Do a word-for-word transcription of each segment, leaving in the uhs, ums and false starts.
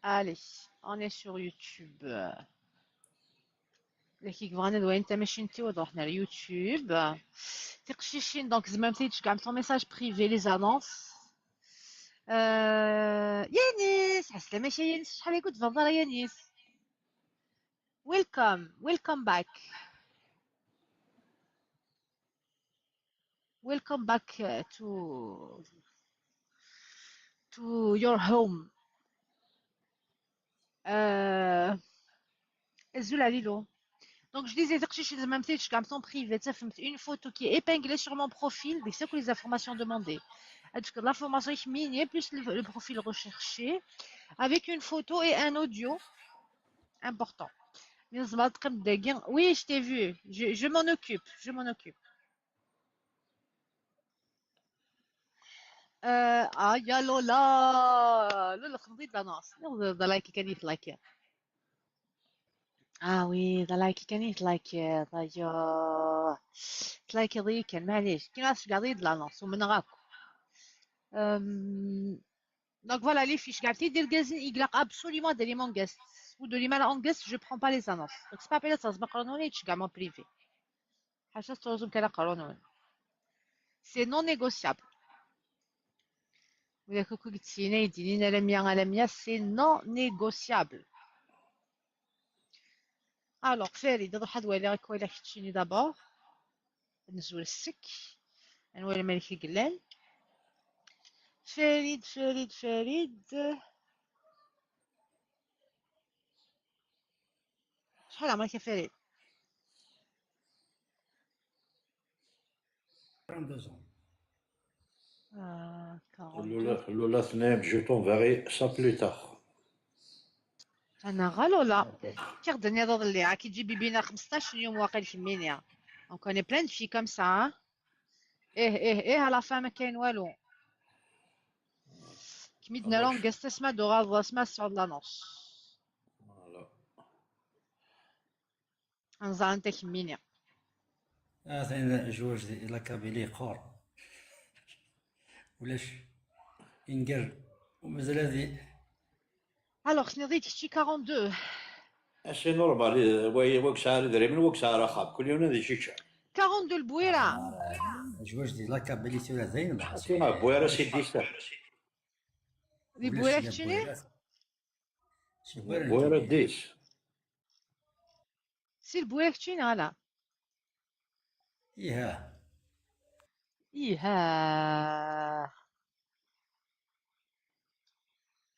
Allez, on est sur YouTube. Laki yebɣan ad wayen tamacint-iw ad ruḥen ar YouTube. Tiqcicin, donc, tzemremt ad yi-d-tceggɛemt en message privé, les annonces. Euh, Yanis, ɛeslama-k a Yanis, acḥal ay ur d-tbaned ara, Yanis? Welcome, welcome back. Welcome back, uh, to to your home. Euh, Azul a Lilo. Donc, je disais, tiqcicin, tzemremt ad yi-d-tceggɛemt en privé, tafemt une photo qui est épinglée sur mon profil, avec toutes les informations demandées. Avec l'information qui est plus le, le profil recherché, avec une photo et un audio important. Mais tzemreḍ ad teqqimeḍ dagi. Oui, je t'ai vu. Je, je m'en occupe. Je m'en occupe. Euh, ah, ya Lola. Lola, xedmeḍ-iyi-d l'annonce. D, d like kan i tlakiḍ. Ah oui, d like kan i tlakiḍ. Ayo. Tlakiḍ-iyi kan, maɛlic. Kien ad tceggɛeḍ-iyi-d l'annonce, umneɣ akk. Euh, donc voilà, les fiches. Gardez des gazines, il y a absolument des en guest. Ou de l'email en guest, je prends pas les annonces. Donc, c'est pas appelé ça, c'est pas qu'on est en privé. Ḥaca tettruẓum kan aqerru-nwen. C'est non négociable. Widak akk i yettinin ay d-inin alamya, alamya, c'est non négociable. Alors, Farid, ad ruḥ ad waliɣ, ad k-waliɣ keččini d'abord. Ad nezwel ssek. Ad nwali ma d acu i yellan. Farid, Farid, Farid. Acḥal ɛemṛek a Farid? Quarante-deux ans. Ah, Lola, quarante-deux. Lola tenna-yam, je t'enverrai ça plus tard. Anaɣ a Lola. Kkiɣ-d nniḍ iḍelli, ad k-iǧi bibina xmesṭac n yum waqil kemmini. On connaît plein de filles comme ça, hein. Ih, ih, ih, à la fin ma kayen walu. Kem-id-nara en guest asma d-uɣaleḍ, asma tesɛuḍ l'annonce. Voilà. Ad nẓer anta kemmini. Atan zzwaǧ di la Kabylie yeqqur. Ulac inger umazal ad i- Alors, tenniḍ-iyi-d kečči quarante-deux. Ah, c'est normal, eh, wa, wa yesɛa idrimen, wa yesɛa axxam, kul yiwen ad ičiččer. Quarante-deux Lbwira. Ah, zzwaǧ di la Kabylie tura dayen. Tura Lbwira, c'est dix-sept. Di Lbwira keččini? Lbwira dix. Si Lbwira keččini, ala. Iha. Iha.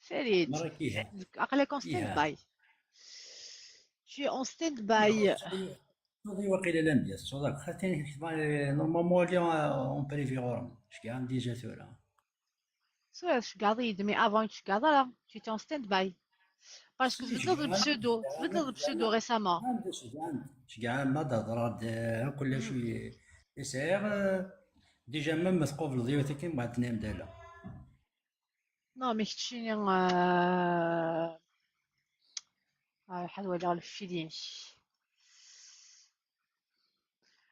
Farid. Marak iha. Aql-ak en stand-by. Tu es en stand-by. Tsuḍi waqila l'ambiance, tsuḍi. Xaṭi, normalement, elle est en privé ɣur-m. Ceggɛen déjà tura. Tura tceggɛeḍ-iyi-d, mais avant ur tceggɛeḍ ara, tu étais en stand-by. Parce que tbeddleḍ le pseudo, tbeddleḍ le pseudo récemment. Ceggɛen ma d-hedreɣ-d, eh, kullec i, i sɛiɣ, eh, déjà même ma tqubleḍ yiwet akken, mbeɛd tenna-yam-d ala. Non, mais keččini, euh, ah, ḥad waliɣ le feeling.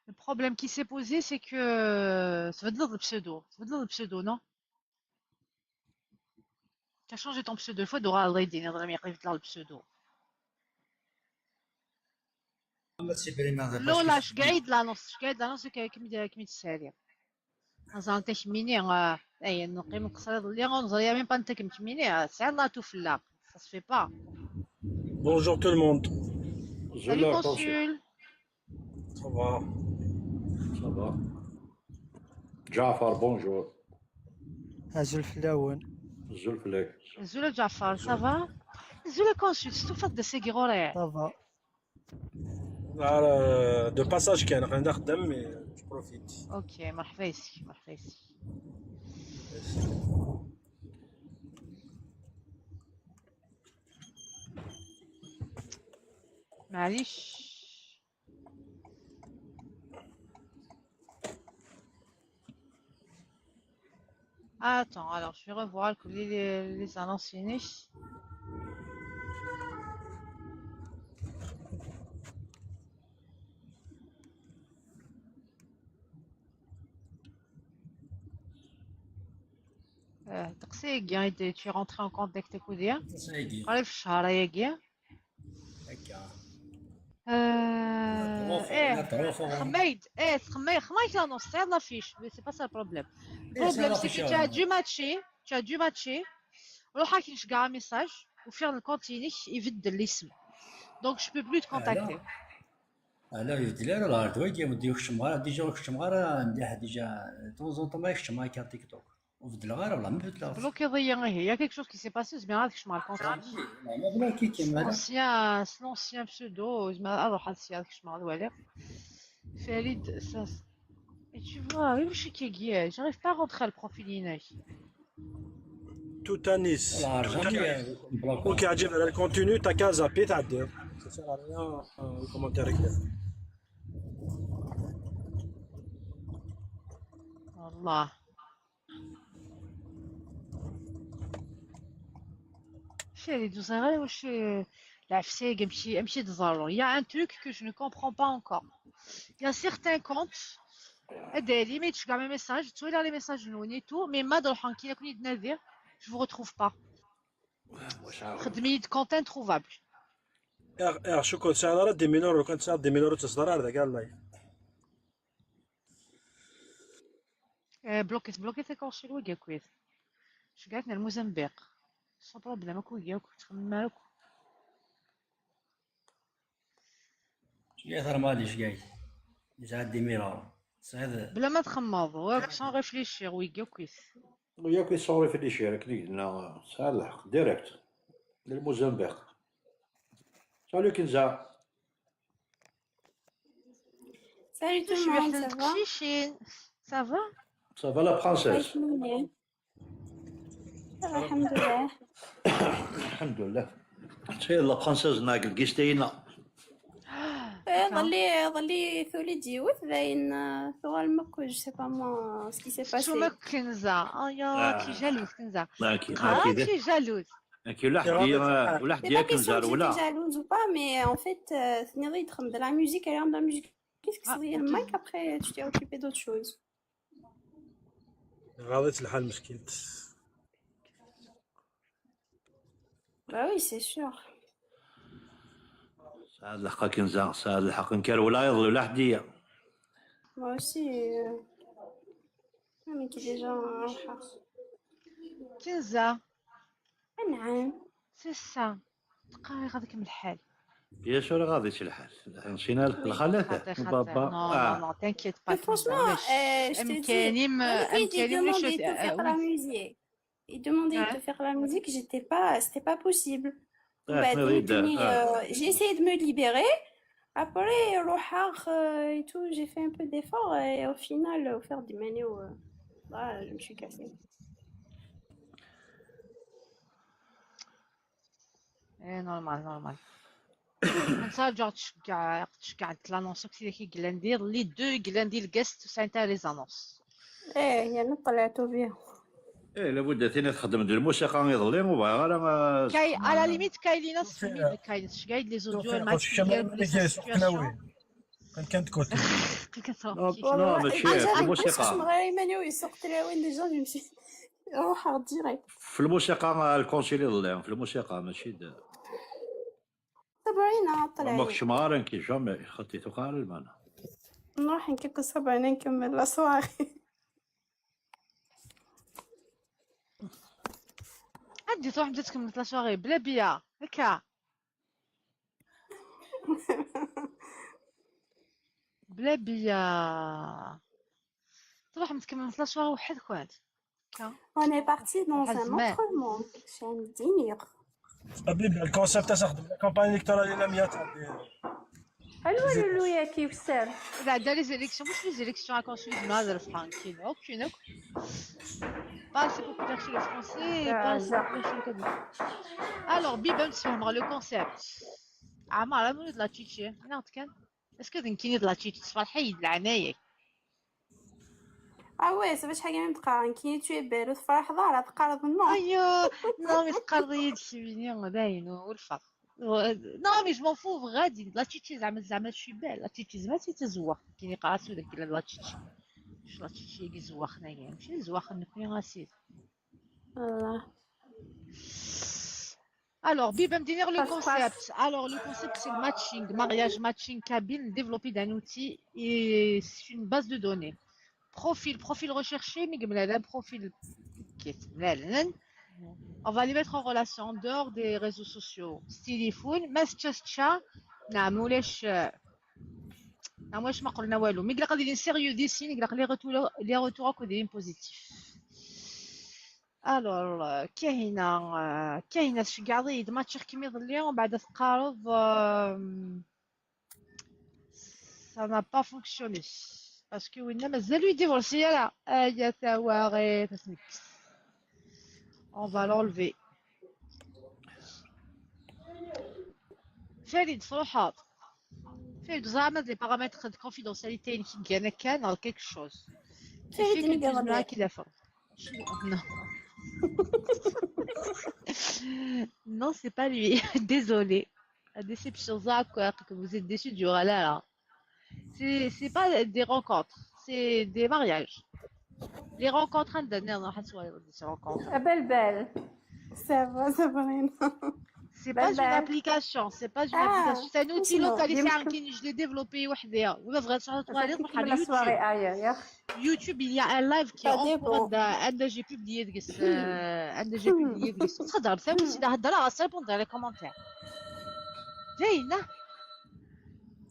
Le problème qui s'est posé, c'est que, euh, tbeddleḍ le pseudo, tbeddleḍ le pseudo, non? T'as changé ton pseudo, il faut d'oral reading, il y a le pseudo. Lola, je gagne de l'annonce, je gagne de l'annonce, que, que, que, que, Aẓar n takemmini, ah, ay, neqqim nqeṣṣer iḍelli, ur neẓri même pas n takemmini, ah, sɛiḍ la tufella, ça se fait pas. Bonjour tout le monde. Salut, consul. Ça va? Ça va. Ǧaɛfar, bonjour. Azul fell-awen. Azul fell-ak. Azul a Ǧaɛfar, ça va? Azul a consul, testufaḍ-d ass-agi ɣur-i? Ça va. آه، de passage كان، خلينا نخدم، mais je profite. Ok, مرحبا يسك، مرحبا يسك. معليش. Attends, alors je vais revoir les, les, les annonces finies. Ddeqs-agi i d-, tu es rentré en contact akked-i. Qrib ccehṛ ayagi. Akka. Euh, eh, xemmay-d, eh, xemmay, xemmay-d l'annonce, tesɛiḍ l'affiche, mais c'est pas ça le problème. Le problème, c'est que tu as dû matcher, tu as dû matcher. Ruḥ ad k-nceggeɛ un message, ufiɣ le compte-inek ibeddel l'isem. Donc, je peux plus te contacter. Ala, ur ibeddel ara lɣer d wagi, ur d-yekcem ara, déjà ur keččmeɣ ara mliḥ, déjà, de temps en temps ma keččmeɣ akka TikTok. Ur beddleɣ ara, والله ma beddleɣ. Tblokiḍ-iyi ihi, il y a quelque chose qui s'est passé, ur zmireɣ ad kecmeɣ le compte. Ah, oui, la, ma bloki-kem, ala. L'ancien, l'ancien pseudo, ur zmireɣ ad ruḥeɣ ad sya ad kecmeɣ ad waliɣ. Farid, ça, et tu vois, oui, je suis qui, j'arrive pas à rentrer le profil-inek. Toutanis. Voilà, jamais, euh, bloqué. Ok, عجب على le contenu, t'as qu'à zapper, t'as deux. Ça sert à rien, euh, le commentaire. والله. Chérie, ur ẓriɣ ara wac, euh, lɛefs-agi, amek i, amek i d-ḍerru. Il y a un truc que je ne comprends pas encore. Il y a certains comptes, ad d-ali, ma yettceggeɛ mes messages, ttwaliɣ les messages-nwen et tout, mais ma d-ruḥeɣ nekkini ad ken-id-nadiɣ, je vous retrouve pas. Xedm-iyi-d compte introuvable. Aɣ, aɣ, cukkeɣ ur tesɛiḍ ara dix mille euros, kan tesɛiḍ dix mille euros ur teẓḍar ara deg live. Eh, bloqué, bloqué, c'est quand chez Louis Gakwith. Je gagne le Mozambique. Sans problème, quoi, il y a quoi, tu me mets quoi. Ceggeɛ-it ar Mali, ceggeɛ-it. Yesɛa dix mille euros. Tesɛiḍ. Bla ma txemmeḍ, ouais, sans réfléchir, oui, Gakwith. Yak i sans réfléchir, akken i yenna, tesɛiḍ lḥeqq, direct. Le Mozambique. Salut Kenza. Salut tout le monde, ça va? Chichine, ça va? Ça va la princesse? Alhamdoulilah. Ça va, alhamdoulilah. Alhamdoulilah. C'est la princesse ناقل قيستينا. Eh, ظلي ظلي ثولي ديوث داين ثوال مكو، je sais pas moi ce qui s'est passé. شو مك كنزة؟ اه يا كي جالوز كنزة. D'accord. اه كي جالوز. كي ولا حد ولا حد C'est pas question كنزة que j'étais ولا. Jalouse ou pas, mais en fait, euh, تنيضي تخمم de la musique, elle est dans la musique. Qu'est-ce que c'est le mic? Après, tu t'es occupé d'autre chose. غاضت الحال مسكينة. Bah oui, c'est sûr. سعاد الحق كنزة، سعاد الحق نكر ولا يضل ولا حدية. Moi aussi, euh, mais qui déjà un كنزة. نعم. C'est ça. تقاري غاديك من الحال. Bien sûr غاضي شي الحال. نسينا الخلافة. خاطي خاطي. بابا. Non, non, non, t'inquiète pas. Mais franchement, euh, je te dis, امكاني م- Olivier, j'ai امكاني ولا demandé شي de faire la musique. Il demandait de faire la musique, j'étais pas, c'était pas possible. Ah, Bah, تنيضي tenez, دار. euh, j'ai essayé de me libérer. Après, روحها, euh, et tout, j'ai fait un peu d'efforts et au final, au faire des maneos, euh, voilà, je me suis cassée. ايه، normal, normal. نترجع تشجع تشجع لانونس كي كي قلندي لي دو قلندي الكاست سانتا لي زانونس. ايه، يعني طلعتوا بيها. ايه، لابد ثاني تخدم ديال الموسيقى يضلي وباغي غير. كاين على ليميت كاين لينا سميت كاين شكايد لي زوديو الماتش ديال سيتوياسيون. كان كنت كنت كاين لا ماشي في الموسيقى. غير مانيو يسوق تلاوين ديجا نمشي. روحها ديريكت. في الموسيقى الكونسيل يضلي في الموسيقى ماشي د- صبرينا ما طلعي. كنتش مغارن كي جامي خطيتو قال المانا. نروح نكمل صبرينا نكمل la soirée. عندي تروح تكمل la soirée بلا بيا هكا. بلا بيا. تروح متكمل la soirée وحدك وانت. On est parti dans un autre monde. C'est un délire. حبيبي الكونسيبت تاع خدم كومباني الكترونيه مية تاع حلوه لولو يا كيف سام. لا دا لي زيليكسيون مش لي زيليكسيون راكم شويه نهضر في حنكين اوكي نوك. باسي بوكو داكشي لو فرونسي باسي بوكو داكشي كدير. الوغ بيبا نتفهموا لو كونسيبت. عمار مولود لا تشيتشي نعطيك كان. اسكو نكيني لا تشيتشي تفرحي العناية. اه وي صافي شحال كاين تقرا كي تو بيرو تفرح ظهرها تقرض نو. ايوا. نو مي تقرضي ديك بيني داين والفرق. نو مي جو مون فو غادي لا تشيتشي زعما زعما شي بال لا تشيتشي زعما تي تزوخ كي قراتو داك لا تشيتشي. شو لا تشيتشي كي زوخنا كاع ماشي زوخ نكوني غاسيل. Voilà. Alors, Biba me dit le Ça se concept. Passe. Alors, le concept, c'est le matching, mariage, matching, cabine, développer d'un outil. Et c'est une base de données. Profil, profil recherché, mais un profil qui est. On va les mettre en relation en dehors des réseaux sociaux. Téléphone, mais tcha, نعم ولاش نعم واش ما قلنا والو. Mais il y a des sérieux des signes, il y a les retours, les retours positifs. Alors, كاينة كاينة شي كاع يض ماتشيغ كيما يضلي ومن بعد تقارض. Ça n'a pas fonctionné. Parce que وين مازالو يديفورسي لا ايا تاواغي تسميكس. On va l'enlever. فريد صروحات. فريد زعما les paramètres de confidentialité كي كان كان quelque chose. فريد كي اللي كان قال معاك لي. كي دافع. Non. Non, c'est pas lui. Désolé. La déception, ça, quoi, que vous êtes déçu du rala, là. C'est, c'est pas des rencontres, c'est des mariages. Les rencontres, hein, dernière, non, c'est des rencontres. Belle, belle. Ça va, Sabrina. C'est pas une Belle. Application, c'est pas une Ah, application. C'est un outil non, localisé bien à qui je l'ai développé وحدها. ولا بغيت تروح تكمل la لليوتيوب. soirée ailleurs. YouTube, il y a un live qui est Ça en cours dépend. de, un de j'ai publié, euh, un de j'ai publié, تقدر تسوي سيدي هضره غتريبوند على les commentaires. زينه.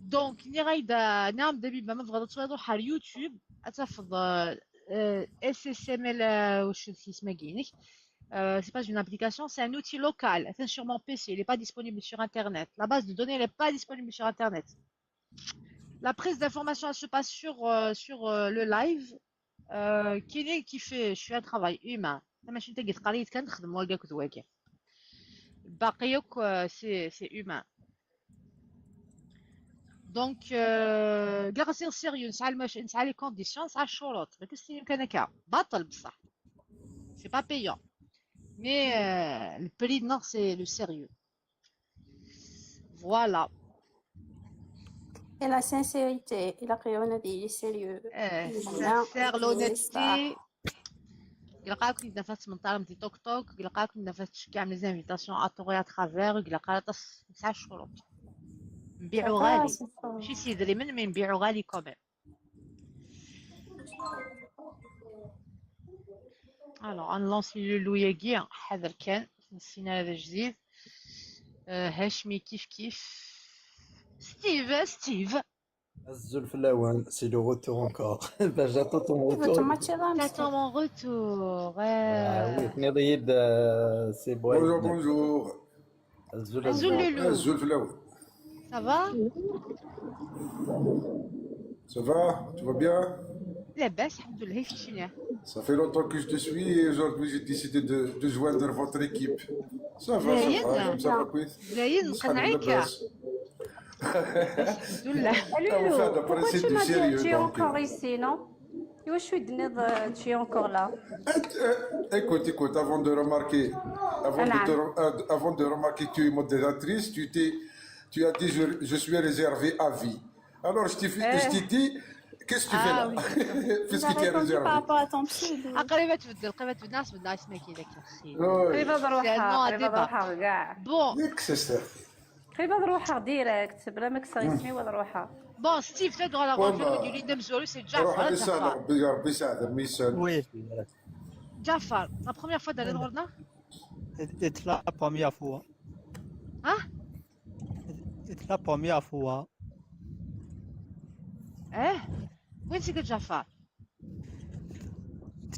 Donc ني غايدا نعم دابا ما بغا تروح على اليوتيوب. اتفضل. S S M L, واش اسمها كينيك. C'est pas une application, c'est un outil local. Attention, sur mon P C, il n'est pas disponible sur Internet. La base de données, elle n'est pas disponible sur Internet. La prise d'information, elle se passe sur, euh, sur euh, le live. Euh, كاين اللي كيف je fais un travail humain. زعما شي انت قلت قريت كنخدم واقع كنت واقع. الباقي ياك، آه، c'est c'est humain. Donc كاع غير sérieux، نسعى المش... نسعى les conditions، نسعى الشروط. ما كاينش يمكن هكا باطل بصح. C'est pas payant. Mais euh, le prix, non, c'est le sérieux. Voilà. Et la sincérité, il a pris un avis sérieux. Euh, Voilà. Sincère, l'honnêteté. يلقاكم إذا فات من طالب دي توك توك، يلقاكم إذا فات كاع les invitations à tout et à travers، يلقى تص نسعى الشروط. نبيعو غالي. ماشي سيد اليمن، mais نبيعو غالي quand même. Alors, on lance le loup ياكي، حذر كان، نسينا هذا جديد. آه، هاشمي كيف كيف. ستيف، ستيف. Azul fell-awen, c'est le retour encore. Ben, j'attends ton Attends, retour. match là, T'attends mon retour. Ah oui, tenez-y, euh, c'est bon. Bonjour, bonjour. Azul, Azul azul. Loulou. Azul fell-awen. Ça va ? Ça va ? Tu vas bien ? لاباس الحمد لله. كيفاش شنو؟ Ça fait longtemps que je te suis et aujourd'hui j'ai décidé de, de joindre votre équipe. Ça va, ça زين. va, ça va, oui. زين، نقنعك. لاباس. الحمد لله. Ah, on fait un Pourquoi principe tu de m'as dit sérieux, tu es donc, encore euh. Ici, non ? Tu es encore là. Euh, écoute, écoute, avant de remarquer, avant de, te re- euh, avant de remarquer que tu es modératrice, tu t'es, tu as dit je, je suis réservé à vie. Alors je t'ai fait- je t'ai dit, qu'est-ce que tu fais là ? Puisque tu es Répondu par réservé. Rapport à ton pseudo. آه، قريبه تبدل، قريبه تبدل، ناس بدنا اسمها كي ذاك الاخير. Ouais. قريبه C'est un nom بروحها، à قريبه débat. بروحها كاع. Bon, ياك سيستر. قريبه بروحها direct، بلا ما كسر يسمي ولا روحها. Bon, Steve, t'es dans la Bon, rentrée bah, du Lidem Zoro, c'est déjà روح ça, لسان Jafar. ربي، ربي يساعدك، ميسان. Oui. Jafar, la première fois d'aller dans le It's la première fois. Hein ? It's la première fois. Eh ? وين c'est que Jafar ?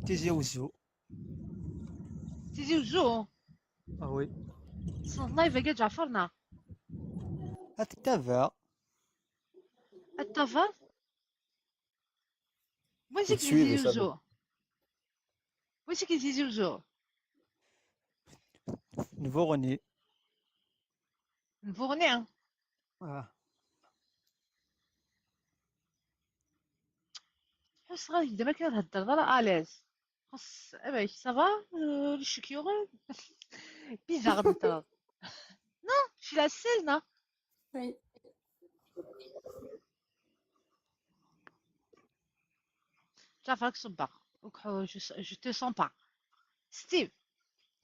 Tizi Ouzou. Tizi Ouzou ? Ah oui. C'est live avec Jafar, non ? Attends. Attends. وين c'est que تسويق Tizi وسابق. Ouzou ? وين c'est que Tizi Ouzou ? Nvourni. Nvourni, hein ? Ah. حس غادي يبدا ما كنهضر راه à l'aise. خص ابا ça va. آه، لي شكيورين. Bizarre انت. Non, je suis la seule, non ? Oui. تعرف راك صباغ. وكحو، je, je te sens pas. Steve.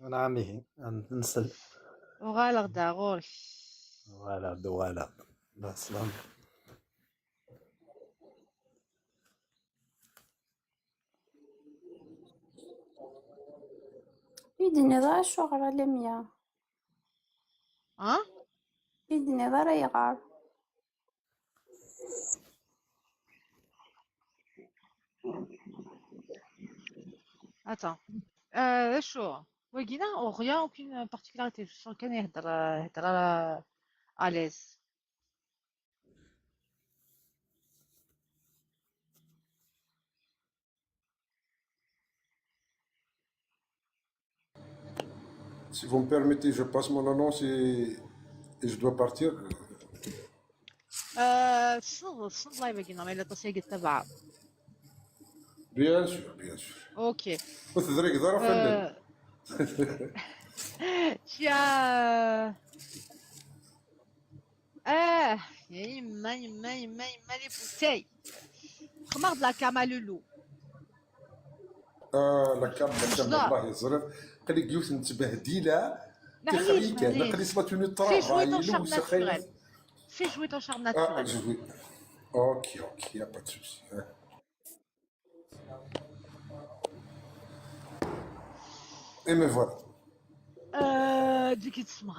Nɛam ihi, ad nsel. Uɣaleɣ-d ar ɣur-k. Uɣaleɣ-d, uɣaleɣ-d. Lɛeslama. Ur d-tenniḍ ara acuɣer a Lamia? Ah? Ur d-tenniḍ ara ayɣer? Attends. Euh, d acu? Wagi neɣ rien, aucune particularité. Je sens kan ihedder, ihedder à l'aise. Si vous me permettez, je passe mon annonce et, et je dois partir. Euh, tessneḍ, tessneḍ live-agi neɣ ma yella aṭas ay yettabaɛeḍ? Bien sûr, bien sûr. Ok. Ur tedrigeḍ ara fell-i. Euh, tu as, euh, Ah, ya yemma, yemma, yemma, yemma, les bouteilles. Xedmeɣ-d la cam à Loulou. Ah, la cam, la cam, والله ẓriɣ. Qli yiwet n tbehdila. Tixri kan, qli s la tenue de travail, c'est joué ton charme naturel. C'est joué ton charme naturel. Ah, je joué. Ok, ok, y a pas de souci. Hein. Et me voilà. Euh, du coup, تسمغ.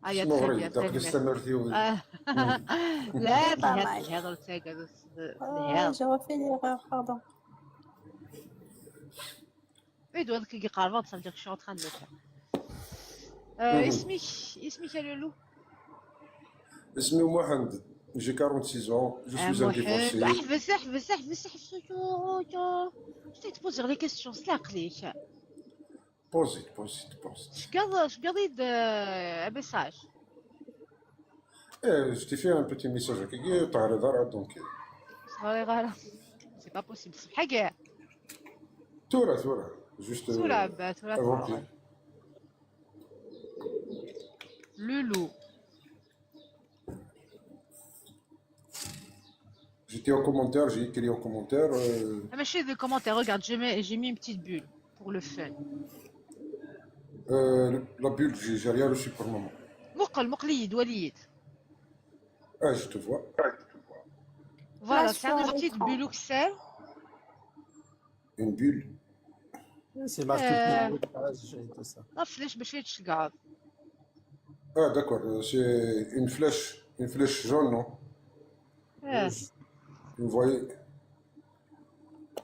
Ah, il y a très bien, très bien. Ah. لا، تلهض، تلهض، تلهض، تلهض. J'ai refait l'erreur, pardon. Oui, donc, qui قربت, ça veut dire que je suis en train de le faire. Euh, اسمك، اسمك يا لولو؟ اسمي محمد. J'ai quarante-six ans. Je suis un divorcé. احبس، احبس، احبس، احبس. Je vais te poser les questions, c'est la clé. Posez, posez, posez. Je garde, je garde de, un message. Eh, je t'ai fait un petit message. Qui est par hasard, donc. C'est pas possible. C'est pas grave. Tura, tura. Juste, euh, tura, bah, tura, avant que Loulou. J'étais en commentaire, j'ai écrit en commentaire. Euh, ah, mais je suis de commentaires, regarde, j'ai mis, j'ai mis une petite bulle pour le fun. Euh, la bulle, j'ai, j'ai rien reçu pour le moment. مقل، مقليد، وليد. Ah, je te vois. Voilà, c'est une petite bulle, c'est une bulle. C'est marqué pour le page et tout ça. Ah, d'accord, euh, c'est une flèche, une flèche jaune, non? Vous voyez?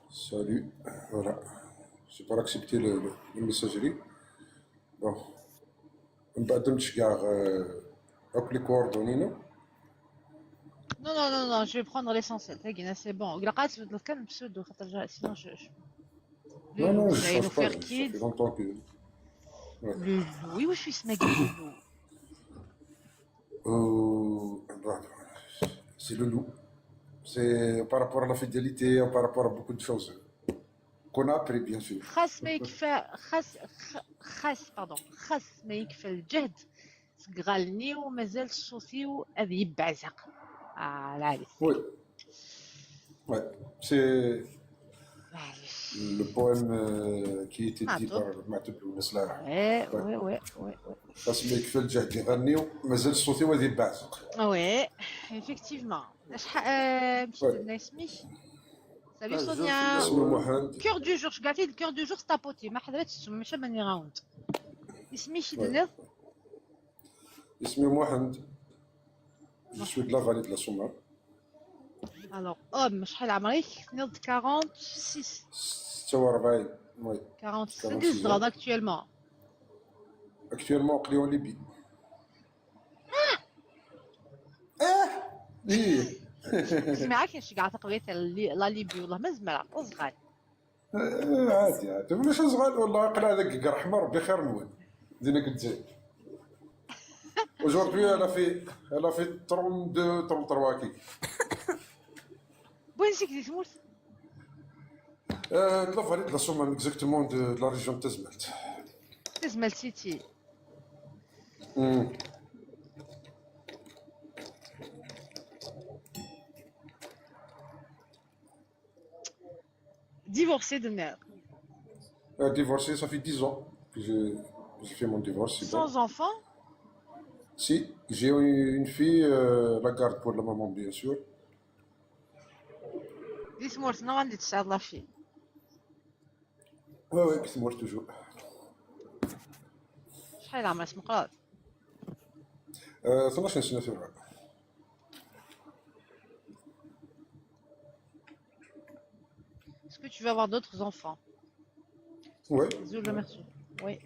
Salut, voilà. J'ai pas accepté le, le, la messagerie. Bon. من بعد نتشكى، آه، هاك les coordonnées, non? Non, non, non, non, je vais prendre l'essentiel. تاقينا، c'est bon. إلا قعدت تبدل كان بسودو، خاطر جا، sinon je, je... Non, non, je change pas, ça fait longtemps que... Loulou. Oui, oui, je suis smeg Loulou. Euh, c'est Loulou. C'est par rapport à la fidélité, par rapport à beaucoup de choses qu'on a appris, bien sûr. خاص ما يكفى، خاص، خ-، خاص، pardon، خاص ما يكفى الجهد. سقغالني ومازال الصوتي وهذه يبعزق. آه، لا عليك. Oui. Ouais, c'est le poème, euh, qui était dit par Matou Blounès là. Ouais, ouais, ouais, ouais, ouais. خاص ما يكفى الجهد يغني ومازال الصوتي وهذه يبعزق. Oui, effectivement. شحال، آه، مشيت لنا اسمك؟ Salut Sonia. اسمي محمد. Cœur du jour, je gâte le cœur du jour, c'est tapoté. ما حضرتش، ماشي ماني راوند. اسمك شي دنيا؟ اسمي محمد. Je suis de la vallée de la Soumare. Alors, homme, شحال عمرك؟ تنيض quarante-six. ستة وأربعين، oui. Quarante-six. Actuellement. Actuellement, قليون ليبي. اه! ايه. سمعك شي كاع تقويت لا ليبي، والله ما زمرها، وصغار. آه، عادي، عادي. ولا شي صغار، والله قلع هذاك كرحمة، ربي خير نوال. دينا قلت زين. Aujourd'hui, elle a fait, elle a fait trente-deux, trente-trois كي. بوين سيك دي تموت؟ آه، de la vallée de la Soumare, exactement, de, de la région de Tazmalt. Tazmalt city. مم. Divorcée de mère. Euh, divorcé, ça fait dix ans que j'ai j'ai fait mon divorce, c'est bon. Sans enfant? Si, j'ai eu une fille, euh, la garde pour le moment, bien sûr. Di tmurt-nneɣ anda tesɛiḍ la fille? Ouais, ouais, c'est moi toujours. شحال عمرها؟ اسم قرار. Euh, tnac sena tura. Est-ce que tu veux avoir d'autres enfants? Ouais. زوج ولا مرتين؟ Oui.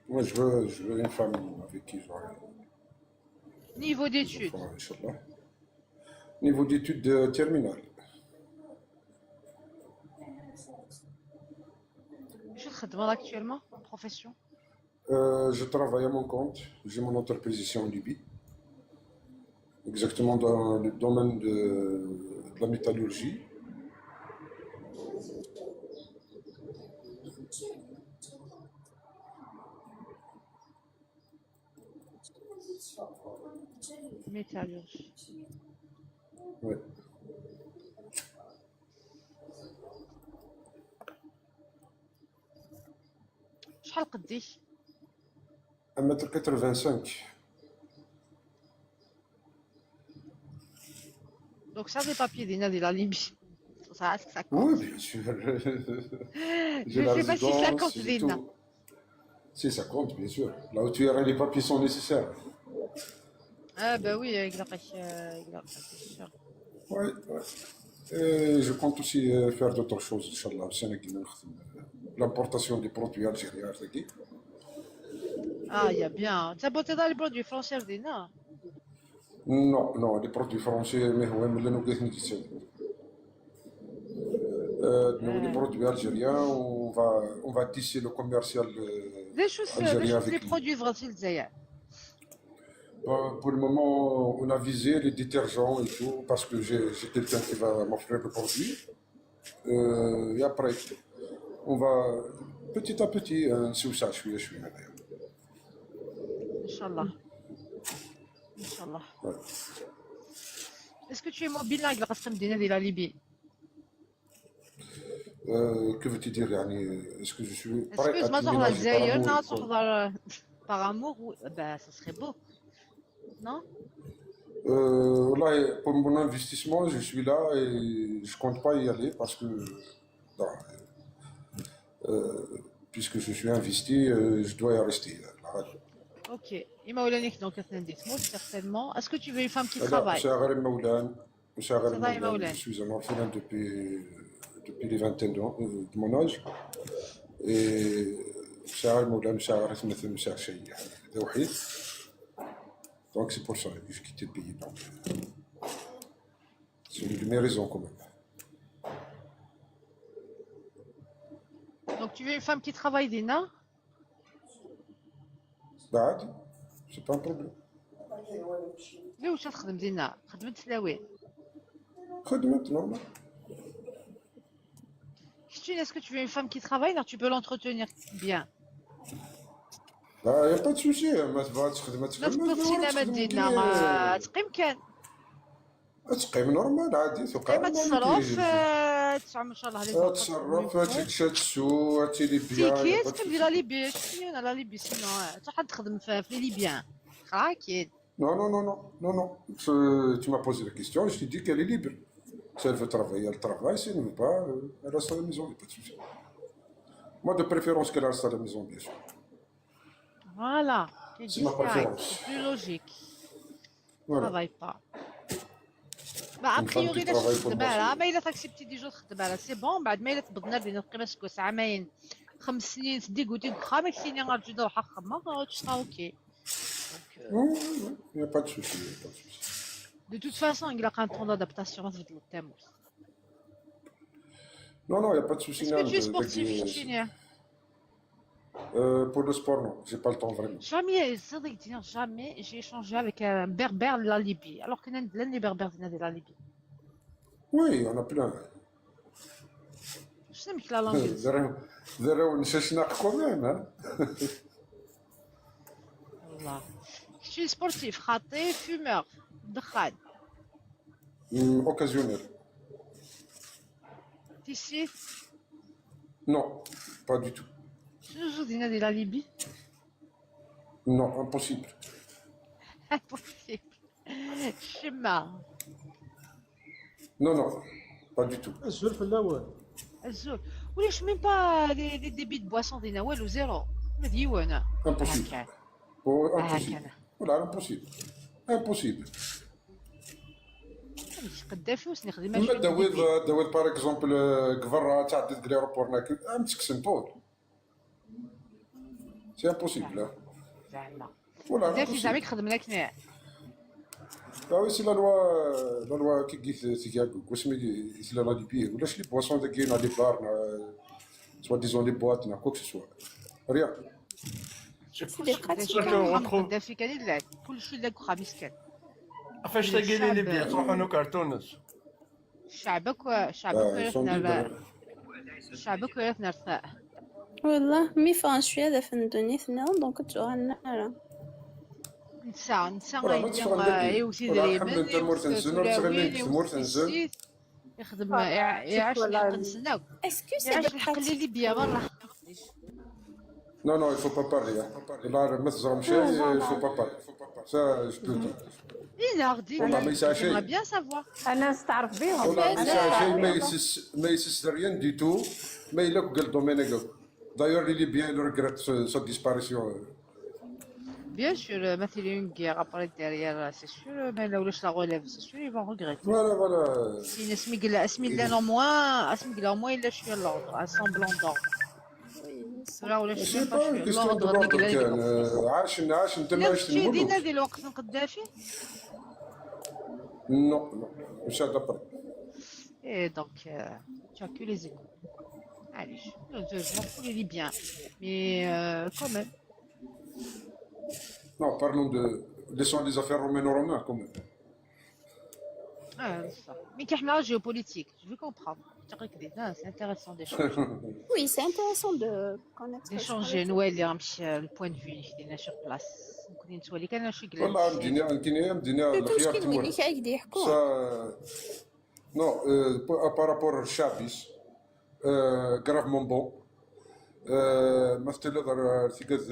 Moi, je veux, je veux une femme avec qui j'aurai Niveau des d'études? Enfants, Inch'Allah. Niveau d'études, euh, terminale. شنو تخدموا actuellement؟ Profession? Euh, je travaille à mon compte. J'ai mon entreprise ici en Libye. Exactement dans le domaine de, de la métallurgie. Métallurgie. Ouais. شحال قديك؟ Un mètre quatre-vingt-cinq. Donc ça, les papiers دينا de la Libye. Ça, ça Oui, bien sûr. Je sais pas si ça compte, Lina. Si, ça compte, bien sûr. Là où tu as les papiers sont nécessaires. Ah, bah oui, il a pas que, euh, il a pas que ça. Ouais, ouais. Et je compte aussi, euh, faire d'autres choses, Inch'Allah. Aussi, أنا كيما نخدم, euh, l'importation des produits algériens, c'est qui. Ah, il y a bien. Tu as porté dans les produits français, Lina? Non, non, les produits français, mais ouais, mais là, nous, nous, euh, nous, les produits algériens, on va, on va tisser le commercial, euh, Des choses, algérien des avec les lui. Produits brésiliens. Bon, pour le moment, on a visé les détergents et tout, parce que j'ai j'ai quelqu'un qui va m'offrir le produit. Euh, et après, on va petit à petit, hein, نسوسها شوية شوية. إن شاء الله. إن شاء الله. Ouais. Est-ce que tu es mobile là, avec la Libye? Euh, que veux-tu dire, يعني, est-ce que je suis prêt à Excuse-moi, déménager par Zahir, amour non, ou quoi? Par, euh, par amour, ou- ben, ça serait beau. Non? Euh, والله, pour mon investissement, je suis là et je compte pas y aller parce que, bon, euh, puisque je suis investi, euh, je dois y rester, euh, la radio. Ok. Imawlan-ik, donc, atnan di tmurt, certainement. Est-ce que tu veux une femme qui Voilà, travaille? c'est Agare Maoulane. C'est Agare Ça va, Maoulane. Maoulane. Je suis un orphelin depuis, depuis les vingtaines d'an-, euh, de mon âge. Et c'est Agare Maoulane, c'est Agare Maoulane, c'est Agare Maoulane. Donc c'est pour ça que j'ai quitté le pays. Donc, euh, c'est une de mes raisons quand même. Donc, tu veux une femme qui travaille, Dina? Bah, عادي. C'est pas un problème. لا، واش تخدم دينا؟ خدمت تلاوين. خدمت normal. Christine, est-ce que tu veux une femme qui travaille? Non, tu peux l'entretenir bien. Bah, y a pas de souci, ما تبغى تخدم تخدم، نفس ما تبغى السينما تخدم دينا، كي- ما تقيم كان. تقيم normal، عادي، تقيم تقيم normal. تصرف، آه، تسعة ما شاء الله عليك. تصرف، تجي تشاد السوق، تي لي بيان، تيكي y a pas de تقيم ديال souci. لي بيان، شنو انا لا لي بيان سينو، آه، حتى تخدم في في لي بيان. راكين. Non, non, non, non, non, non. Tu, tu m'as posé la question, je t'ai dit qu'elle est libre. Si elle veut travailler, elle travaille. Si elle ne veut pas, euh, elle reste à la maison, y a pas de souci. Moi, de préférence qu'elle reste à la maison, bien sûr. Voilà. C'est ma préférence. C'est plus logique. Voilà. Travaille pas. Bah, a Une femme qui priori, la travaille pour تخدم moi, على c'est- ما الا تاكسبتي ديجا تخدم على c'est bon. بعد ما الا تبدنا بينا تقريبا سكو ساعه ما ين خمس سنين تدي قلتي واخا ما كاينين غير جوج اوكي. Oui, oui, oui. Il n'y a pas de souci, il n'y a pas de souci. De toute façon, il a un temps d'adaptation, c'est le thème. Non, non, il n'y a pas de souci. Est-ce que tu es sportif, Christine? Euh, pour le sport, non, j'ai pas le temps vraiment. Jamais, c'est vrai que jamais j'ai échangé avec un berbère de la Libye. Alors que l'un des berbères de la Libye. Oui, il y en a plein. شنو مشكلة لونجليزي؟ D'ailleurs, d'ailleurs, on cherche quand même, hein. والله. Je suis sportif, خاطي, fumeur, دخان. Hmm, occasionnel. Ici, Non, pas du tout. Tettnuzuḍ dinna di la Libye? Non, impossible. Impossible. Ccemma. Non, non, pas du tout. Azul fell-awen. Azul. Ulac même pas des, des débits de boissons dinna, walu, zéro. Ula d yiwen. Impossible. Haka. Pour Ah, impossible. كان. Voilà, impossible. Impossible. Qeddafi ur s-nexdim Ma d-tawiḍ, d-tawiḍ, par exemple, euh, deg berra, tɛeddiḍ deg l'aéroport, nak, am ttekksen ṭul. C'est impossible, hein. زعما. Voilà, Qeddafi زعما impossible. يخدم لك ناع. Ah oui, c'est la loi, la loi qui dit, c'est qu'il y a, c'est la, la Libye. Ou les boissons de guerre, les bars, euh, soi-disant les boîtes, quoi que ce soit. Rien. C'est des pratiques. Chacun Qeddafi retrouve. Qeddafi كان يلعب. كلشي لا كوخا مسكين. Enfin, je t'ai dit les Libyens, تروحوا nos cartons. الشعب كو الشعب آه، كو يرث sont نار libres. الشعب كو يرث نار. والله مي فان شوية هذا في الدنيا ثنا دونك تجوها النار. نسا نسا Voilà, ما تشغل بك. يوتي Voilà, دريمن حمل انت مورتنسن، وتغني انت مورتنسن. يخدم يع- يعيش الحق نسناو. Est-ce que c'est يعيش des الحق اللي pratiques ليبيا والله. Non, non, il faut pas parler, hein. Faut pas parler. Là, ما تزرم شيء, il faut pas parler. Ça, je peux dire. اي ناردي. والله ما يسعى شيء. Bien savoir. انا نستعرف بهم. والله ما يسعى شيء, ما يسس, ما يسس rien du tout. Mais il a le domaine. D'ailleurs, il est bien, il regrette ce- sa disparition. Bien sûr, euh, مثلا une guerre après derrière, c'est sûr, mais là où le relève, c'est sûr, ils vont regretter. Voilà, voilà. Si نسمي قلا اسمي لا نو موان اسمي قلا موان الا شويه l'ordre, un semblant d'ordre. Là où le C'est chien pas une question de l'ordre كان, euh, عاش عاش انت ما عشت شي دينا الملوك. دي الوقت من قدافي. Non, non, مش هذا برك. Et donc, euh, tu as que les échos. Allez, je, je m'en fous, il est bien. Mais euh, quand même. Non, parlons de, laissons les affaires romaines aux Romains quand même. Ah, ça. Mais كيحنا géopolitique, je veux comprendre. C'est intéressant d'échanger. Oui, c'est intéressant de connaître. D'échanger, نولي غنمشي le point de vue اللي خدينا sur place. نكون نتولي كان شي والله مدينة مدينة مدينة Surtout الخيار مسكين وين تموت. كاين يدي يحكم. Ça, non, euh, par par rapport à Chabis, euh, gravement bon. Euh, ما تلي ضر تيقاد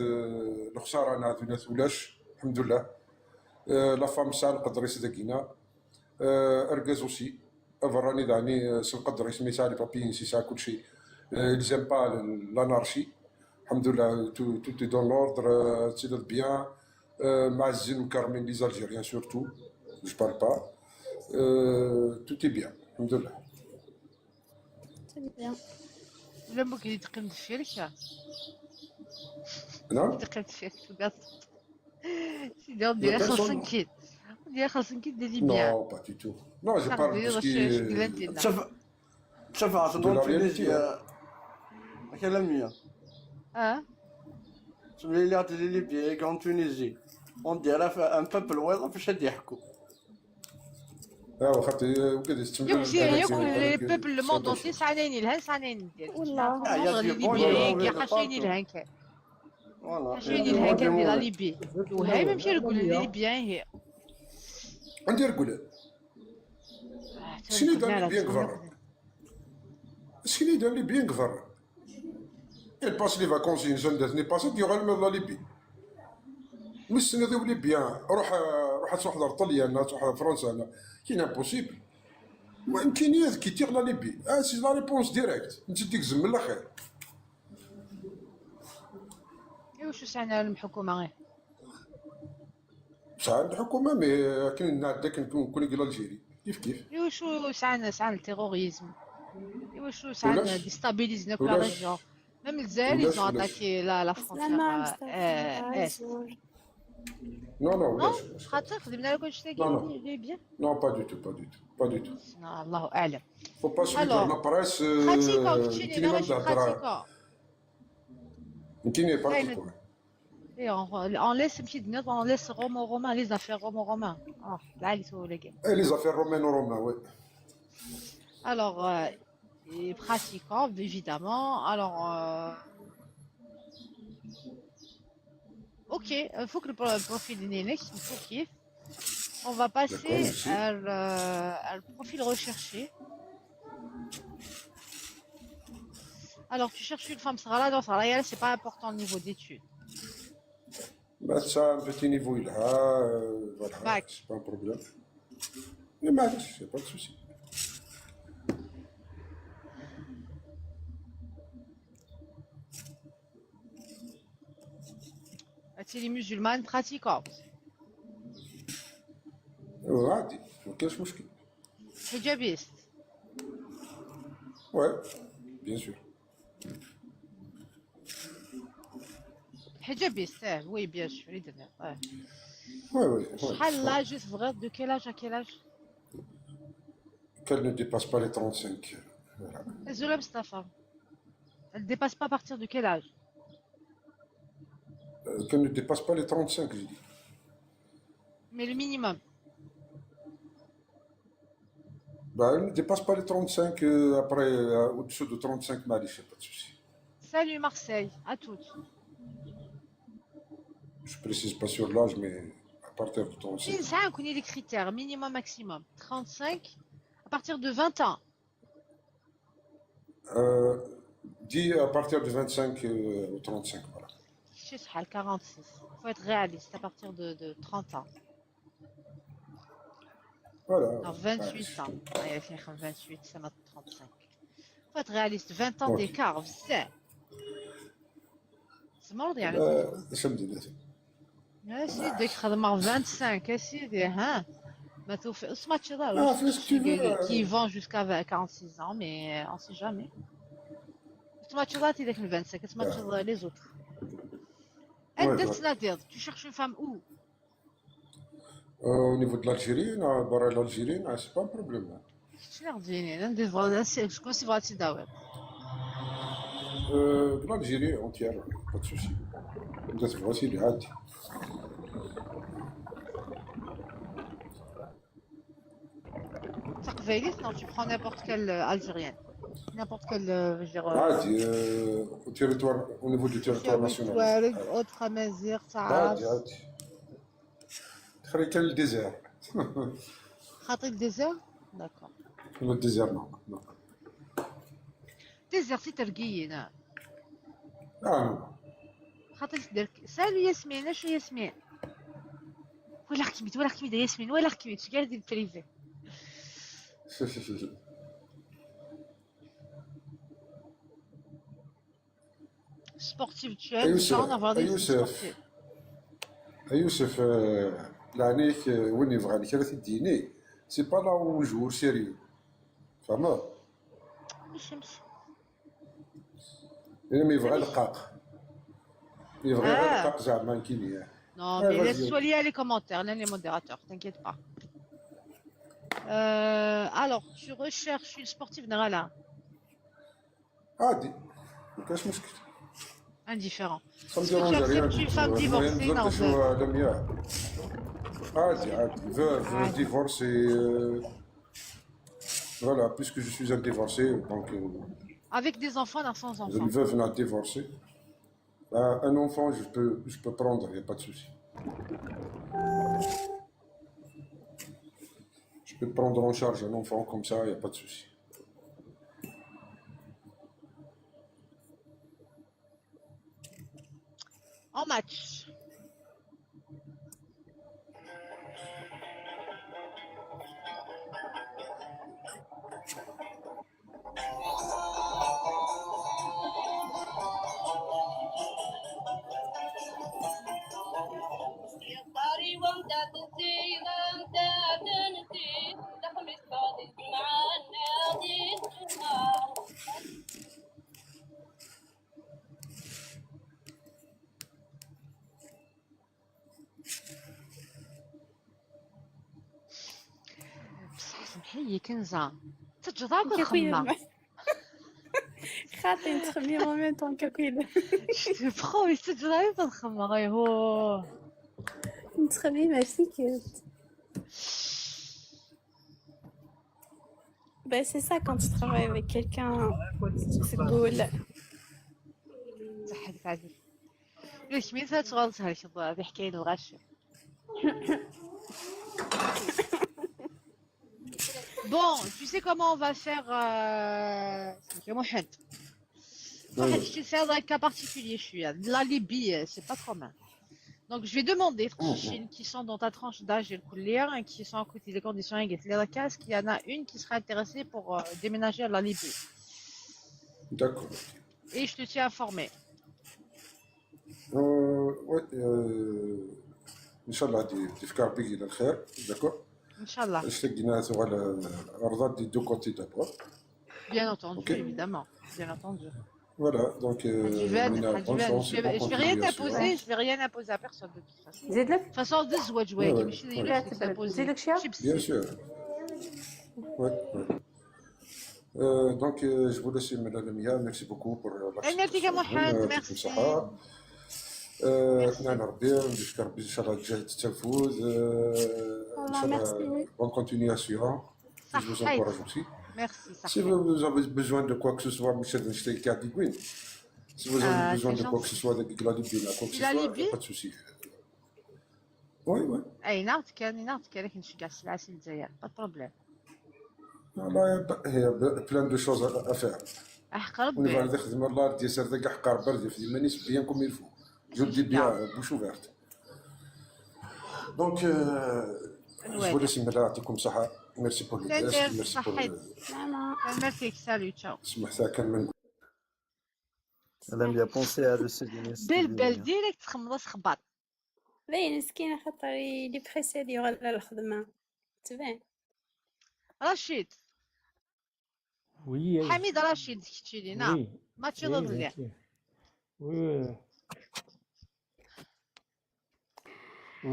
الخسارة أنا ذولا ثولاش الحمد لله. Euh, la femme سال قدريس دقينا. Euh, أرقاز aussi. أفراني داني, euh, سنقدر اسمي سالي بابين سي سا كل شيء. Euh, ils aiment pas l'anarchie. الحمد لله, tout, tout est dans l'ordre, euh, c'est bien. Euh, معزين مكرمين les Algériens surtout. Je parle pas. Euh, tout est bien. الحمد لله. C'est bien. ولا ممكن يتقيم الشركة؟ نعم. يتقيم الشركة. سيدي ربي خلصنكيد. ربي خلصنكيد دي ليبيا. Non, pas du tout. Non, je parle de ce qui est تشوف تشوف عطدون la réalité, تونيزيا. كلامية. اه. تسمي لي عطي لي ليبيا كون تونيزي. اون ديرا ان بوبل ويضا فاش غادي يحكوا. اه, واخا ت-, وكذا يستمر يوم شي الحياة ياكل ديالو. لي بيبل لو موند اونتي ساعه ناين لها ساعه ناين ديال Ah, il y a du bon, il y a du mauvais ليبيا de حاشين partout. لها كان Voilà. حاشين لها كان ديال لا ليبي. وهاي ما مشى يقول لي ليبيا هي. عندي يقول شنو دار لي بيان كفر؟ شنو دار لي بيان كفر؟ Il passe les vacances, une zone de n'est pas ça, il y aura le même la Libye. مش سنة ذو ليبيا, روح, روح تروح دار طليان, تروح فرنسا, هنا. كاين impossible. ما إمكانيات كي تيغ la Libye. Ah, c'est la réponse directe. انت ديك زم من الاخير. ايوا شو سعنا الحكومه غير؟ بصح عند الحكومه, mais كاين عندك نكون كون يقول الجيري كيف كيف. ايوا شو سعنا سعنا التيروريزم؟ ايوا شو سعنا ولاش؟ ديستابيليزينا في لا ولاش؟ ريجيون؟ ميم الجزائر ولاش؟ ils ont ولاش؟ attaqué la la frontière. زعما آه، آه، آه. Non, non, نو ولاش؟ خاطر خدمنا لكم شتا Non, non. لي بيان. Non, pas du tout, pas du tout, pas du tout. الله اعلم. Faut pas suivre Alors, la presse. خاتيكا Euh, وكتشيني كاينة لا ماشي الهضرة. خاتيكا. كاينة كاينة. partout. اي اون ليس مشي دنيا اون ليس رومو رومان لي زافير رومو رومان. اه لا عليك ولا كاع. اي, les affaires romaines aux Romains, oui. Alors, euh, et pratiquant, évidemment. Alors, euh, ok, euh, faut que le pro- profil de Nenex, il faut qu'il. On va passer D'accord, merci. à, le- à le profil recherché. Alors, tu cherches une femme صغيرة, donc صغيرة, c'est pas important le niveau d'études. Bah, ça, un petit niveau, il a, euh, voilà, Bac. C'est pas un problème. Mais معليش, c'est pas de souci. Tu es musulmane pratiquante. وعادي، ما كاينش مشكل. Hijabiste. Ouais, bien sûr. Hijabiste, eh, oui, bien sûr, il devait, ouais. Ouais, ouais, ouais. شحال l'âge تبغي, de quel âge à quel âge? Qu'elle ne dépasse pas les trente-cinq. Voilà. Désolé, Mustafa. Elle dépasse pas à partir de quel âge? Euh, qu'elle ne dépasse pas les trente-cinq, je dis. Mais le minimum. Bah, elle ne dépasse pas les trente-cinq, euh, après, euh, au-dessous de trente-cinq, معليش, pas de souci. Salut Marseille, à toutes. Je précise pas sur l'âge, mais à partir de trente-cinq. نسعى نكون les critères minimum maximum trente-cinq, à partir de vingt ans. Euh, dis à partir de vingt-cinq, euh, ou trente-cinq, voilà. شي شحال, quarante-six. Faut être réaliste, à partir de, de trente ans. Voilà. Non, vingt-huit ans. Ouais, c'est vingt-huit, ça m'a trente-cinq. Faut être réaliste, vingt ans Ok. D'écart, بزاف. C'est mort, يعني. Euh, ça me dit nothing. اسيدي, خدمة vingt-cinq, اسيدي, ها. ما توفي, سمعتش هذا Ah, fais ce que tu veux, qui, qui euh. Vont jusqu'à quarante-six ans, mais, euh, on sait jamais. سمعتش هذا, هذاك ال vingt-cinq, سمعتش هذا les autres. Ouais, انت ouais. تنادي, tu cherches une femme où? Euh, au niveau de l'Algérie, non, برا l'Algérie, non, c'est pas un problème, hein. شنو غادي انا ندير فوالا سي شكون سي فاتي داوي. Euh, de l'Algérie entière, pas de souci. Vous êtes voici les hâtes. تقبايليت, non, tu prends n'importe quelle, euh, Algérienne. N'importe quelle, euh, je veux dire, euh, عادي, euh, au territoire, au niveau du territoire national. Tuareg, autre, Amazigh, عادي, Arab. عادي. خلي كان le désert. خاطي le désert. D'accord. Le désert, non, non. Désert, c'est ترقيين. Ah, non. خاطر درك. Salut Yasmine, اش Yasmine؟ ولا حكمت, ولا حكمت Yasmine, ولا حكمت, شكال ديال privé. Sportive, tu aimes ça, on a يوسف, des يوسف. Sportifs. يوسف, euh, لعنيك, euh, وين يبغى لك راه تديني. C'est pas là où jouer sérieux. فهمت؟ ماشي, ماشي. انا ما يبغى القاق. يبغى غير آه. القاق زعما كينيا. Non, Ouais, mais vas-y, laisse vas-y. Solia les commentaires, là, les modérateurs, t'inquiète pas. Euh, alors, tu recherches une sportive, Naghala. عادي, ما كاش مشكل. Indifférent. Ça me Est-ce que tu dérange rien acceptes du une tout. Femme المهم, divorcée, نبدا non, شو veuve. هذا مياه. عادي, عادي. Veuve, عادي. Divorcée, euh, voilà, puisque je suis un divorcé, donc, euh, Avec des enfants, non, sans enfants. Une veuve, non, divorcée. Euh, un enfant, je peux, je peux prendre, il n'y a pas de souci. Je peux prendre en charge un enfant comme ça, il n'y a pas de souci. En match. بصح سمحي لي كنزة, تجرى كاكوي الخمة. خاطي نتخمي en même temps كاكوي. Je te promets, تجرى الخمة, غير هو. نتخمي ماشي كيف. Ben, c'est ça quand tu travailles avec quelqu'un, تقول صحتك عزيز. ليش مين فات غلط هاي شباب, هذه حكاية الغش. Bon, tu sais comment on va faire, euh, يا محمد. واحد الشيء, c'est un cas particulier شوية. La Libye, euh, c'est pas commun. Donc, je vais demander aux Chinois qui sont dans ta tranche d'âge et le collier, et qui sont à côté des conditions, est-ce qu'il y en a une qui serait intéressée pour euh, déménager à la Libye? D'accord. Et je te tiens informé. Euh, ouais, euh, إن شاء الله غادي تفكر بيك إلى الخير, d'accord. إن شاء الله. اش لقينا تغال الأرض des deux côtés d'abord. Bien entendu, Ok. Évidemment. Bien entendu. Voilà, donc euh, Je vais, Mina, bonne chance je et vais, bonne je vais rien continuation. T'imposer, je vais rien imposer à personne de toute façon. زيد لك Façon de زواج, ouais, Ouais, qui ouais, me dit, ouais. là, c'est pas posé. زيد لك شي. شي بسيط. Bien sûr. Ouais, ouais. Euh, donc, euh, je vous laisse, Madame Lamia. Merci beaucoup pour euh, Eh, merci, l'acceptation. Mohamed, Euh, merci. يعطيكم الصحة. آه، اتمنى ربي نشكر ربي ان شاء الله جهد التنفوذ. آه، ان شاء الله bonne continuation. Je vous encourage aussi. Merci, Si vous avez besoin de quoi que ce soit, monsieur Einstein, Kadigwin, si vous avez Ah, besoin c'est de quoi que ce gentil. soit, avec la Libye, quoi que ce La soit, Libye ? Pas de souci. Oui, oui. اي نعرف كان نعرف كان كنشجع السلعه الجزائر, pas de problème. Voilà, il y a plein de choses à à faire. احق ونبغى ربي. نخدم الله دي سير داك حق ربي دي في مانيش bien comme il faut. Je le dis bien, bouche ouverte. Donc, euh, je vous laisse, Mela, يعطيكم الصحة. Merci pour le test, merci pour le... Merci, salut, ciao. سمح ساكن من Elle aime bien penser à le sud. بال بال direct تخمض خبر. باين مسكينة خاطر il est pressé يغلى الخدمة. تبان. رشيد. Oui. حميد رشيد كتشيلي نعم. Oui. ما تشيلو مزيان. Oui.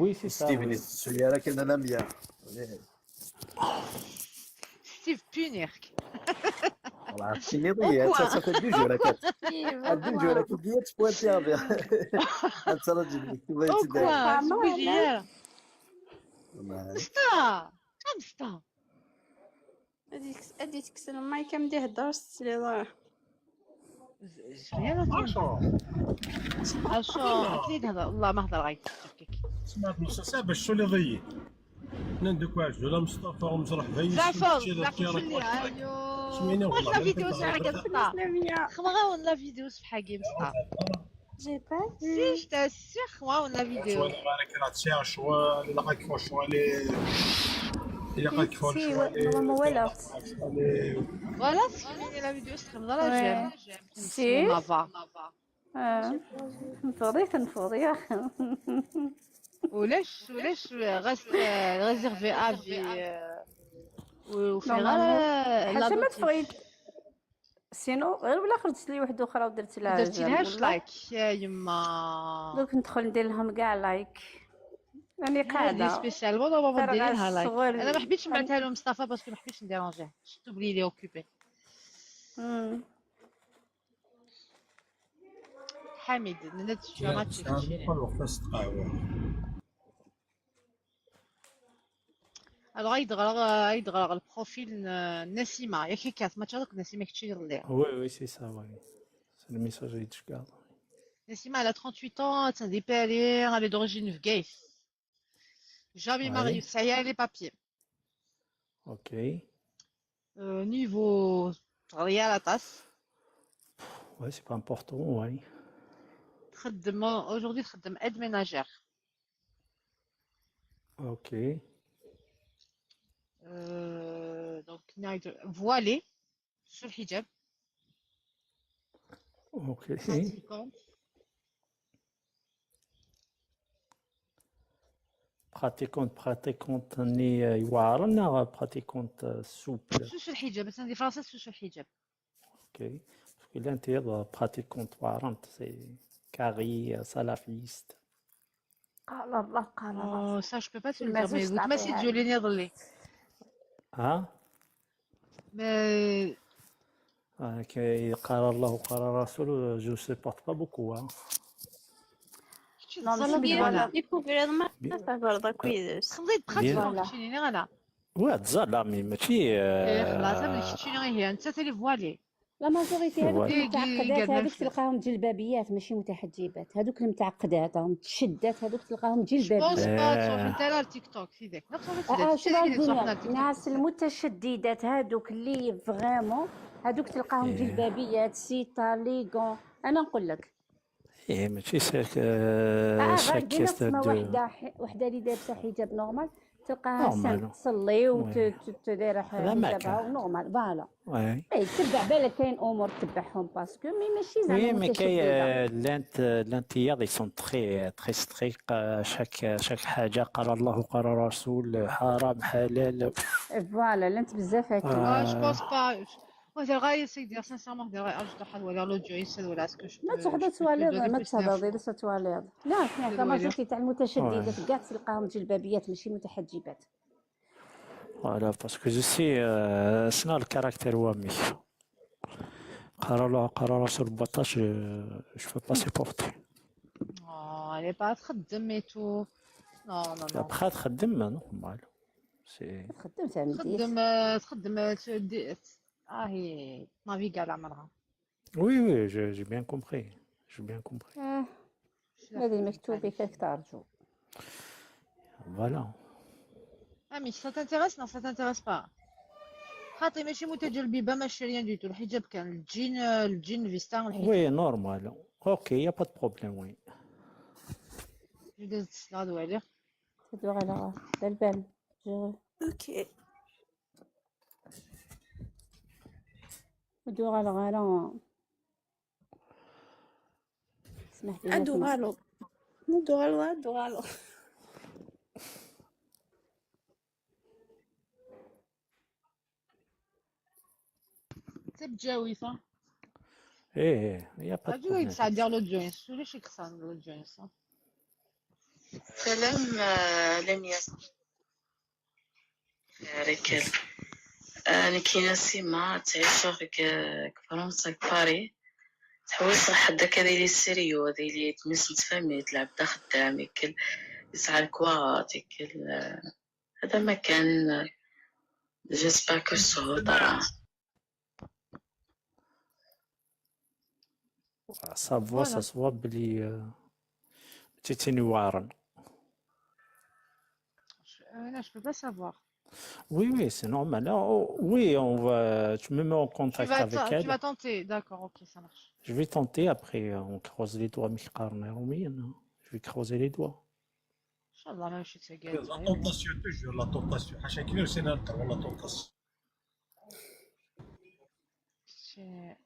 Oui, c'est ça. Steven, c'est là qu'elle aime bien. Steve Punirk. Voilà, c'est une idée, ça, ça fait du jeu, la carte. Ah, du jeu, la carte, tu peux intervenir. Ah, ça, là, tu peux Pourquoi? Ouais. Star. Comme star. هادي تكسر المايك، مدي هضر ستلي ضايع. عشرة. عشرة. أكيد هذا والله ما هضر غير تشكك. سمعت نص ساعة باش شو اللي ضيق. نندك واش ولا مصطفى ومصلح ضيق. زعفر، زعفر، شو اللي، أيوه. سمعيني والله. لا فيديو ساعة كتقطع. خمغا ولا فيديو صفحة كيم ستار. J'ai pas Si, je t'assure, خمغا ولا فيديو. شغل راك راه تسير شغل، إلا راك فوق شغل، إلا راك فوق شغل. Voilà. Voilà, c'est fini la vidéo, c'est comme ça, là, j'aime. Si. Mava. آه. نفضيك نفضيك. ولاش ولاش غاس ريزيرفي افي. وفي Normalement. غير حتى ما تفريد. Sinon غير ولا خرجت لي وحده اخرى ودرت لها درتي لهاش لايك يا يما. دوك ندخل ندير لهم كاع لايك. راني هذه قاعده. سبيسيال والله بابا ديري لها لايك. الصغير. انا ما حبيتش نبعثها لهم مصطفى parce que ما حبيتش نديرونجيه. شفتو بلي لي اوكوبي. مم. حميد ندت شو ما تشوفش. وقفة القهوة. Alors غيدغرغ غيدغرغ البروفيل ن- نسيمه ياك هكا ما تشارك نسيمه كتشي اللي. Oui, oui, c'est ça, oui. C'est le message اللي تشكال. نسيمه على trente-huit ans, تندي باري, elle est d'origine في كايس. Jamais Ouais. Marius, ça y est, les papiers. Ok. Euh, niveau تغريال طاس. Ouais, c'est pas important, ouais. تخدم aujourd'hui, تخدم aide ménagère. Ok. Euh, donc نايدر- voilée, sur الحجاب. Ok. Pratiquante. Pratiquante, pratiquante ني يوعرن ولا pratiquante souple? سوسو الحجاب, بس عندي فرنسا سوسو الحجاب. Ok. Parce que l'intérieur pratiquante وعرنت, c'est carré, salafiste. قال الله قال الله. Oh, ça, je peux pas te le ما dire, mais زوج écoute, ما تعطيها سيت جوليني ضلي. ها؟ Mais آه، كي قال الله وقال الرسول, je supporte pas beaucoup, hein. كنتي Non, تزال mais بيها. voilà. ديكوفري ما تعرف برضه كويس. تخمضي بقات بيان. فوق كتشيني غانا. واه تزال مي ماشي, إيه، خلاص, آه، ملي كتشيني غير هي, انت تالي فوالي. La majorité هذوك المتعقدات هذوك تلقاهم جلبابيات ماشي متحجبات، هذوك المتعقدات راهم متشدات، هذوك تلقاهم جلبابيات. Je pense pas تروح انت على التيك توك في ذاك. الناس المتشددات هذوك اللي vraiment هذوك تلقاهم جلبابيات، سيتا، ليغون. انا نقول لك ايه ماشي ساك آه، ساك تسمى وحده، وحده اللي لابسه حجاب normal، تلقاها تصلي وتدير حجابها normal. Voilà. اي تبع بالك كاين امور تبعهم parce que mais ماشي زعما oui mais كاين l'Inde l'Inde ils sont très très strict. شاك شاك حاجه قال الله قال الرسول حرام حلال. Voilà l'Inde بزاف هكا. Ah, je pense pas. Moi, j'ai raillé, c'est dire sincèrement, j'ai raillé. Ah, je dois aller l'audio, c'est voilà ce que je peux. ما تحضر تواليض، ما تحضر دير تواليض. لا، حنا la majorité تاع المتشددات كاع تلقاهم جلبابيات ماشي متحجبات. Voilà, parce que je sais, euh, شنو le caractère وامي. قرا الله قرا رسول أربعطاش، je peux pas supporter. Oh, elle est pas تخدم et tout. Non, non, non. Après تخدم normal. C'est تخدم زعما تخدم آه، تخدم آه، تدي- اه هي نافيغا على عمرها. Oui, oui, j'ai j'ai bien compris. J'ai bien compris. آه، هذه مكتوبة كيف ترجو. Voilà. Ah, mais ça t'intéresse ? Non, ça t'intéresse pas. خاطي ماشي متجلببة، ماشي rien du tout. الحجاب كان الجين، الجين فيستا والحجاب. Oui, normal. Ok, il n'y a pas de problème, oui. Je vais te dire. تدور على البال. Ok. ودور على غالا. اسمح لي. ادو غالو. ادو غالو، ادو غالو. انت بتجاوي صح؟ ايه ايه يا با اجي يتسعى دير l'audience، شو ليش يكسر l'audience؟ سلام آه، لمياء. ركال. آه، أنا كاينة سيما تعيش غيك فرنسا كباري. تحوس راح حدا كذا لي سيريو، هذا لي تمس نتفاهمي، تلعب دا خدام يكل، يسعى الكوات يكل. آه، هذا ما كان. J'espère que الصوت راه Ça voit, ça se voit بلي آه، تيتيني وارن. انا je peux pas savoir. Oui, oui, c'est normal. Oh, oui, on va. Tu me mets en Tu contact vas, avec t- tu elle. vas tenter, d'accord, ok, ça marche. Je vais tenter, après, euh, on croise les doigts, ميقارن روميا. Je vais croiser les doigts. ان شاء الله ماشي تسقى. La tentation, toujours la tentation. حاشا كي نسينا نهضروا la tentation. شي-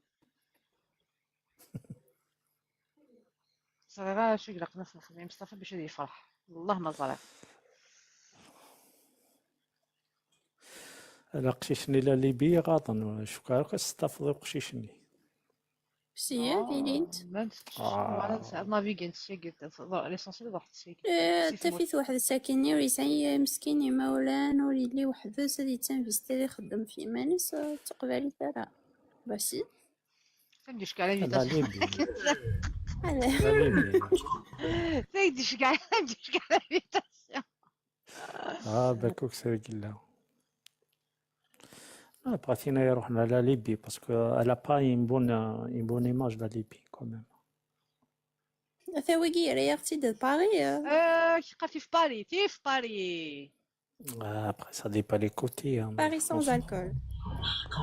صغيرة شو قلقنا في نخدم مصطفى باش يفرح، والله ما صغير. لا قشيشني لا ليبي غاضن شكرا كستافضي قشيشني. بسيا دينينت. ما نسى نافيغي نسى قلت l'essentiel واحد الشيء. آه، حتى فيت واحد الساكن يوري سعي مسكين يمولان وليلي وحده سادي تنفيستي يخدم في مانيس تقبالي ترى. باسي. تمديش كاع لا l'invitation. ليبي انا لا ليبي. تمديش كاع، تمديش كاع l'invitation. اه باكوك سيري قلا. آه بغيتينا يروحنا لا ليبي parce que elle a pas une bonne une bonne image la Libye quand même. ثويقي رياغتي دو باري. آه، كي قاتي في باري، تي في باري. Ah, après ça dépend les côtés. Hein, باري sans alcool.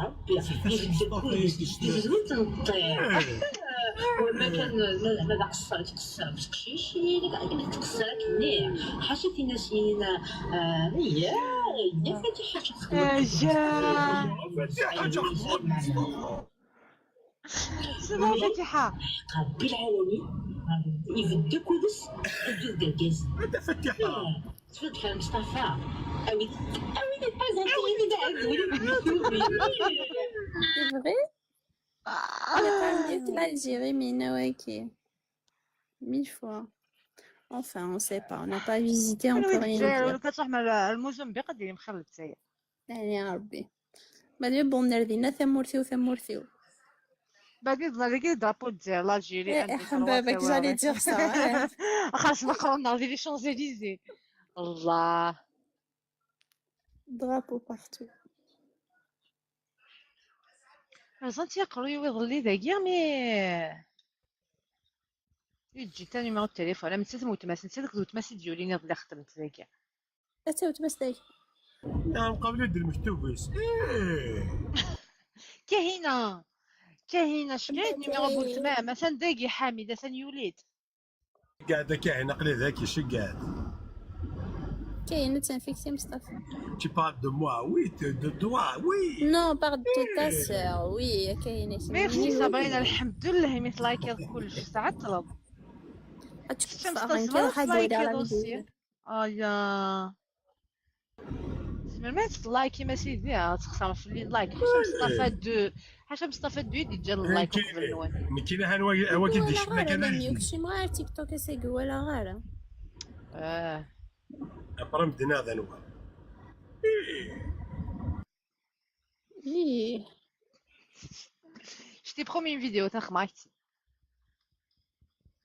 ربي يزوي تنطير. وما كان زعما لا قصرت قصرت كشيشي، لا قصرت مليح. حاشا في ناس ينا. آه، يا يا فاتحة شخص. آه، جا. سمع فاتحة. ربي العالمين يبدا كودس. يبدا كاس. هذا فتحة. تفضل مصطفى. اوي اوي دي بازاتي. C'est vrai. On a pas vu l'Algérie, mais non, ok. Mille fois. Enfin, on sait pas. On n'a pas visité encore une الجزائر fois. ولا كتروح مع الموزمبيق ديري مخير للجزائر. يعني يا ربي. بعدين بون نردينا ثمورتي وثمورتي. بعدين تظهر لك drapeau الجزائر، l'Algérie، ايه حبابك، j'allais dire ça. خاص مقرون ناضي les Champs-Élysées. الله. Drapeau partout. Rẓant-iyi aqerruy-iw iḍelli dagi, mi i d-ǧǧint numéro de téléphone, am nettat am weltma-s, nettat akked weltma-s i d-yulin iḍelli xedment dagi. Atta weltma-s dagi. Nɛam, qabel i d-lmektub-is. Ih! Kahina! Kahina, ceggeɛ-d numéro n weltma-m, atan dagi Ḥamid, atan yuli-d. Ceggeɛ-d a Kahina, aql-i dagi, ceggeɛ-d. Kahina, attan fik-i Mustafa. Tu parles de moi, oui, de, de toi, oui. Non, parle de ta sœur, oui, a Kahina. Merci Sabrina, lḥemdullah imi tlakiḍ kullec, tɛeṭṭleḍ. Ad teččeḍ ssebɛa n kra ḥedd wala la vidéo. Aya. Tzemrem ad tlakim a sidi, ad txeṣrem fell-i like. Ḥaca Mustafa deux, ḥaca Mustafa deux i d-yeǧǧan like uqbel-nwen. Nekkini ha wagi d-icemma kan. Ur kcimeɣ ara ar TikTok ass-agi, walaɣ ara. Ah. Après, medden-a d anwa? Ih. Je t'ai promis une vidéo, taxmakt.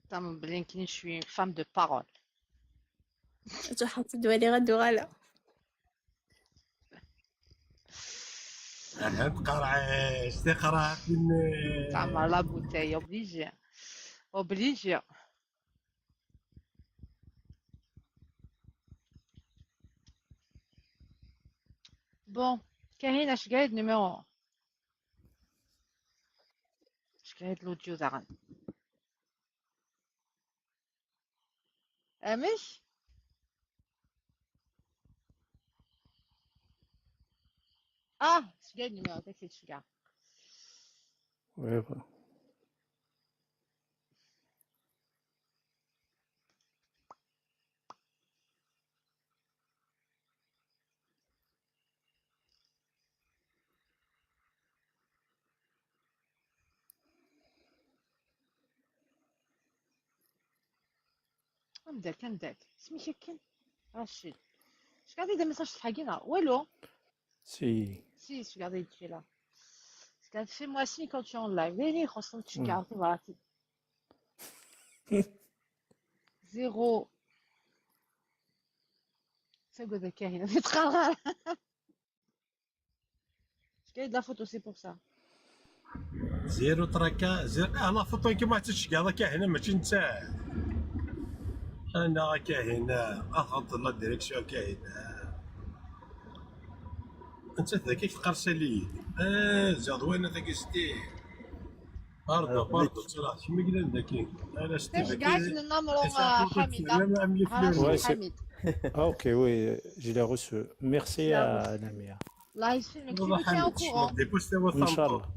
Tam belli nekkini je suis une femme de parole. Tura ḥatt d wali ad uɣaleɣ. Aha, tqerɛesh, tiqerɛet-nni. Tɛemmer la bouteille, obligé. Obligé. Bon, Kahina, ceggeɛ-d numéro. Ceggeɛ-d l'audio daɣen. Amek? Ah, ceggeɛ-d numéro, takti tceggeɛ. Oui, bon. Amdak, amdak. Isem-ik akken? Racid. Ceggeɛ-d message ṣṣeḥḥa-agi neɣ walu? Si. Si, ceggeɛ-d-agi la. Ceggeɛ-d, fais-moi signe quand tu es en live. D ayen i ixuṣṣen, ceggeɛ-d tibratin. Zéro. Tettagad a Kahina, tettqarɣar. Ceggeɛ-d la photo, c'est pour ça. Zéro traka, zéro. Ah, la photo كيما تشجع، هذا كاهنة ماشي نتا. أنا كاهنة، أخذ la direction كاهنة. أنت ذاك تقرص لي. آه، زاد وين ذاك ستي؟ برضه، برضه، ترى شي مقلن ذاك. أنا ستي ذاك. شجعت لنا مرة حميدة. لا، لا، أمي ها، فلوري. حميد. Ah, ok, oui, je l'ai reçu. Merci à Lamia. الله يسلمك، tu me tiens au courant. إن شاء الله.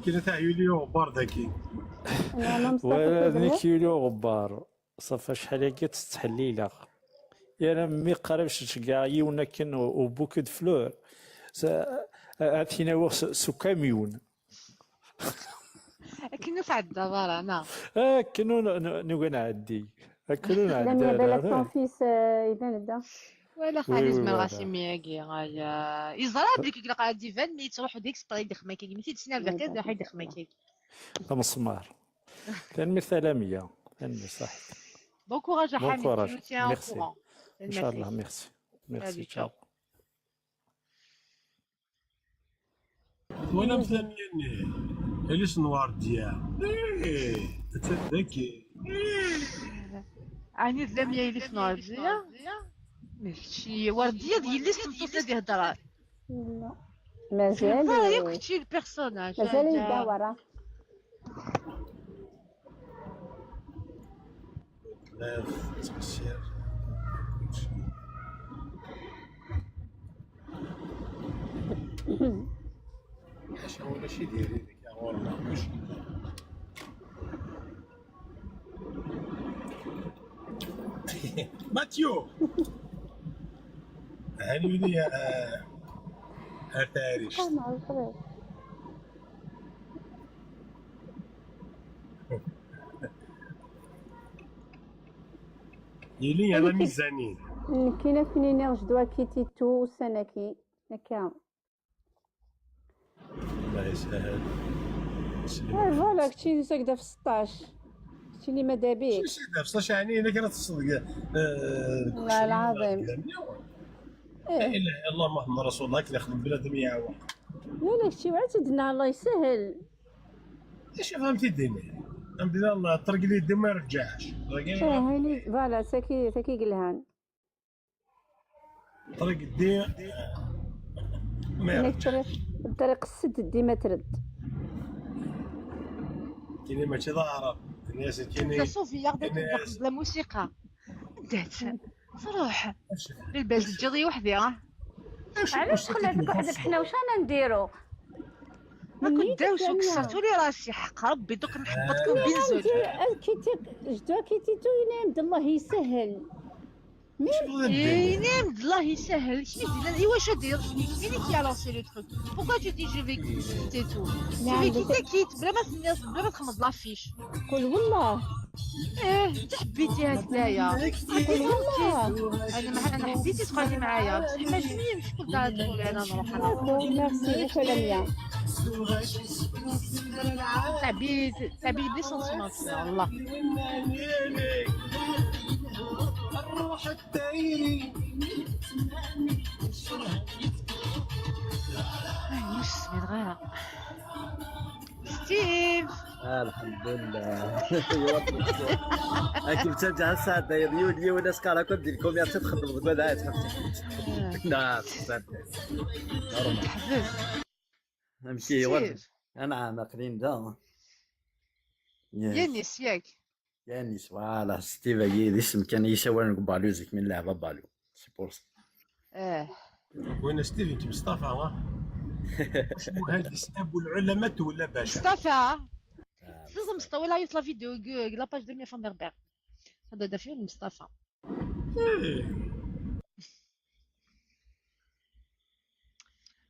كاين تاع يوليو غبار ذاكي. ولا ذيك يوليو غبار. صافي شحال هكا تتحليلة. يا أنا مي قريب شجع يون أكن و bouquet de fleurs. عرفتينا هو سو كاميون. أكنو تعدى برا، أنا. أكنو نقول نعدي. أكنو نعدي. لم يبلغ ton fils، آه، إذا نبدا. ولا خالد oui, مال voilà. غاسي مياكي، غايا. يزرع بلي كي قلق عاد يبان، مي تروح ديك سبري ديك ما كاين، مي تيتسنى بلي كي راح يديك ما كاين. مسمار. تنمير سلامية. تنمير صحيح. Bon courage à Hamid. Bon courage. Merci. إن شاء الله. Merci. Merci. Ciao. ولا مثلا يعني. إليس نوار ديا. إيه. تتذكي. إيه. عني ذا ميا إليس نوار ديا. ماشي وردية ديال اللي سمتو هذه الهضرة. لا. مازال. لا، ياك كنتي البيرسوناج. مازال يدور. حاشا ولا شي ديالي ديك يا غورنا. ماتيو. هاني ولي يا، آه، آه، فارس. يلي على ميزانين. كاينه فين ينير جدوى كيتي تو سنكي هكا. الله يسهل. إيه، فوالا، كنتي هكذا في ستطاش. كنتي اللي ماذا بيك. شي هكذا في ستطاش، يعني، إلا كانت تصدق، آه، والله العظيم. إيه. لا إله إلا الله محمد رسول الله، كي يخدم بنادم يعاون. لا، لا، كتشي وعاد تدنا الله يسهل. ايش فهمتي ديني؟ الحمد لله، الله طرق لي يدي ما يرجعش. طرق لي آه، هاني، فوالا، ساكي، ساكي قلهان. طرق الدين ما يعني يرجعش. الطريق، الطريق السد ديما ترد. كاين ماشي ضارة. الناس كاين صوفيا غدا كاين تبدا ناس. قبل الموسيقى. دات. صراحة. اش؟ للباس تجري وحدي، اه. اش علاش المشكل؟ تخلي هذيك وحدة الحنة؟ واش انا نديرو؟ ما كنت داوش وكسرتو لي راسي، حق ربي، دوك نحبطكم بين زوج. كيتي، جدوى كيتي تو ينام، الله يسهل. ينام، الله يسهل. شنو دير؟ ايوا، شو دير؟ مين كي لونسي لو تروك؟ بوكوا تو دي جو في كيتي تو؟ جو في كيتي كيت بلا ما تنيض، بلا ما تخمض لافيش. قول والله. ايه، انت حبيتي هكذايا. قول والله. انا مع-، انا حبيتي تقعدي معايا، بصح ما جيني شكون دار تقول انا نروح انا. داكور، ميرسي، شكرا ليا. تعبيد، تعبيد بلي سونسيمون والله. آه، مش سميت غيرها. ستيف. آه، الحمد لله. راكي متشجعة الساعة داير يو اليوم الناس قاعدة كون دير كوميرس تخدم غدا لا تخدم. لا، صافي. نورمال. نمشي ستيف. ورد. أنا عام أقليم دا. يس. يانيس ياك. يانيس، فوالا، ستيف هي الاسم كان يسوى نقبالو زيك من لعبة بالو. سي بور سا. اه. وين ستيف؟ انت مصطفى، ها؟ اسمه هادي ستيف والعلماء ولا باشا؟ مصطفى. آه، زوز مصطفى، ولا يطلع فيديو، لا باج دو ميا فان دير بير. هذا دافع مصطفى. إيه.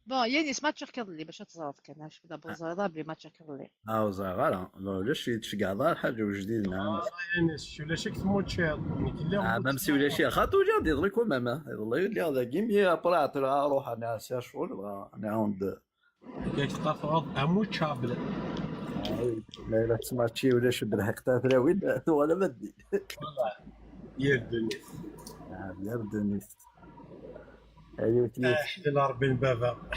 بون، يانيس، ما تشكر لي باش تزرف كان، اش بدا بوزا رابلي ما تشكر لي. اه، وزا غالا. لا، لا، شي تشجع ضار حاجة وجديد، نعم. آه، يانيس، شو لا شك تموت شي، نك اللي آه، ما مسوي لا شي. خاطر وجا دي ضري كو ماما. والله اللي هذا جيم يا برا ترى روح انا سير شغل، نعاود. كيك تقاطعض اموتشابل. آه، لا، لا، تسمع شي ولا شد الحق تاع وين؟ ولا بدي. والله. يا الدنيا. آه، يا الدنيا. ايوا، كيف؟ آه، حلال ربي البابا.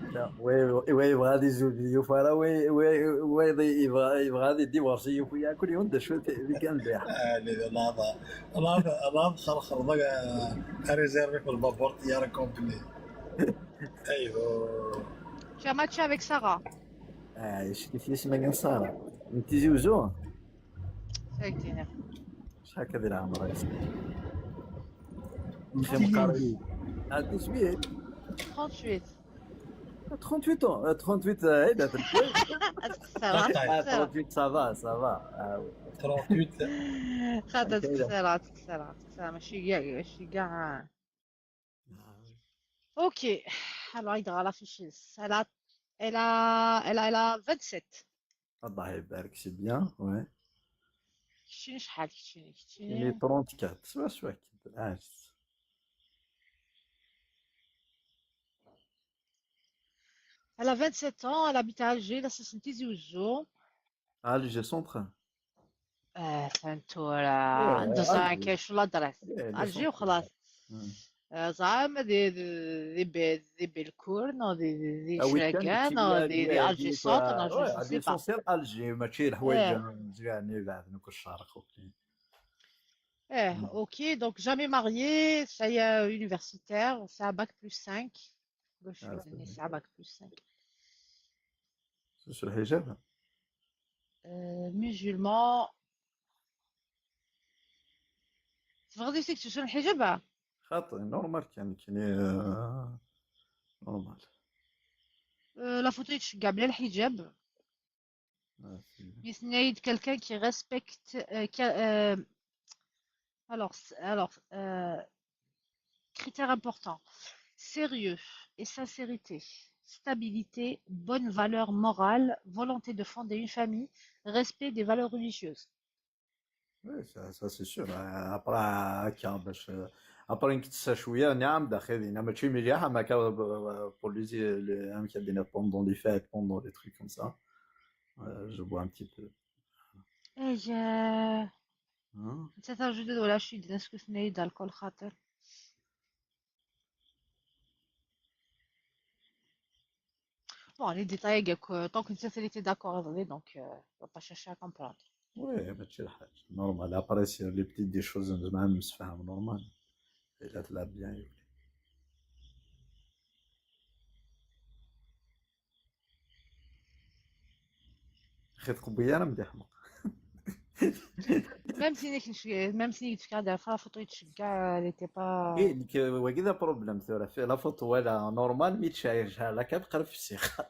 لا، وي، وي، يبغى غادي يزوج يوفا، راه وي، وي، وي، يبغى، يبغى غادي ديفورسي يوفا، يا كل يوم دا شوية اللي كان بيع. آه، لا، لا، لا، لا، لا، خلخل، لا، آه، ريزيرفي في البابور، طيارة كومبلي. ايوا. Tu as matché avec Sarah. آه، شتي في اسمها كان سارة. انت تيزي وزو؟ ساكتين. شحال كدير عمرها يا سيدي؟ انت مقاري. عندي سميت. trente-huit. trente-huit ans، آه، trente-huit، آه، عيدة. تخسر، آه، تخسر. trente-huit، ça va، ça va. آه، oui. trente-huit. خاطر هكا إذا. تخسر، تخسر، تخسر، ماشي كاع، ماشي كاع. اوكي. Alors, il a la fiche. Elle a, elle a, elle a, elle a vingt-sept. الله يبارك، c'est bien, ouais. كتشيني شحال، كتشيني، كتشيني. يعني trente-quatre، سوا، سوا كده. آه. Elle a vingt-sept ans, elle habite à Alger, la soixante-dix. Alger centre. آه، فهمت، ولا إيه، ندوز على Alger. كاين شو لا درات. إيه، الجي centre. وخلاص. مم. آه، زعما دي، دي، دي بي-، دي بيلكور، نو، دي، دي، دي آه، ويكاند شراكان، نو، دي، دي الجي صوت، نو، جو سي با. ليسونسيال الجي، ماشي الحوايج إيه. زوين، بعد نكون الشارق، أوكي. إيه، مم. أوكي، donc jamais mariée, c'est universitaire, c'est un bac plus cinq. باش آه، يعني c'est ساعة باك بلس سانك. سوس الحجاب؟ آه، musulman. تبغي ديك تسوس الحجاب؟ خاطر نورمال كان، كان، آه، نورمال. آه، لا فوتو يتشجع بلا الحجاب. آه، c'est bien. يسنايد quelqu'un qui respecte, euh, qui, euh, alors, c'est- alors, euh, critère important. Sérieux et sincérité, stabilité, bonne valeur morale, volonté de fonder une famille, respect des valeurs religieuses. Oui, ça, ça, c'est sûr. Euh, après, هكا باش، euh, après نكتسها شوية، نعم، داخل هنا ماشي مليح، أما كا، euh, pour les, les, أما كا دينا pendant les fêtes, pendant les trucs comme ça. Euh, je bois un petit peu. ايه. ها؟ انت تاع جدد ولا شي دينا سكوت نايد الكل خاطر. Bon, les détails, euh, tant que ça, c'était d'accord, donc euh, on va pas chercher à comprendre. Oui, mačči d lḥaǧa normal. Après, c'est les petites des choses, zemreɣ ad nemsefham normal. Ila tella bien, yuli. Xi tqebbi ara mliḥ meq. Même si nek, même si nek, la photo, il te gars, elle était pas. Eh, nek, wagi d problème tura. Fi la photo, voilà, normal, mi tcayr, la carte, qrib fsixa.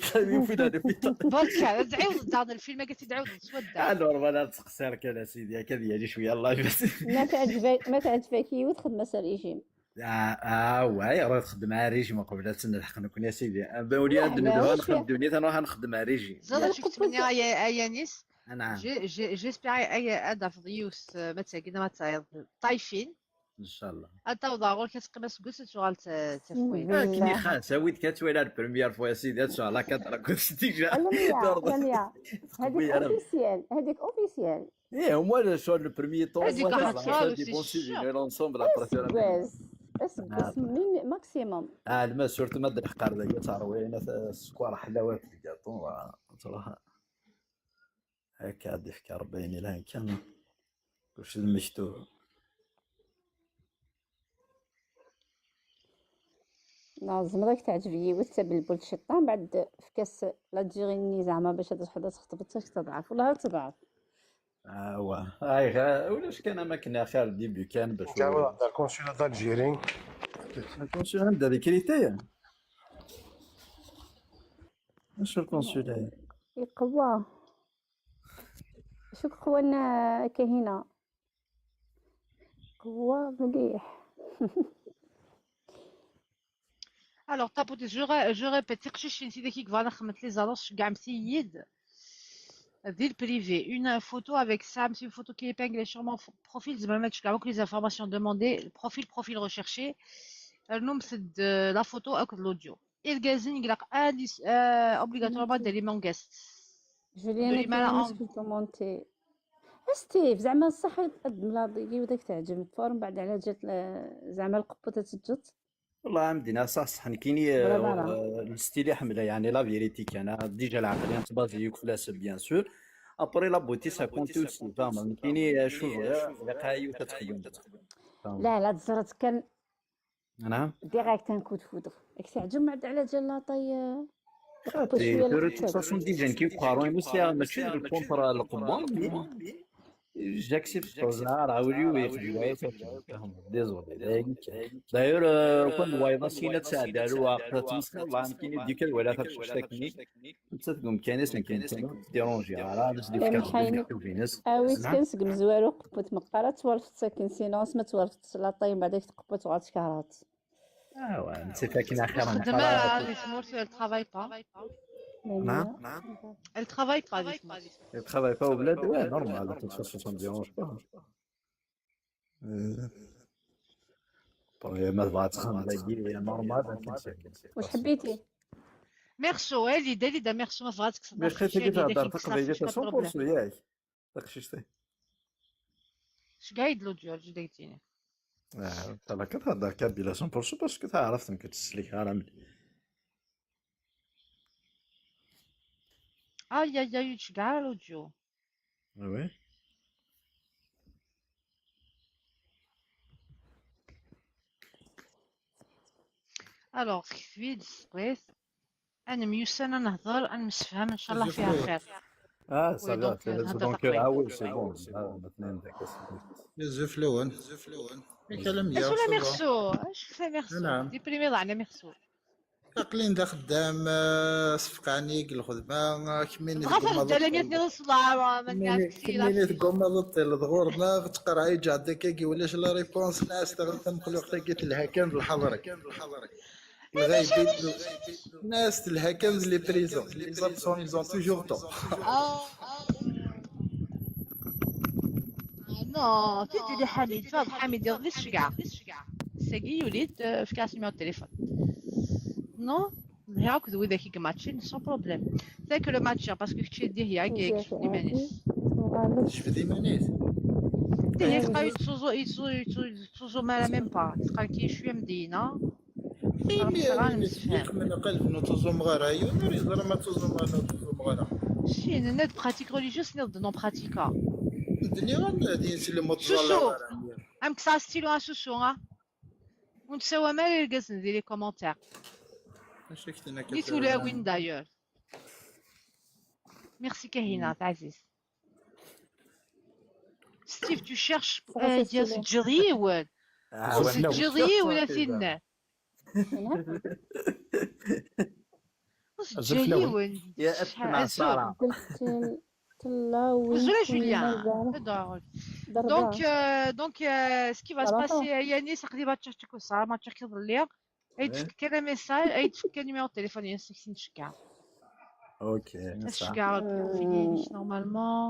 Xavi fi la l'hôpital. بركة، تعاود دار الفيلم، قالت تعاود سوى الدار. Alors, voilà, تسقسي كان سيدي، هكا ديالي شويه، الله يبارك. ما تعجبك، ما تعجبك يوت خدمه سر ريجيم. اه، اه، واي، راه تخدم على ريجيم قبل تنلحق نكون يا سيدي. بولي هاد لا، الدنيا واش نخدم الدنيا، تنروح نخدم على ريجيم. زاد شفت مني يا يا نيس. نعم. J'ai- j'ai- J'espère اي هذا في ضيوس ما تساقينا ما تعيط طايفين. ان شاء الله. هذا وضع غير كتقيم اسكوس تشغل تفوين. آه، كني خاص هاويد كتويل la première fois يا سيدي، هاد الشهر لا كتر كنت ديجا. لا، لا، هذيك اوفيسيال، هذيك اوفيسيال. ايه، هما شغل le premier temps. هذيك واحد الشهر دي بون وسي سيدي الشهر. لونسومبل ابري. اسكواز، اسكواز ماكسيموم. اه، الماء سورتو ما الحقار ذاك تاع روينه، السكر، حلاوات، الكاطو، آه، تروح. هكا عاد يفكى ربي، يعني لا كان كلشي المشتوه. لا، زعما راك تعجبني وانت بالبولشيطه، من بعد في كاس لا تجيريني زعما باش هاد الوحده تخطبت حتى تضعف، والله تضعف. اوا، هاي غا ولاش كان ما كنا خير ديبي كان باش تعاود على الكونسول دالجيري. الكونسول عندها ريكريتي. اش الكونسول؟ يقوى. شو قوانا كاينه؟ قوى مليح. Alors, tapoter, je, ré- je répète, تقشيشين سيدي كي كفانا خمت les annonces, je gagne سيد. Ville privée, une photo avec Sam, c'est une photo qui est épinglée sur mon f- profil, زعما ما تشكاوك les informations demandées, profil, profil recherché, le nom c'est de la photo avec l'audio. Et le gazing, il a obligatoirement des mangas. جوليان كيما في الكومونتي. ستيف، زعما الصح يقدم لا ضيقي وداك تعجب الفورم بعد على جات ل- زعما القبه تتجت. والله عندنا صح صح نكيني. الستيل يحمل يعني لا فيريتي كان ديجا العقليه تبازي يوك فلاس بيان سور. ابري لا بوتي سا كونت اوسي فاهم نكيني شوف لقاي وتتحيون. لا لا تزرت كان نعم. ديريكت ان كود فودر. ياك تعجب معد على جال لاطاي. خاطي دو توت فاسون ديجا نكي قارون ماشي ماشي الكونترا القبان. جاكسيبت الزهر عاولي ويخدم ديزولي. داير كون وايضا سينا تساعد على الوقت تمسك الله يمكن يديك ولا تفشتكني. انت تقوم كانس يمكن ديرونجي على باش ديك كتبين. اوي كنسق مزوارو قبت مقاره توالفت ساكن سينونس ما توالفتش لاطاي بعدك تقبت وغتكارات. اوا انت فاكين اخيرا. خدمة هذه سمورت، elle travaille pas. نعم. Elle travaille pas هذه سمورت. Elle travaille pas وبلاد واه نورمال تخصصا ديرونج با. بروبليم ما تبغى تخدم داكي نورمال. واش حبيتي؟ ميرسو هادي دالي دا ميرسو ما بغاتك. مي بقيتي كي تهضر تقبيلي تاع سون بور سو ياك. تقشيشتي. اش قايد لو ديور جي دايتيني. اه طلع كتهضر كابيلا سون بور سو باسكو تعرف كتسلك على ملي. اي اي اي تشكع لو ديو. وي. الوغ كتبيد السقيت. انا ميوسان نهضر نمسفهم ان شاء الله فيها خير. اه صافي دونك. اه وي سي بون. اثنين داك. زوف لون زوف لون. كلام يا ولا ميرسو. اش فيها ميرسو؟ ديبريمي ضعنا ميرسو. اقلين دا خدام. صفقانيك الخدمه كمين. غفر الدلاليات ديال الصداع. كمين تقوم الطيل ضغورنا تقرا يجي عندك كي ولاش لا ريبونس ناس تغلط مخلوق تاكي تلها كان الحضرك. الغايبين. الناس تلها كان لي بريزون لي زابسون ils ont toujours tort. نو تيجي لي حميد فاض حميد يغلي الشقعه. ساقي يوليد في كاس نيميرو التليفون. نو هاك ذوي ذاك يماتشين سون بروبليم. ذاك لو ماتش باسكو كتشي ديه يا كيك دي مانيس. شفت دي مانيس. ديه يتقاي تسوزو يتسوزو يتسوزو مالا ميم با يتقاي كي شويه مدينه. Imi ixmen aqalben ur ttuẓumeɣ ara, yiwen ur yeẓra ma ttuẓumeɣ ara ur ttuẓumeɣ ara. Si, nenna-d pratique religieuse, tenniḍ-d non pratique. Nniɣ-am ad yensellem ur tẓalleḍ ara. Am kkseɣ stylo a Chouchou, ha? Ur nessawam ara irgazen di les commentaires. Acu ak-tenna? Ni tulawin d'ailleurs. Merci Kahina, taɛzizt. Steve, tu cherches, euh, teǧǧiḍ yiwen. Teǧǧiḍ yiwen a tinna. Teǧǧa yiwen. Azul Julien. Donc, euh, donc, euh, ce qui va se passer, Yanis, aql-i ma tčekkuseɣ, ma tčekkiḍ lliɣ. Ad d-tefk kan amessage, ad d-tefk kan numéro de téléphone, Yanis, ad k-ten-ceggɛeɣ. Ok. Ad ceggɛeɣ le profil-inek normalement.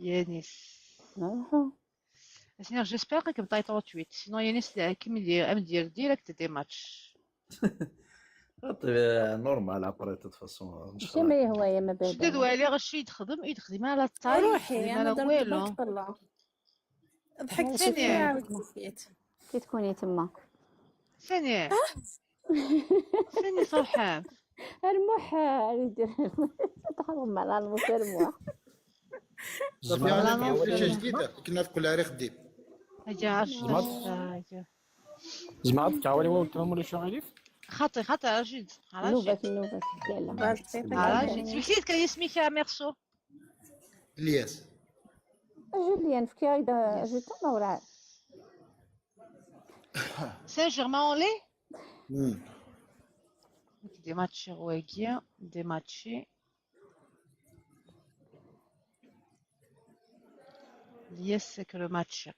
Yanis. J'espère que tu as trente-huit. Sinon, Yanis, ad k-d-yerr direct des matchs. Normal, après, de toute façon. Jamais هواية ما بابا. شدد وعلي غشي يتخدم، يتخدم على الطاي، يتخدم على والو. ضحكت ثاني. كي تكوني تما. ثاني. ثاني صرحة. المح يدير. تحرم على المح. صافي، أنا كنت شي جديدة، كنا في كل عريق ديب. أجا عرش. زعما تكعوري واو تمام ولا شو غيليف؟ خاطي، خاطي، راه جيت. نوبة، نوبة. لا، لا. راه جيت. سميتي كان اسمك ميرسو. الياس. جوليان، فكي هيدا جيت أنا وراه. سان جيرمان أولي؟ مم. دي ماتشي غواكيا، دي ماتشي. الياس سكر ماتشي.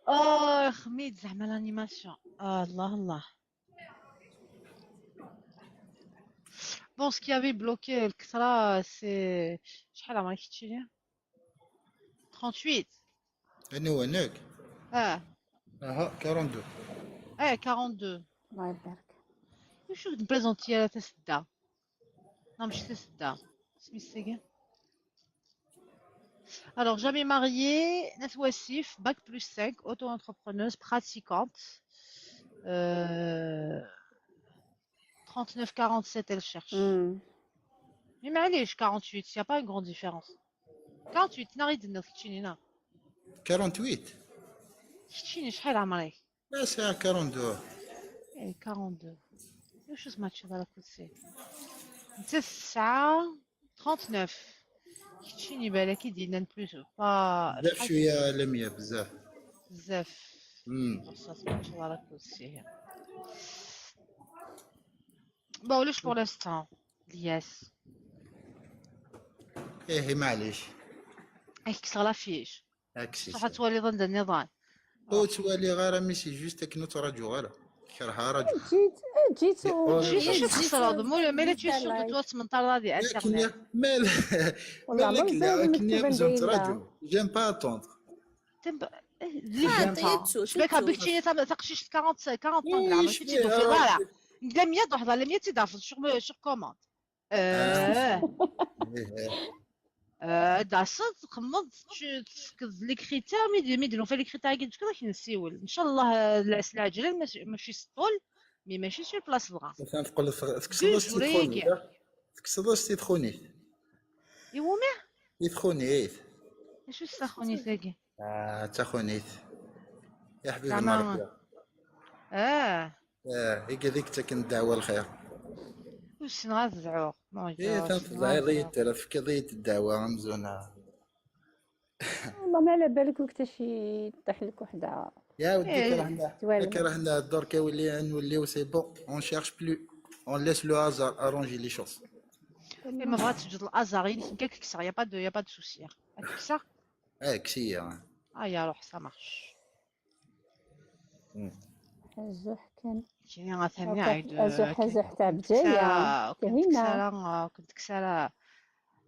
آه، خميت زعما l'animation. آه، الله، الله. Bon, ce qui avait bloqué الكثرة، c'est شحال عمرك كتشري؟ Trente-huit. أنا وينك؟ اه. اها، quarante-deux. اه، quarante-deux. الله يبارك. شوف نبريزونتي على تسدا. لا، ماشي تسدا. سميتها كاع. Alors, jamais mariée, Nat Wassif, bac plus cinq, auto-entrepreneuse, pratiquante. Euh, trente-neuf quarante-sept, elle cherche. Mais معليش, quarante-huit, il n'y a pas une grande différence. Quarante-huit, ناري دنا كتشيني نا. Quarante-huit. كتشيني شحال عمرك؟ لا، c'est quarante-deux. ايه، quarante-deux. واش سمعت شي ضرك كلشي؟ انت الساعة trente-neuf. كتشيني بالك يدينا plus pas. بزاف شوية لمية، بزاف. بزاف. امم. بصح سمعت شي ضرك كلشي. Bon, علاش pour l'instant؟ الياس. ايه، معليش. هاك كسغ لافيش. هاكسي. صح، توالي ظن النظام. او توالي غير مي سي جوست كنو تراجو غير. كرها راجو. جيت، جيت و- جيت شو تخسر هذا؟ مو مالا تشي شو توا تمنطر هذه انترنت. مال. والله مالك ما لا، كني مزون تراجو. J'aime pas attendre. تم. اللي انت شبيك هبيك شي تقشيش quarante، quarante ans لا ما شفتي في ضارة. لا مية واحد، لا مية تضاف شو، شو كوموند. اه. اه، دا صدق، قمض، تفكد لي كريتير، مي دي، مي دي، نوفي لي كريتير كي تفكد، راك نسيول. ان شاء الله، آه، العس العجلة ماشي، ماشي سطول، مي ماشي سور بلاص بغا. مثلا تقول لك تكسر دوز واش تيتخوني، ورايقي. تكسر واش تيتخوني. يومي؟ يتخوني، ايه. شو السخوني تاقي؟ آه، تخونيت. يا حبيبي زعما المربية. اه. اه، هيك هذيك تكن الدعوة الخير. وش نغزعو؟ ايه، تنفض هذه التلف كضيت الدعوة مزونة. والله ما على بالك وقتاش يطيح لك وحدة. يا ودي، إيه. كرهنا، كرهنا الدرك يولي نوليو c'est bon, on cherche plus. On laisse le hasard arranger les choses. إيه، ما بغاتش تجد الازار، غير كاك كسر، y a pas de, y a pas de souci. كسر؟ اه، كسية. اه، يا روح، ça marche. مم. الزح كان. كاين غا ثاني عيد، أزح، كنت أزح تاع بجاية. كنت كسالة، كنت كسالة، آه، كنت كسالة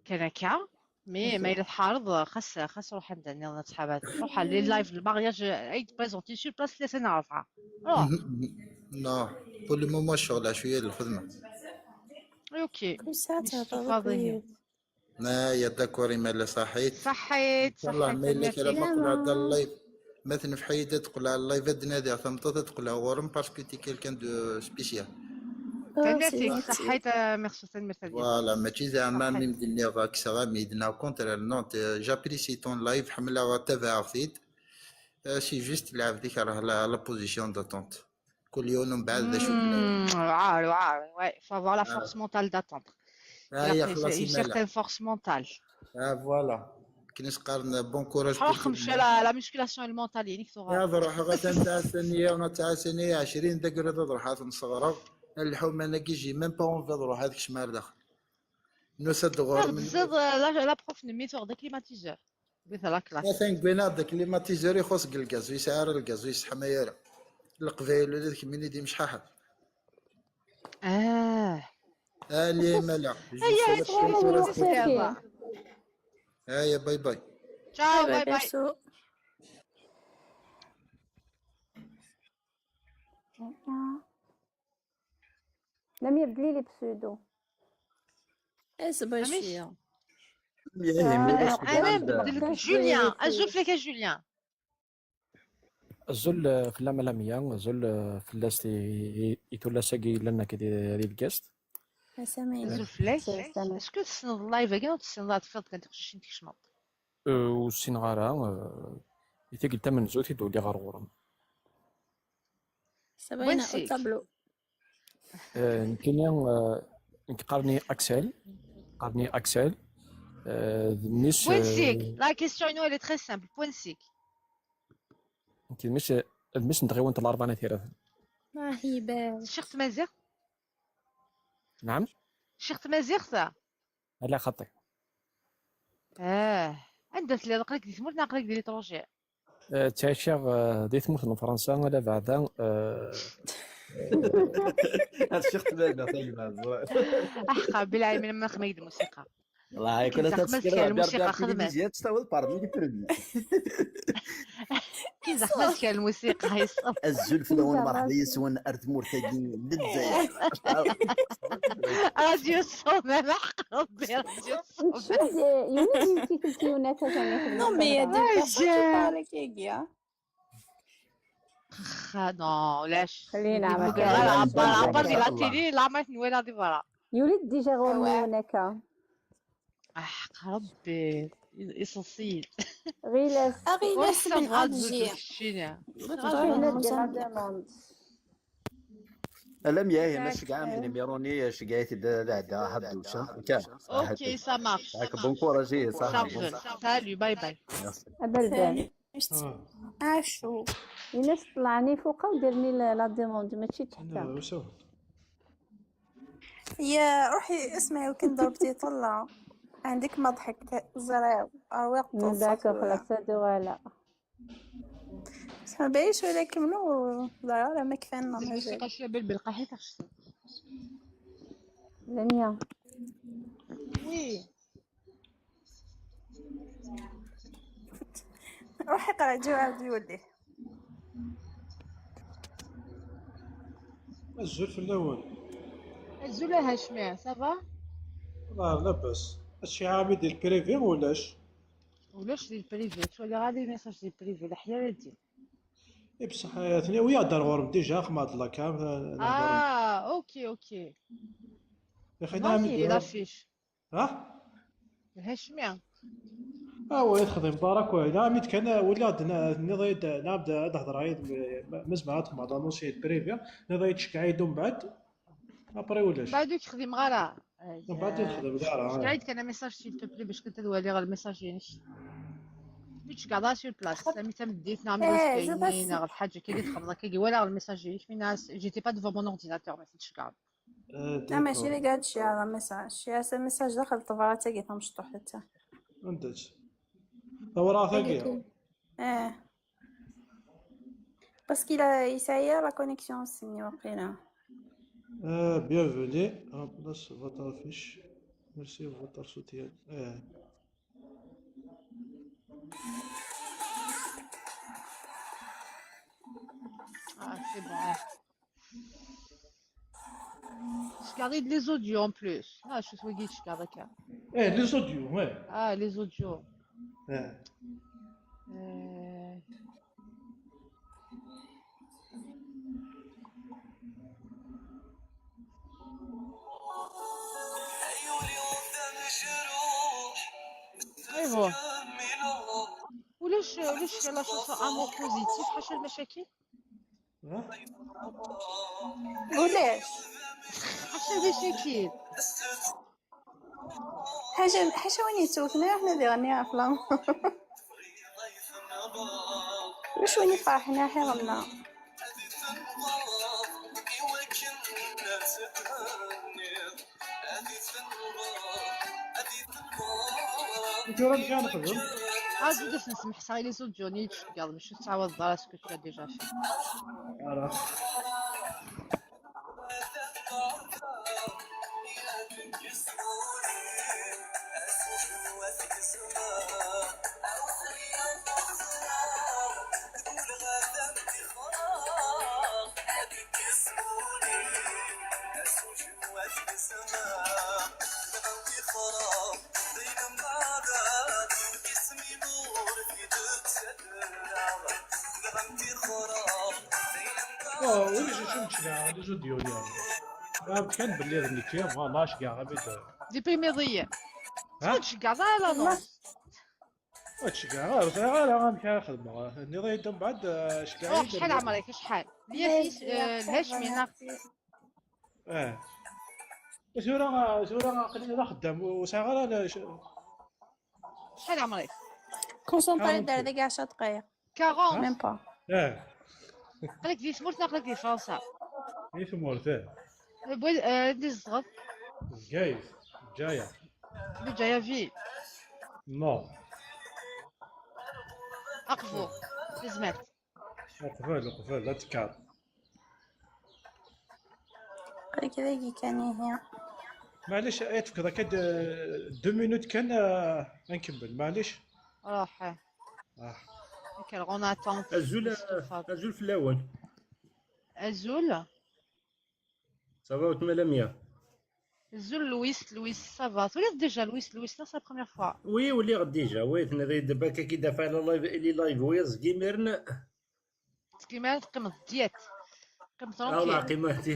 كان هكا. مي ما إلا تحارض، خاص، خاص روح عند الناس صحابات. روح لي لايف المارياج، عيد بريزونتي سور بلاص ثلاثة نعرفها. روح. لا، pour le moment الشغل شوية الخدمة. اوكي. كل ساعة مش تهضر فاضيين. Ah, ya d'accord, Imala, صحيت. صحيت، إن شاء الله صحيت، ما إلا كان merci. ما قلع هذا اللايف، ما تنفحي إذا تقلع اللايف، هاد نادي ثمطة تقلع غورم parce que t'es quelqu'un de spécial. تهناتيك، صحيت، آه، merci، تنميرت هذه. Voilà، ماشي زعما صحيت. ميم دنيا غاك سغا ميدنا، au contraire، non, j'apprécie ton live، حملة غا تابع غفيد. آه، c'est juste لعب ديك راه la, la position d'attente. كل يوم من بعد ذا شو Hmm, وعار، وعار، ouais, faut avoir la آه. force mentale d'attendre. آه، يا Après, خلاص c'est une إمالا. آه، voilà. كنت قارن bon courage pour tout le monde. لا لا musculation المونتال، يعني كثر. يا روح غتنتعسني ونتعسني عشرين دقيقة تروح نصغرها. الحومة أنا كي جي même pas envie نروح هذيك شمال داخل. نسد غور من تزيد لا لا بروف نمي تاخذ climatiseur. With la classe. مثلا قلنا هذاك climatiseur يخص الغاز ويسعر الغاز ويسحب ما يرى. القبايل ولا ذاك من يدي مش حاحة. اه. آه، لي مالا. هي هيا، باي باي. Ciao, bye bye. لم يبدلي لي pseudo. اصبر شويه. انا نبدل لك جوليان، ازول فيك جوليان. Azul, euh, fell-am a Lamia, azul, euh, fell-as ti-, i, i tullas-agi yellan akka di, di lgast. Asamay. Azul fell-ak. Est-ce que tessneḍ live-agi neɣ tessneḍ ad teffiḍ kan tiqcicin tkecmeḍ? Euh, ur ssineɣ ara, euh, i tikkelt tamenzut i d-uliɣ ɣer ɣur-m. Sabrina, au tableau. Euh, nekkini, euh, nekk qqaren-iyi Axel, qqaren-iyi Axel, euh, d mmi-s, Point sec. Euh, La question, you know, elle est très simple. Point sec. nekk d mmi-s, d mmi-s n tɣiwant n Larebɛa n At Yiraten. الله يبارك. Ciɣ tmaziɣt? نعم؟ Ciɣ tmaziɣt? Ala xaṭi. Ah. Anda telliḍ, aql-ik di tmurt neɣ aql-ik di l'étranger? Euh, ttɛiceɣ, euh, di tmurt n Fransa, ala beɛda, euh, Ad ciɣ tmagna tagmat. Aḥqa, bilɛilmin ma xmay d musiqa. والله كنا تسخمس كان الموسيقى خدمت. تستاوي بارمي لي بريمي. كي زعما كان الموسيقى هاي الصوت. الزول في الاول مرحبا يسون ارض مورتاقي للجزائر. راديو الصومال، حق ربي، راديو الصومال. يونس كي كنتي وناتا كان يخدم Non, mais il y a des Ah, personnes qui je- parlent كيكيا. خ-، non، علاش؟ خلينا يقول عباك. غير عبر، عبر دي لا تيلي، لا ما تنوي لا دي برا. يولد ديجا غورمي وناكا. احق ربي، يصصيد. غيلاس. اغيلاس بن ادجي. الشينيا. الام يا هي مش كاع من ميروني شقايتي دا دا هاد الدوشه كاع. اوكي، سا مارش. هاك بون كوراجي صح. Salut, bye bye. ابلبان. عاشو. الناس طلعني فوق وديرني لا ديموند ماشي تحت. يا روحي اسمعي، وكي ضربتي طلة عندك ما ضحكت زراو. داكو خلاص هادو ولا. بصح ما باينش ولا كملوا. لا لا، ما كفانا مازال. شي بلبل قحيت. دنيا. وي. روحي قرا جواب يولي. الزول في الاول. الزول هاشمي، ça va؟ والله لاباس. هادشي عامل ديال بريفي ولاش؟ ولاش ديال بريفي؟ تولي غادي ميساج ديال بريفي لحيا لا دير. اي بصح ثاني ويا دار غورم ديجا خما هاد لاكام. اه، اوكي اوكي. يا اخي نعم. لافيش. ها؟ الهاشمية. اه وي خدي مبارك وي لا ميت كان ولاد نضيد نبدا نهضر عيد. مزمعات مع دانوسي بريفيا نضيد شكعيد ومن بعد. ابري ولاش؟ بعدو تخدم غارة. ومن بعد تخدم غارة. شكعيد كان ميساج سيل تو بلي باش كنت دوالي غير الميساج يعني. مش كاع سور بلاص سامي تمديت نعمل إيه، سكرينين غير حاجة كي تخبط كي ولا غير الميساج يعني فين جيتي با ديفون مون اورديناتور ما فهمتش كاع. لا ماشي اللي قاعد شي على ميساج شي على ميساج داخل الطبرة تاعي مشطوح حتى. عندك. دورة ثانية. اه. Parce qu'il a essayé la connexion سني وقيلا. آه، bienvenue. Remplace votre affiche. Merci pour votre soutien. آه. Ah, c'est bon. Je garde les audios en plus. Ah, je suis guide, je garde. Eh, les audios, ouais. Ah, les audios. Eh. Euh, ايوا. وليش وليش la chanson amour positif حاشا المشاكل؟ ولاش؟ حاشا المشاكل. حاجة حاجة وين يتوتنا احنا دي غني افلام. واش وين يفرحنا حي غنا؟ انت راه كان خدم. ها زيد نسمح صاي لي زوج جوني تشكر مش تعوض راسك شو déjà fait. Ulac acu n ttgeɣ d uzudyun. Ɣab kan belli d nekki, voilà, cgeɣ abid. Dipimiḍ-iyi. Ha? Ur tceggeḍ ara l'annonce. Ur tceggeɣ ara, ur ẓriɣ ara amek ara xedmeɣ. Tenniḍ-iyi-d mbeɛd, eh, ceggeɣ-iyi-d. Acḥal ɛemṛek, acḥal? Lhacmi neɣ? Eh. Tura, tura aql-i d axeddam, ur sɛiɣ ara. Acḥal ɛemṛek? Concentré-d ar deg ɛecṛa dqayeq. Quarante. Même pas. Eh. Aql-ik di tmurt neɣ aql-ik di Fransa? Di tmurt, eh. Anda tzedɣeḍ? Bgayet, Bgaya. Bgaya ville. Non. Aqbu, tezmert. Uqbel, uqbel, ad tekker. Aql-ik dagi kan ihi. Maɛlic, ad tefkeḍ akka d-, deux minutes kan, eh, ad nkemmel, maɛlic. Ruḥ. Ah. Azul, azul fell-awen. Azul. Ça va, weltma Lamia? Azul Louis, Louis, ça va. Turiḍ déjà Louis, Louis, non, c'est la première fois. Oui, وليɣ déjà, oui, tenniḍ-iyi-d akka ki d-afeɣ les live, les live, oui, seg imiren. Seg imiren teqqimeḍ diète. Teqqimeḍ tranquille. Ah, qimeɣ ti.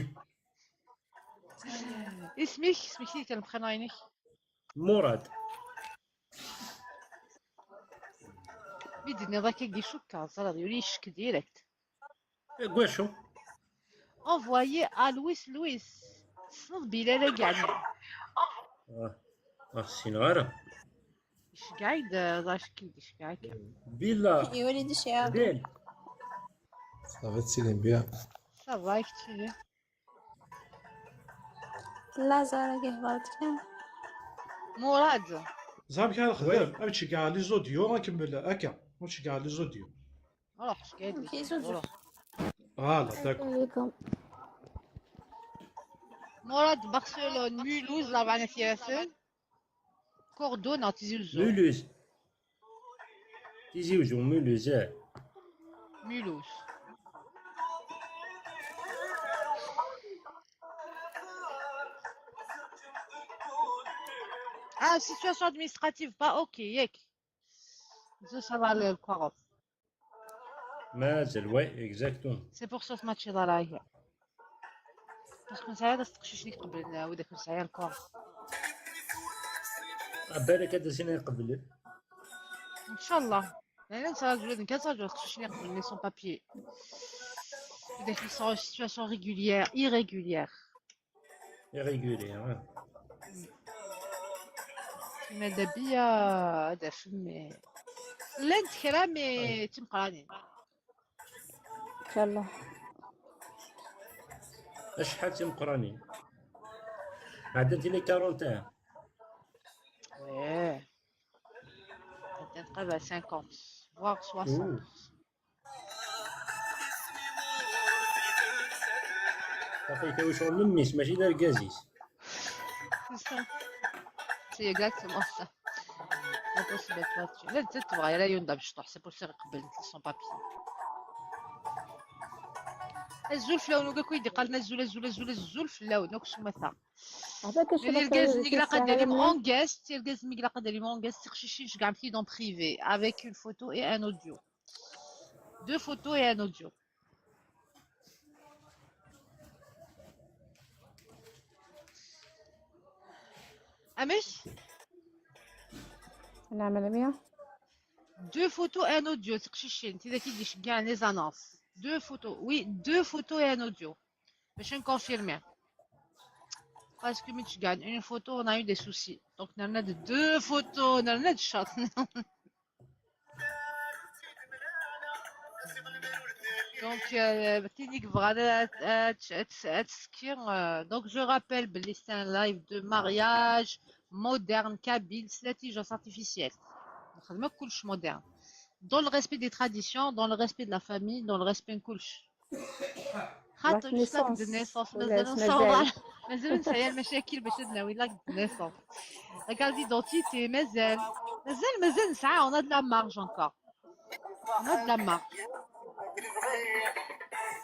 Isem-ik, isem-ik kan le prénom-inek? Murad. Mi d-tenniḍ akkagi cukkeɣ ẓriɣ yuli ccek direct. Deg wacu? Envoyé à Louis Louis. Tessneḍ Bilal Agani? Ah, ah, ssineɣ ara. Iceggeɛ-ik-d, ẓer acu k-id-iceggeɛ akka. Bila. Yuli-d ccɛer. Bil. Ça va, ttilin bien. Ça va, keččini? Tella ẓer-agi hḍert kan. Murad. Ẓer amek ara nexdem, ad tceggeɛ les audios, ad nkemmel akka, ad tceggeɛ les audios. Ruḥ, ceggeɛ-d. Voilà, d'accord. Murad, Barcelone, Mulhouse, ضربة على ثلاثة. Cordoue, Tizi Ouzou. Mulhouse. Tizi Ouzou, Mulhouse, eh. Mulhouse. Ah, situation administrative, pas ok, ياك. Ça, ça va aller, le Cordoue. Mazal, ouais, exactement. C'est pour ça ce match-là, là, parce que نسعى هذا التقشيش اللي قبل وذاك نسعى الكورة. بالك هذا سنة قبل. إن شاء الله. يعني نسعى الولاد كان صار التقشيش اللي قبل les sans papiers. وذاك ils sont en situation régulière, irrégulière. Irrégulière, hein. ماذا بيا هذا فمي. لانت كرامي تمقرانين. يلا. شحال تمقرانين؟ عدت لي quarante ans. ايه. تقريبا cinquante voire soixante. صافي كاوي شغل من ميس ماشي دار كازيس. C'est exactement ça. Impossible de faire. لا تزيد تبغى لا يوندا بشطوح c'est pour ça قبل sans papier. الزول في الاول كاكو يدي قالنا الزول الزول الزول الزول في الاول نوك شو مثلا. Irgazen i ilaq ad alim en guest, irgazen i ilaq ad alim en guest, tiqcicin ceggɛemt-iyi-d en privé, avec une photo et un audio. Deux photos et un audio. Amek? Deux photos et un audio, tiqcicin, tidak i d-iceggɛen les annonces. Deux photos, oui, deux photos et un audio. Bac ad nconfirmi. Parce que mi d-ceggɛen une photo, on a eu des soucis. Donc, nerna-d deux photos, nerna-d ccaṭ. Donc, euh, tin i yebɣan ad, ad, ad, ad tekki, euh, donc, je rappelle belli c'est un live de mariage moderne kabyle s l'intelligence artificielle. Nxeddem akk kullec moderne. Dans le respect des traditions, dans le respect de la famille, dans le respect n kullec. خاطر la naissance, de naissance, مازال نصور. مازال نسعى المشاكل باش ناوي la naissance. La carte d'identité مازال. مازال، مازال نسعى، on a de la marge encore. On a de la marge.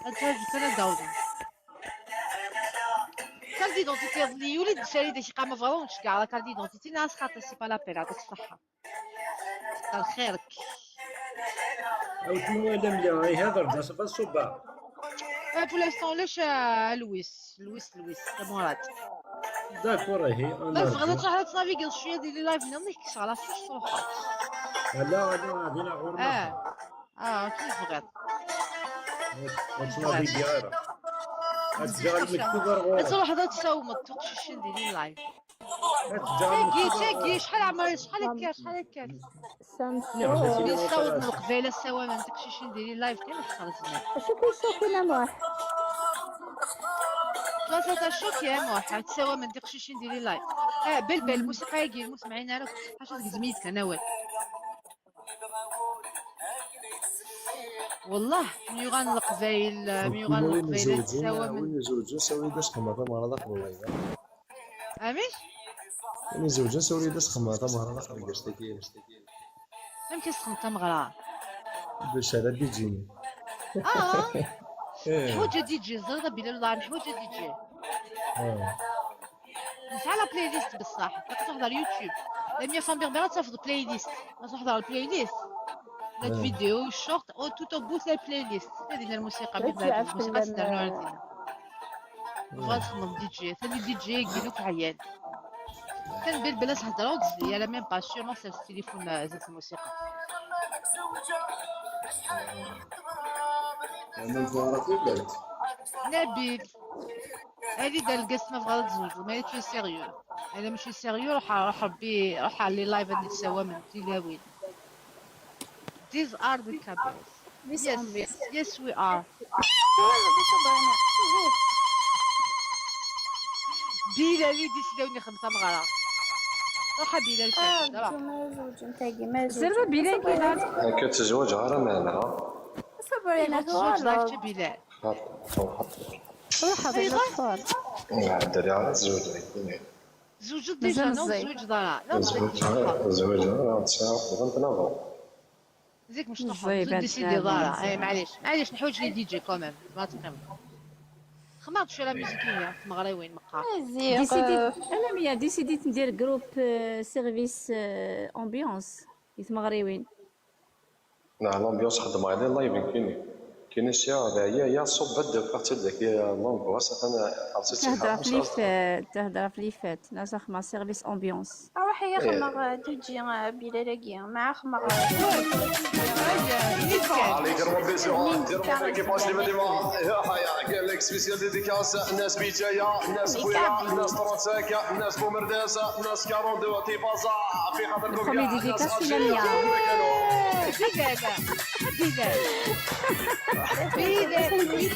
هاد الجهاز كان داوزن. Carte d'identité اللي يولد سالي داك قام فرونش كاع la carte d'identité ناس خاطر c'est pas la peine، يعطيك الصحة. كتر خيرك. او تو مدام اللي راهي هضر دا صبا صبا. Pour l'instant علاش؟ لويس، لويس، لويس، c'est Mourad. D'accord، راهي انا بس بغيت تروح تنافيغي شويه، ديري لايف نيك على فاش تروح. لا لا، غادي نغور. اه اه كيف بغيت. تنافيغي غير. غتجي المكتوب غير. تروح هذا تساوم التوقشيشين ديري لايف. غتجي تيجي تيجي شحال عمر، شحال هكا، شحال هكا. سامسونج. يصاوب من القبيله السوا من تكشيشين ديري لايف كان يحصل زمان. شو كيشوفينا موح؟ بلاصه تاع الشوك يا موح، تساوى من تكشيشين ديري لايف. اه بلبل الموسيقى يجي المسمعين، انا كنت حاجه ديك زميت انا وين. والله ميوغان القبايل، ميوغان القبايل تساوى من وين زوجو سوي باش كما ضمر هذا والله. عميش؟ وين زوجو سوري باش كما ضمر هذا قبل قشتكي. فهمتي سخنت تمغرا. باش هذا دي جي. اه. حوجه دي جي زرده بلا الله، حوجه دي جي. اه. نسعى لا بلاي ليست بصح، تقدر تحضر يوتيوب. لم يفهم بغبغة تفضل بلاي ليست. تحضر البلاي ليست. لا فيديو شورت او تو تو بوث البلاي ليست. هذه الموسيقى بدنا الموسيقى تستنوا عندنا. بغا تخدم دي جي، ثاني دي جي يجي لك عيان. كان بير بلاص هضره وتزلي على ميم با سيغ نوصل التليفون زيت الموسيقى. نبيل. هذه دار القسم بغا تزوج ما تو سيريو. انا ماشي سيريو، روح روح ربي روح على لي لايف اللي تساوى من تلاوين. These are the Kabyles. Yes, yes we are. بلال اللي ديسيداو نخدم تمغرا. روح بلال شاهد روح. زعما بلال كيهضر. كتزوج غير معنا. صبري انا تزوج لايف بلال. خاطر خاطر. روح هذا الدكتور. الدري على تزوج غير. زوج ديجا نو زوج دارا لا زوج زوج راه تسعة بغنت نظر. زيك مش نحط زوج ديسيدي دارا. اي معليش معليش نحوج لي دي جي كومام ما تقيم. خماط شو لا ميزيكية في مغري وين مقا. ديسيدي انا ميا ديسيدي ندير جروب سيرفيس امبيونس يتمغريوين. نعم لومبيونس خدم عليه لايف كيني. كاين الشيء هذا هي يا صوب بدا فقط تبدا كي لونغواس انا عرفتي تهضر في لي فات تهضر في لي فات ناس خما سيرفيس امبيونس. روحي يا خمغ دي جي بلال اكيا مع خمغ. عليك ربي سيغون ديروا في كيفاش اللي بديما. يا حيا قال لك سبيسيال ديديكاس ناس بيتايا ناس بويرا ناس طرونساكا ناس بومرداسا ناس كارون دو تيبازا. في خاطركم بروميي ديديكاس في لميا. بلال بلال بلال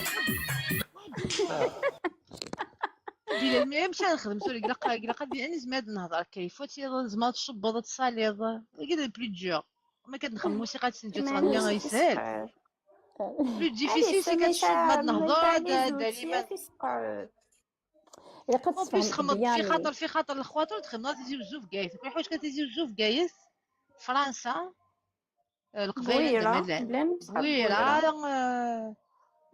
بلال ملي مشى نخدم سوري قلق قلق دي اني زماد نهضر كيف فوتي زماد تشبض تصاليض. قال بلي ديور ما كتنخدم موسيقى تسنجي تغني يسهل. بلو ديفيسيل سي كتشوف ما تنهضر دايما. الا كتسمع في خاطر في خاطر الخواطر تخدم تيزي وزو في كايس كل حوايج كتيزي وزو في كايس. فرنسا. القبايل بويرة. بلان بويرة.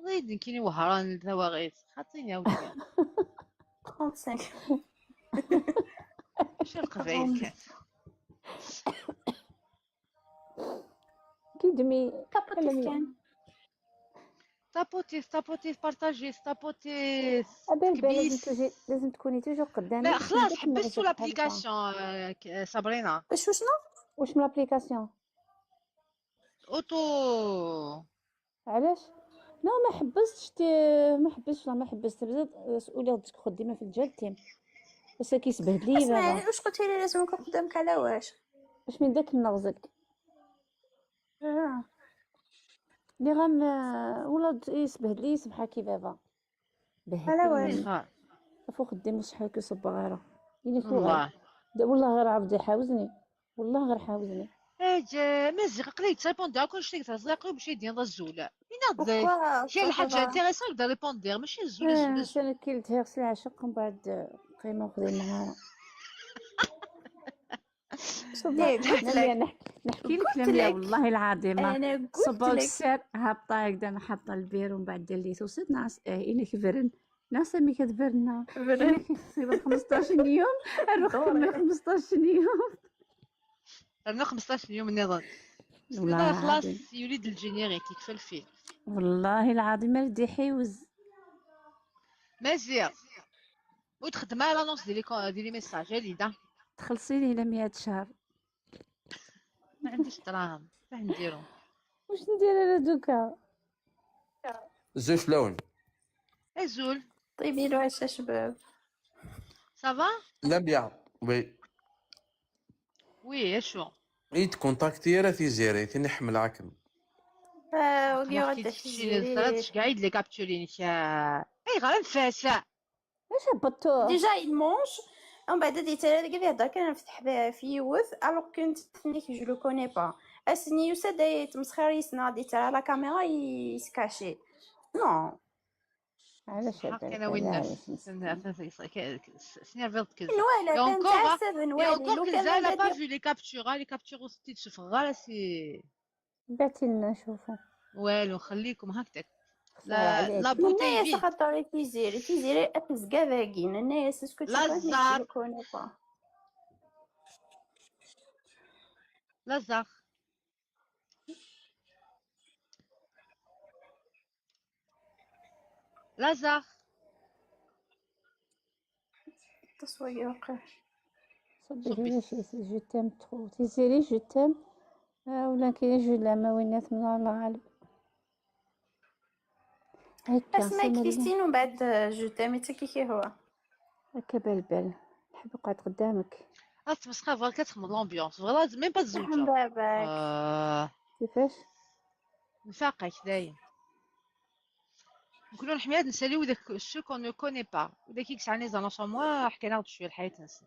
غير كيني وهران الثواغيث خاطيني عاوتاني. خمسة. Mačči leqbayel kan. Kidmi. Taputit kan. Taputit, taputit, partager, taputit. Abel, ben, لازم تكوني toujours قدامي. لا خلاص، حبستو l'application. Sabrina. واش وشنو؟ واش من l'application؟ Auto. علاش؟ لا، ما حبستش تي، ما حبستش، لا، ما حبست بزاف. سؤولي غدك خدي ما في الجال تيم. بس كيسبهد لي بابا. واش قلتي لي لازم نكون قدامك على واش؟ واش من داك النغزك؟ آه. اللي غام ولا يسبهد لي يسبحك بابا. على واش؟ فو خدي مصحوك صبغاره. والله. والله غير عبدي حاوزني، والله غير حاوزني. اجا مزيغ قليل تريبوندي كل شيء ترزاق باش يدين الزول. يناض كاين حاجه انتريسون بدا ريبوندي ماشي الزول الزول. انا كي لتهرس العشق من بعد قيمه وخذي معاها. نحكي لك لميا والله العظيم. صبا السر هابطه هكذا، حاطه البير ومن بعد دير لي توصيت ناس. الا كبرن ناس مي كتبرنا. خمسطاش يوم. اروح كمل خمسطاش يوم. رنا خمسطاش يوم نظن. والله خلاص يولد الجينيريك يكفى الفيلم. والله العظيم ما ردي حيوز. مزيغ. وتخدم على لونس ديال لي ديال لي ميساج هادي دا. تخلصيني لمية شهر. ما عنديش دراهم، اش نديرو؟ واش ندير انا دوكا؟ زوج لون. ازول. طيبي له عشا شباب. صافا؟ لا بيان. وي. وي اشو؟ اي تكونتاكتي راه تيزيري تنحمل عكم. اه وقي غدا شي زرات كاع يد لي كابتشورين. اي غير نفاسه. اش هبطتو؟ ديجا يمونش. ومن بعد ديت على ديك الهضره كنفتح في يوث الوغ كنت تنيك جو لو كوني با. اسني يوسا داي تمسخر يسنا ديت على لا كاميرا يسكاشي. نو. علاش؟ حق انا وين سنيرفيرت كذا. نوالا كان تعسف نوالا لو كان لا با في لي كابتشور لي كابتشور وستي تشوف غير سي. بعتي لنا نشوفو. والو خليكم هكذاك. لا لا بوتي خاطر تيزيري تيزيري اتزكا داكين الناس اسكو لا زار. لا زار. لا زار. تصوير واقع. صبي هنا شي جو تيم ترو تيزيري جو تيم. آه ولا كاين جو لاموينات من الله غالب. هكا اسمها كريستين ومن بعد جو تيم حتى كي كي هو. هكا بالبال نحب نقعد قدامك. اتمسخر فوالا كتخمم لومبيونس فوالا ميم با تزوج. باباك. كيفاش؟ نفاقك دايم. نكونو حميات نساليو داك سو كون نو كوني با ودا كيكس عني زعما شاموا حكينا غد شويه الحياه نسن.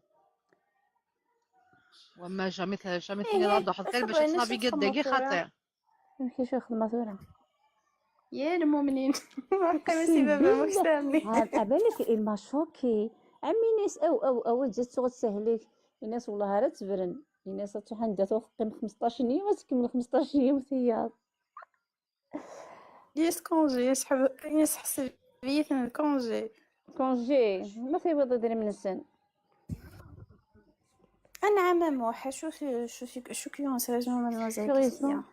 وما جامي جامي تني لا دوحد غير باش تصافي قد داكي خاطر. نمشي شي خدمه ثورة. يا المؤمنين. قيمتي بابا مكسامي. عبالك الماشوكي عمي ناس او او او جات تغد سهلك. الناس والله راه تبرن. الناس تروح عندها توقف قيم خمسطاش يوم وتكمل خمسطاش يوم ثياب. يس كونجي يسحب يسحسب بيثن كونجي. كونجي ما في وضع دري من السن. انا عماموح شو في شو في شو كيون سيريزمون مادموزيل كريستيان.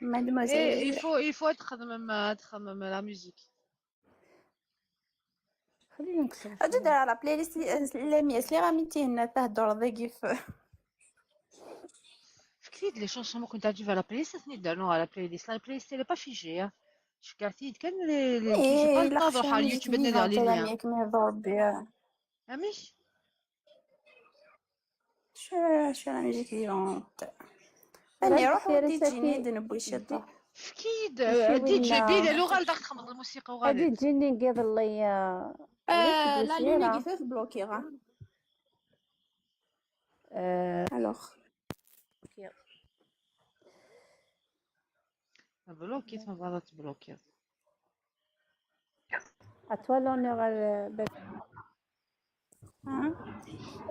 مادموزيل il faut il faut تخمم تخمم la musique. خلينا نكسر. اجي دار على بلاي ليست لامياس لي راه ميتين تهدر ضيقي في فكريت لي شونسون ممكن تعجبها لا بلاي ليست ثني دار نوع على بلاي ليست لا بلاي ليست لي با فيجي. شكعتي كان لي لي ايه لا تروح على اليوتيوب ندير على لي ليان. كيما يضرب بها. عميش. شو شو راني جيت اليوم. اللي روح ودي تجيني دنبوي شطة. فكيد دي جي بي لي لغة لداك تخمض الموسيقى وغادي. هادي تجيني نقيض اللي آه لا لوني كيفاش بلوكيغا. آه. الوغ. بلوكيت ما بغا تبلوكيت. اتوا لونور.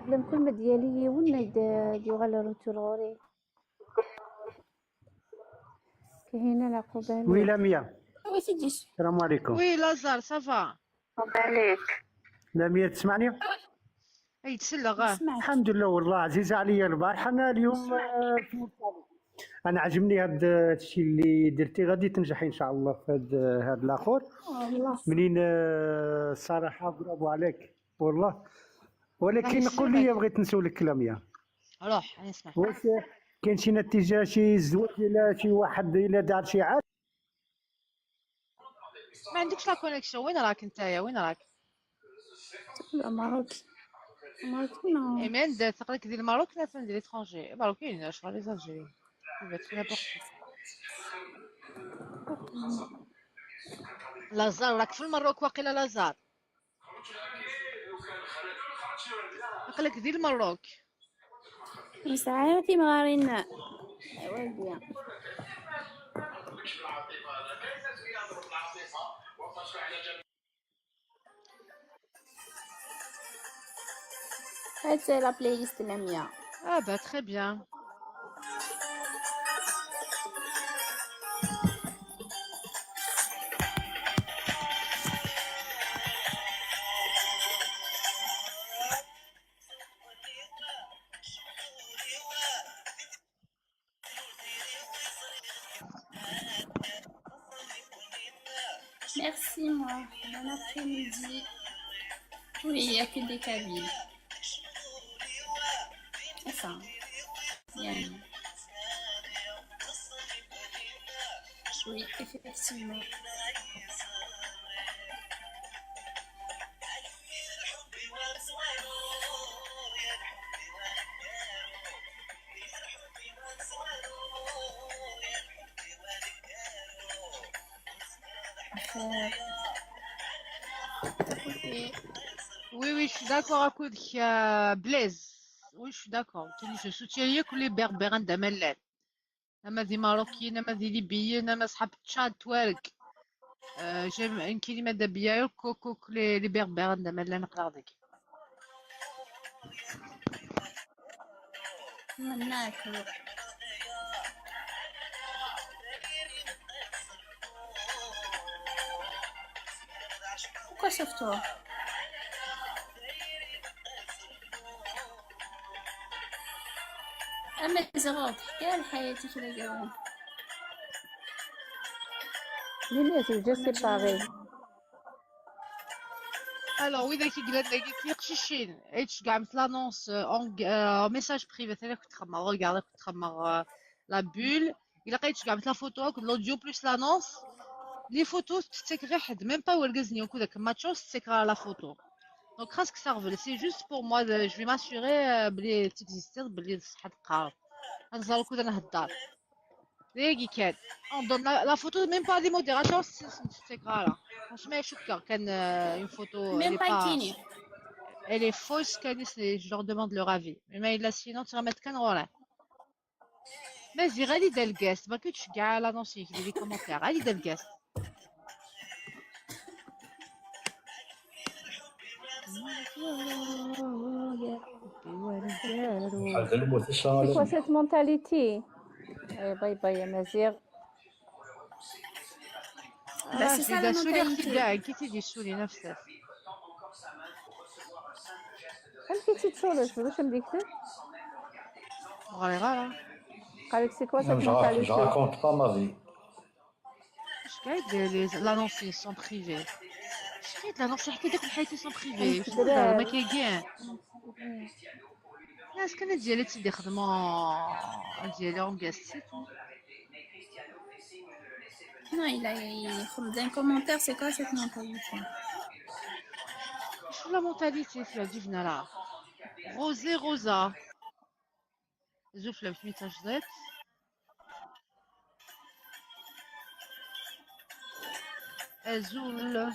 بلا كل ما ديالي يون يغال روتور غوري. كاينه العقوبه. وي لميا. وي سيدي. السلام عليكم. وي لازار صافا. عليك. Lamia, تسمعني؟ اي تسلى غا. الحمد لله، والله عزيزة عليا البارحة. أنا اليوم آه، أنا عجبني هاد الشيء اللي درتي، غادي تنجحي إن شاء الله في هاد هاد الآخر. والله منين آه، الصراحة برافو عليك والله. ولكن قول لي، بغيت نسولك لاميا، روح نسمع. واش كاين شي نتيجة، شي زواج، إلا شي واحد إلا دار شي عاد؟ ما عندكش la connexion؟ وين راك نتايا؟ وين راك؟ لا، ماروك. ماروك، نو. ايمان، دا تقلك ديال الماروك ولا فين ديال l'étranger؟ ماروكين، اش غادي زالجيريين؟ يبات فينا بوقت. لازار، راك في المروك واقيلا لازار؟ عقلك ديال المروك. مساعي تيمغارين. ايوا بيان. هاد c'est la playlist لاميا. Ah bah très bien. Merci, moi. Bon après-midi. Oui, il n'y a que des Kabyles. Enfin, il y a... Oui, effectivement. Oui, oui, je suis d'accord avec euh, Blaise. Oui, je suis d'accord. Je soutiens que les Berbères عندما لان. اما دي ماروكيين، اما دي ليبيين، اما صحاب تشاد توارق. آه، جم ان كلمه دبيا كوكوك لي لي بيربير عندما لا نقرا ديك. مناك. وكشفتوه. اما زغوط كاع حياتي كذا جوان. ليلاتي جا سي باغي. Alors, oui, d'accord, il y a des qui cherchent. Et tu gagnes l'annonce en message privé. C'est là que tu regardes, tu regardes la bulle. Il a quand tu gagnes la photo, l'audio plus l'annonce. Les photos, tu sais que même pas où elles gagnent au coup de match, c'est que la photo. Donc, qu'est-ce que ça veut? C'est juste pour moi, je vais m'assurer que tu existes, que tu es. On donne la, la photo, même pas des modérateurs, c'est grave là. Franchement, je suis cœur, quand euh, une photo. Même elle pas est pas, elle est fausse, quand je leur demande leur avis. Mais là, sinon, tu vas mettre qu'un rôle. Mais je vais aller dans le guest, ما كنتش كاع l'annonce في les commentaires, aller dans le guest. C'est quoi cette mentalité? Eh, bye bye, Amazir. Bah, c'est ça la mentalité. كي تيدي سولي نفسك. Amek i tt-id-tuliḍ? Bac am d-ikter? Ɣriɣ ara. قالك c'est quoi cette Je, ra- je mentalité? raconte pas ma vie. اش قاعد les l'annonce sont privées. اش قاعد l'annonce حتى داك الحياة sont privées. شنو هذا؟ ما كاين كاع. الناس كان ديالي تيدي خدمة ديالي اون كاس. Non, il a il faut un commentaire, c'est quoi cette mentalité? شو la mentalité في عجبنا راه؟ Rosé Rosa. زوج في ميتاج زيت. أزول.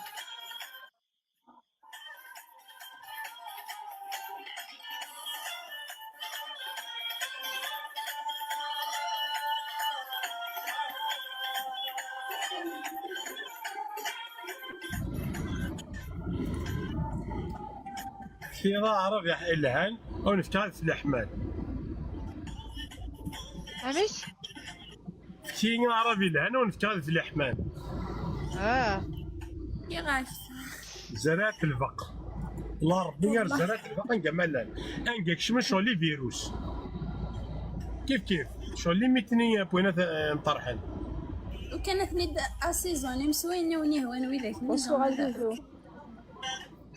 Kra aɛrab yelhan, ad nefk ad t-leḥman. Amek? Kra aɛrab yelhan, ad nefk ad t-leḥman. Ah. Kra. Zerɛet lbeq. La Rebbi yerza ara tebda anga ma llan. Anga kecmen ccɣel les virus. Kif kif. Ccɣel limiten i wwin ad, eh, nṭerḥen. Lukan ad ten-id-asizoni s wayen i wen-yehwan widak. Bonsoir, Azizou.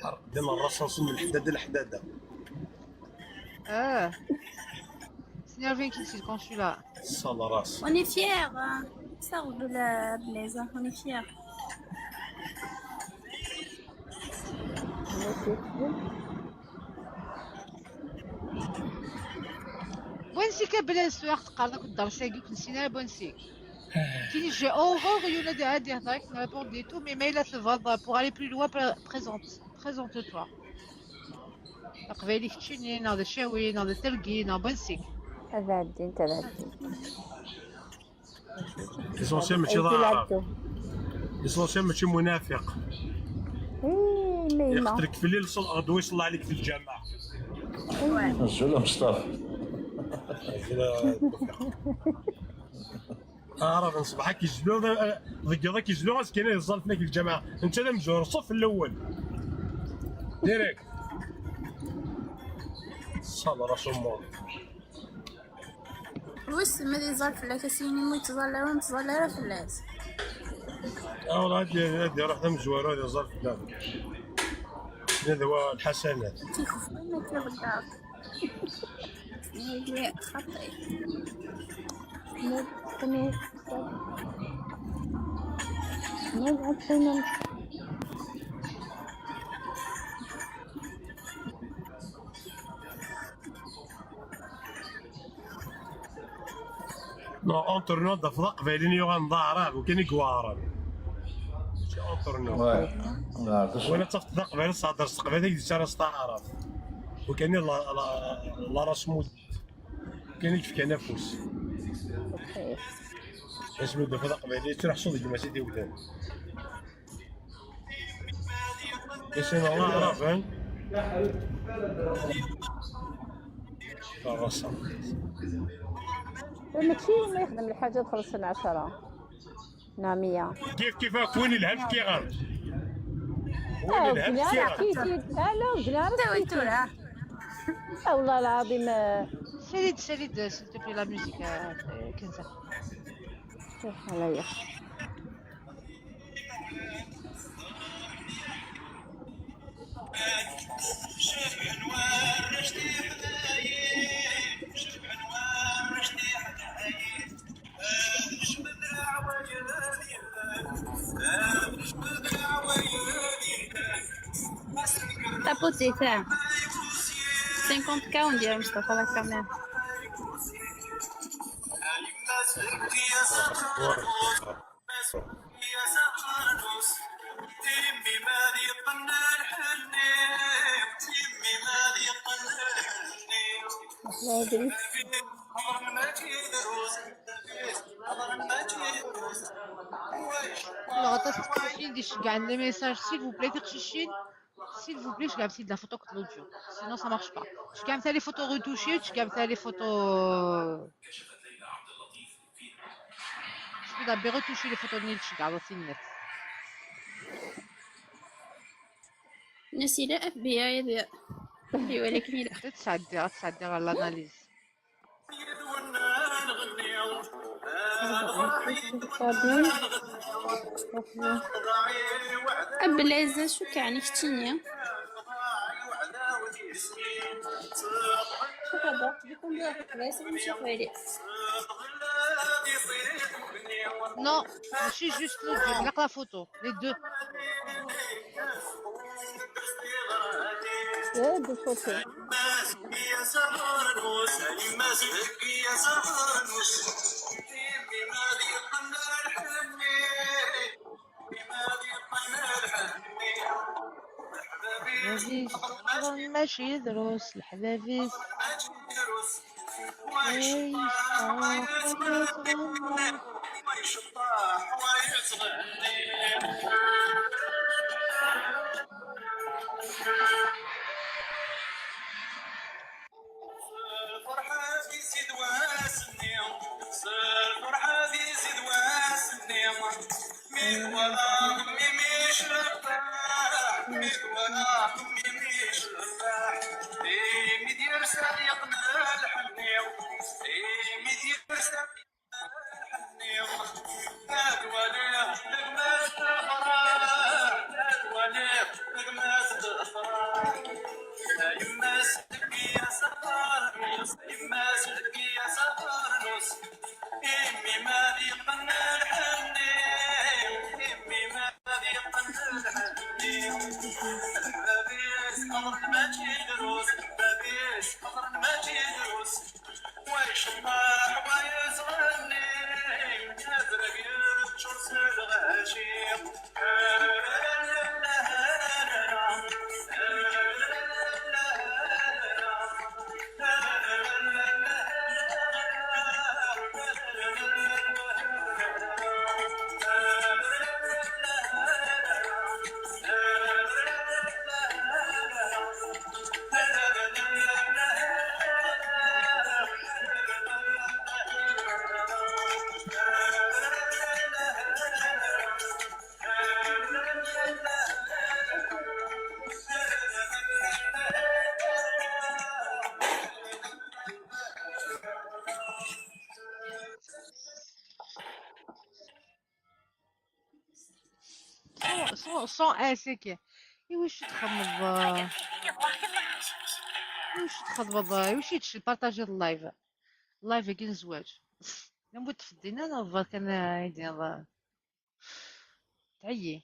Ḥerq ddem rraṣaṣ n leḥdada leḥdada. Ah. C'est nerveux qu'il s'est conçu là. Sale race. On est fiers, hein. Ça, on veut la Blaise, hein. On est fiers. Bonsique à Blaise, tu as regardé le darsa, tu ne sais pas Bonsique. Kini j'ai horreur, il y en a des, des, des, qui n'avaient pas du tout, mais, mais là, se va, va, pour aller plus loin, pré-, présente, présente-toi. Aqbayli keččini, neɣ d acawi, neɣ d atergi, neɣ Bonsique. Ad ɛeddint, ad ɛeddint. L'essentiel mačči d aɛrab. L'essentiel mačči munafiq. Ih, ma yemma. Yeqtl-ik fell-i, ɣedwa iṣella ɛlik di lǧameɛ. Azul a Mustafa. Azul a Mustafa. Aɛrab n ṣṣbeḥ ad k-izlu, deg yiḍ ad k-izlu, azekka ad iẓẓal fell-ak lǧameɛ. Netta d amzur, ṣṣef n lewwel. Direct. Ṣṣaber asummuḍ. Wissen ma ad iẓẓal fell-ak, a s-yini ma yettẓalla ara, ur nettẓalla ara fell-as. Awal ad, ad iruḥ d amezwaru ad iẓẓal fell-am. D adwa lḥasanat. Tikfel ma k-iɣeddaɣ. Nagi xaṭi. Non, entre nous, d aqbayli yuɣalen d aɛrab, u kan i iweɛren. Mačči entre nous. Ouais. Wala tafeḍ d aqbayli, tehder s teqbaylit, yettara s taɛrabt. U kan i la, la, la race mudit. U kan i yefkan afus. Asmi d-tufiḍ aqbayli, yettruḥ s uḍegmas i d-iwdan. Isem aɛraben. Taɣasa. Mačči ma yexdem lḥaǧa txelṣen ɛecṛa neɣ meyya. Kif kif akk win ilhan fkiɣ-am. Win ilhan fkiɣ-am. Ala, ur gin ara. Tawi tura. Ah, والله العظيم. Sali-d, sali-d, s'il te plaît, la musique, euh, Kenza. Subhanallah. Tapoter, ça. Cinquante K, on dirait, Mustafa, la caméra. Alors, aṭas n teqcicin d-iceggɛen les messages, s'il vous plaît, tiqcicin. S'il vous plaît, je garde la photo que l'audio. Sinon, ça marche pas. Je garde les photos retouchées, je garde les photos. Je peux d'abord retoucher les photos de Nil Chigard, c'est net. Nasila F B I, de. Peut-être ça a l'air, ça a l'air à l'analyse. Ablaza, acu yeɛni keččini? Non, mačči juste l'audio, la photo. Les deux. Eh, deux photos. Mačči drus, leḥbab-is. Imi d-yersa yeqbel lḥenni, imi d-yersa lḥenni, ad waliɣ gma-s tefraḥ, ad waliɣ gma-s tefraḥ. A yemma-s, tefki-yas aqerru-s, a yemma-s, tefki-yas aqerru-s. Imi ma d-yeqqen lḥenni, imi ma d-yeqqen lḥenni, bab-is qeḍren mačči drus, bab-is qeḍren mačči drus. Wa icebbeḥ, wa yettɣenni, adreg yeččur s lɣaci. Son, son, son, eh, c'est que. Iwacu txedmeḍ, euh, iwacu txedmeḍ, euh, iwacu yečč partager live? Live-agi n zzwaǧ. Lambu tfeddina neɣ berka n, euh, ay d-iniḍ, euh, Tɛeyyi.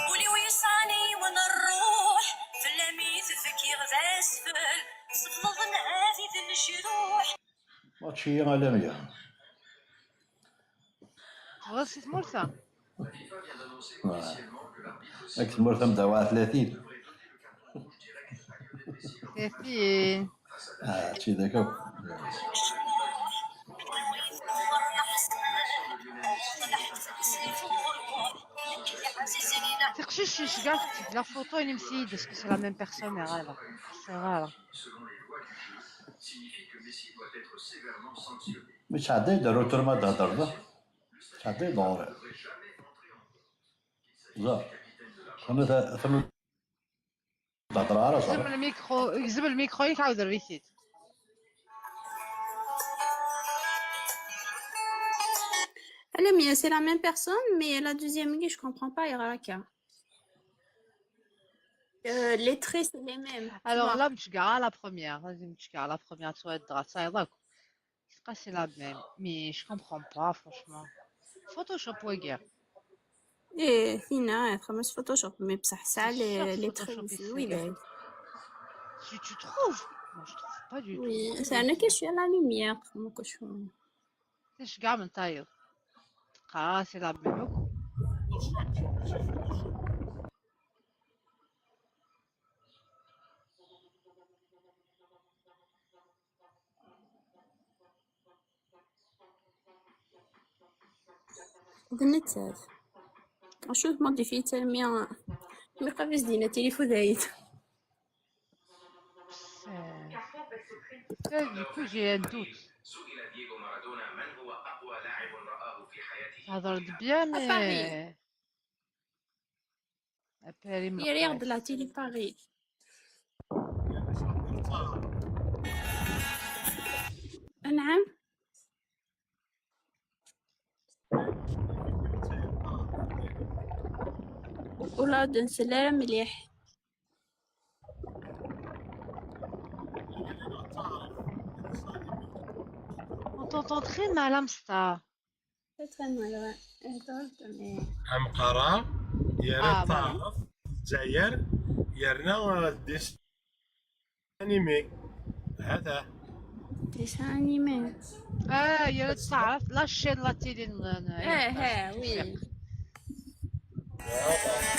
Ul-iw yesɛan yiwen rruḥ, fell-am i tfekkiɣ d asfel, sefḍeḍ nhati d lejruḥ. Mačči ala mya. Tebɣiḍ si tmurt-a? Deg tmurt am Dawɛa tlatin. Tlatin. Ah, mačči d akk. Tiqcicin kečč kɛa tekteb la photo, ini-as-iyi-d est-ce que c'est la même personne, neɣ ala. Ur ẓriɣ ara. Mi tɛedday-d ar utur ma d-hedreḍ, tɛedday-d ɣur-i. Ẓer. Xana ta-, tanu d-hedreɣ ara, ẓer. Gzem lmikru, gzem lmikru-ik, ɛawed err-it-id. Alamya, c'est la même personne, mais la deuxième, je comprends pas, ayɣer akka. Euh, les traits, c'est les mêmes, tu Alors vois. Là, mačči kɛa la première. Vas-y, mačči kɛa la première, tu vois, c'est la même. C'est la même. Mais je comprends pas, franchement. Photoshop, wagi. Eh, Tina, vraiment, c'est Photoshop, mais بصح ça, les, les traits, oui, les. Tu, tu trouves? Moi, je trouve pas du tout. Oui, c'est un question à la lumière, moi, que je. Tes kɛa mentayeḍ. Teqqar c'est la même. D nettat. Acu tmodifit armi, mi qaf-is dinna tilifu dayen. Euh, du coup, j'ai un doute. Tehḍeṛ-d bien, mais Paris. Iriɣ-d la télé Paris. Anɛam. Ula d-nsel ara mliḥ. On t'entend très mal, Amstar. Très, très mal, ouais. Attends, mais. Ameqqara, yerra Ah, voilà. Taɛrabt, Lezzayer, yerna, euh, des animés. Hada. Des animés. Ah, yerra-d taɛrabt, la chaîne, la télé, n, n, Eh, eh, oui. Voilà.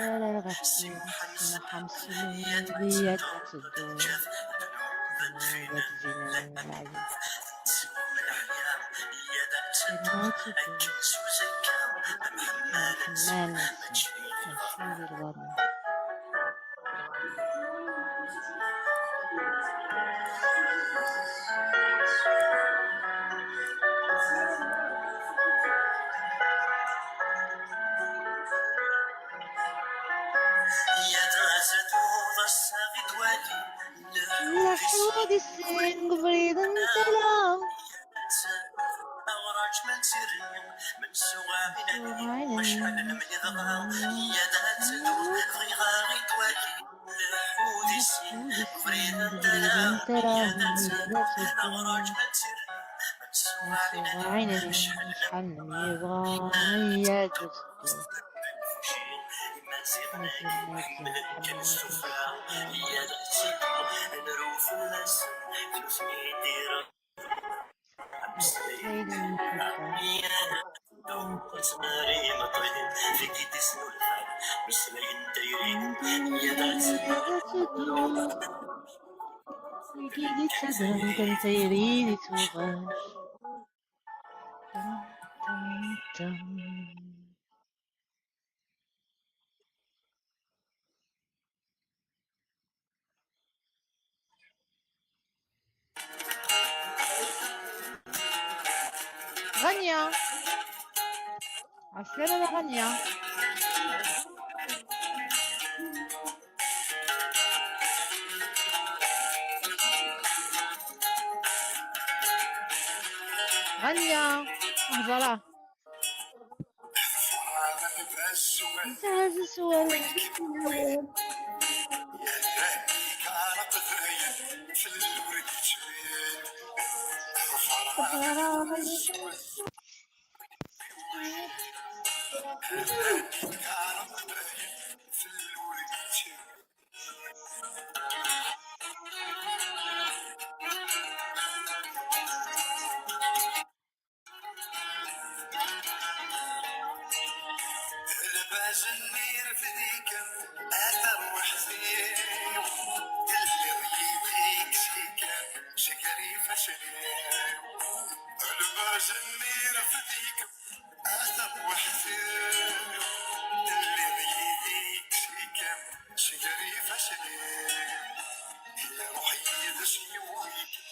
Ara ɣef Muḥend Sumaya ad teddu. Ad tezzi lɛali. Ad teddu. Mḥemmal. Acu di lbaḍna? Leḥyuḍ i sin deg ubrid n tala. Acḥal n lemni dɣa, ya d aɛetteb, bɣiɣ ad aɣ-d-wali. Leḥyuḍ i sin deg ubrid n tala, ya d aɛetteb, aɣraǧ ma d tirni. Acḥal n lemni dɣa, ya d aɛetteb. Imaziɣen ḥemmlen kan ssufra, ya d aɛetteb, nru fell-asen, nutni i d-iran. Tayri di tuɣal. غنية. عسلامة غنية. غنية. هضرة. Lbaz-nni irfed-ikem, a tarwiḥt-iw, telliḍ yid-i ksik-ikem, seg-ar ifassen-iw. Lbaz-nni irfed-ikem, a tarwiḥt-iw, telliḍ yid-i ksik-ikem, seg-ar ifassen-iw. Iruḥ yid-s yiwen-ikem.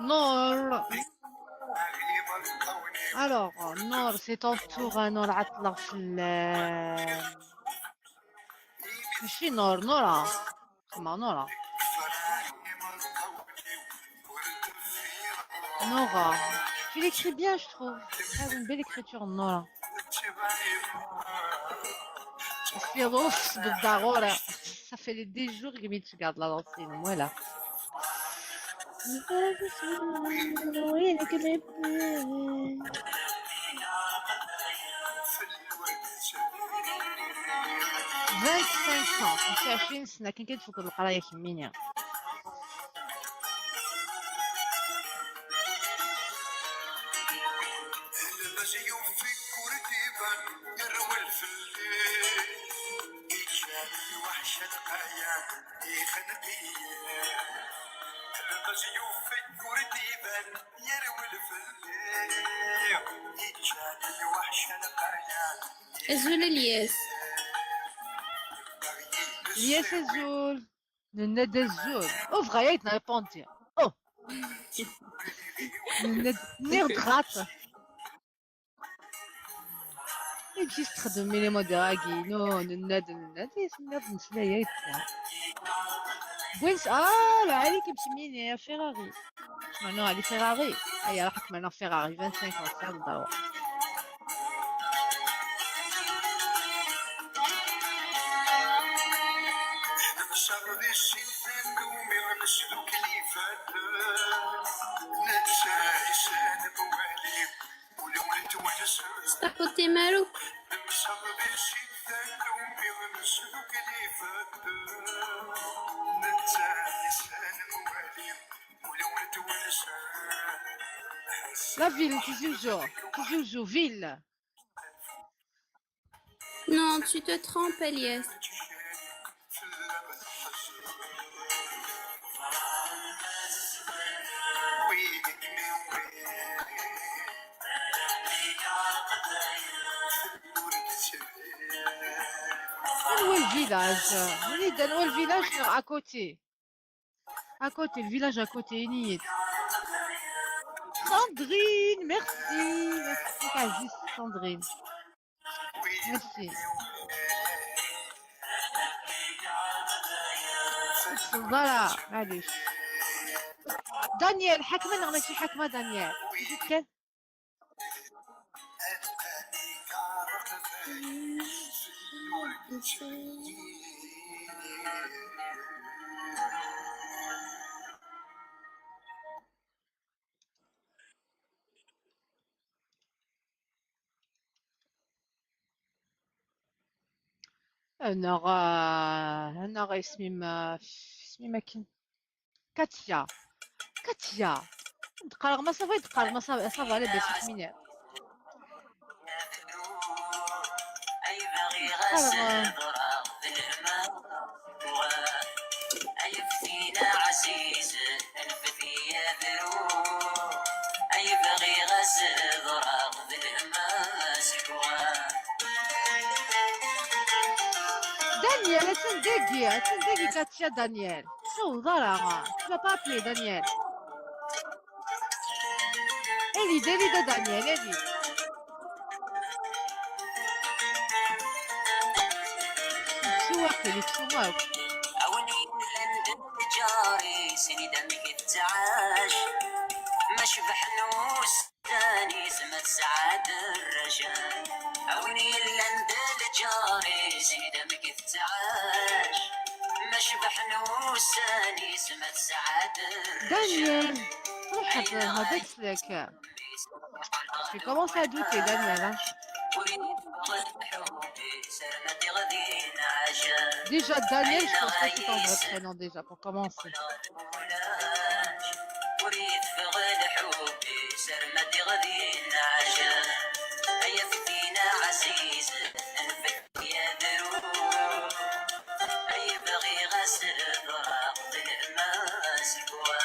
Nour. Alors, Nour, c'est ton tour, hein, Nour, عطلة في ال-، ماشي نور، نورا. اسمها نورا. Nora. Tu l'écris bien, je trouve. T'as une belle écriture, Nora. Parce que bon, c'est de Darora. Ça fait les dix jours que je regarde la danse, voilà. Vingt-cinq ans. Mačči عشرين سنة، كان كيتفكر القراية كمينيا. Azul a Lyas. Lyas, azul. Nenna-d azul. Oh, bɣa-yak d-nrépondi. Oh. Nenna-d, nniɣ-d xaṭi. Iǧi s-txedmem les modèles-agi. Non, nenna-d, nenna-d, yes, nenna-d, nesla-yak. Gwens, ah, lɛali-kem kemmini, ya Ferrari. Maintenant, elle est Ferrari. Ay, alors, maintenant, Ferrari, vingt-cinq ans, ça, on va voir. Stop, t'es malou. La ville, Tizi Ouzou. Tizi Ouzou, ville. Non, tu te trompes, Elias. Anwa le village? Anwa le village à côté? À côté, le village à côté, ini-yi-d. Sandrine, merci. Merci, Aziz, Sandrine. Merci. Voilà, allez. Daniel, حكمة ولا ماشي حكمة, Daniel? Neɣ, neɣ isem-im, isem-im akken. Katia. Katia. D-qqareɣ ma ça va, d-qqareɣ ma ça va, ça va, la bas isem-im. Ay bɣiɣ ad s-hedreɣ d lehma. Ay ftina ɛziz, anfet-iyi ad ruɣ. Ay bɣiɣ ad s-hedreɣ d lehma. Daniel, attan dagi, attan dagi Katia, Daniel. Ur tessaweḍ ara. Tu vas pas appeler, Daniel. Aylid, aylid a Daniel, aylid. Yettu waqil, yettu akk. A win yellan d lǧar-is, ini-d amek i tettɛac. Ma cebḥen wussan-is, ma tesɛa-d rraca. A win yellan d lǧar-is, ini-d amek i tettɛac. Ma cebḥen wussan-is, ma tesɛa-d rraca. Daniel, ruḥ, hḍeṛ-d fell-ak. Je commence à douter, Daniel, hein. Déjà, Daniel, je pense pas que c'est ton vrai prénom, déjà, pour commencer. Ay bɣiɣ ad s-hedreɣ d lehma seg wa.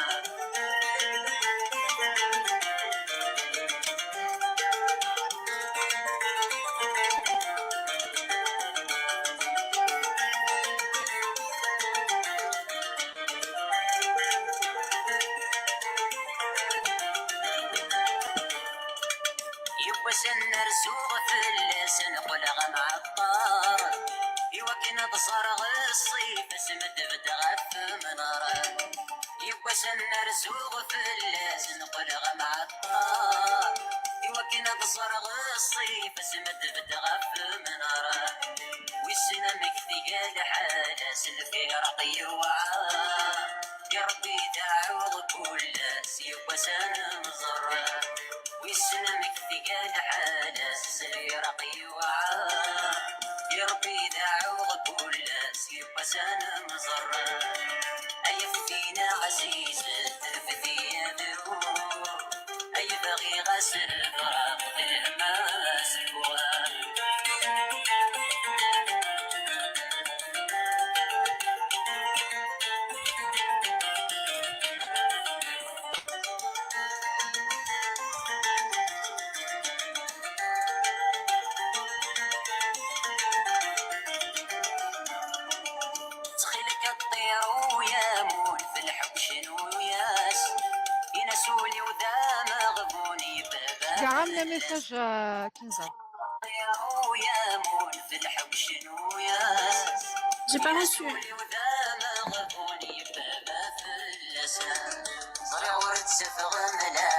Yiwwas ad n-rzuɣ fell-as, neqqleɣ amɛeṭṭar, iwakken ad ẓreɣ ṣṣif asmi d-tebda ɣef menara. Yiwwas ad n-rzuɣ fell-as, neqqleɣ amɛeṭṭar, iwakken ad ẓreɣ ṣṣif asmi d-tebda ɣef menara. Wissen amek tga lḥala, s lfiraq yewɛer. Ya Ṛebbi, deɛɛuɣ kul ass, yiwwas ad nemẓer. Wissen amek tga lḥala, s lfiraq yewɛer. Ya Ṛebbi, deɛɛuɣ kul ass, yiwwas ad nemẓer. Ay ftina ɛzizet, refd-iyi ad ruɣ. Ay bɣiɣ ad s-hedreɣ d lehma seg wa. Ttxil-k a ṭṭir uyamun, f lḥewc n uyas. Ini-as ul-iw d ameɣbun, yebba. Garam le message, euh, Kinza. Ṭṭir uyamun, f lḥewc n uyas. J'ai pas reçu. Ini-as ul-iw d ameɣbun, yebba fell-asen. Ẓriɣ ur d-tessufɣem la.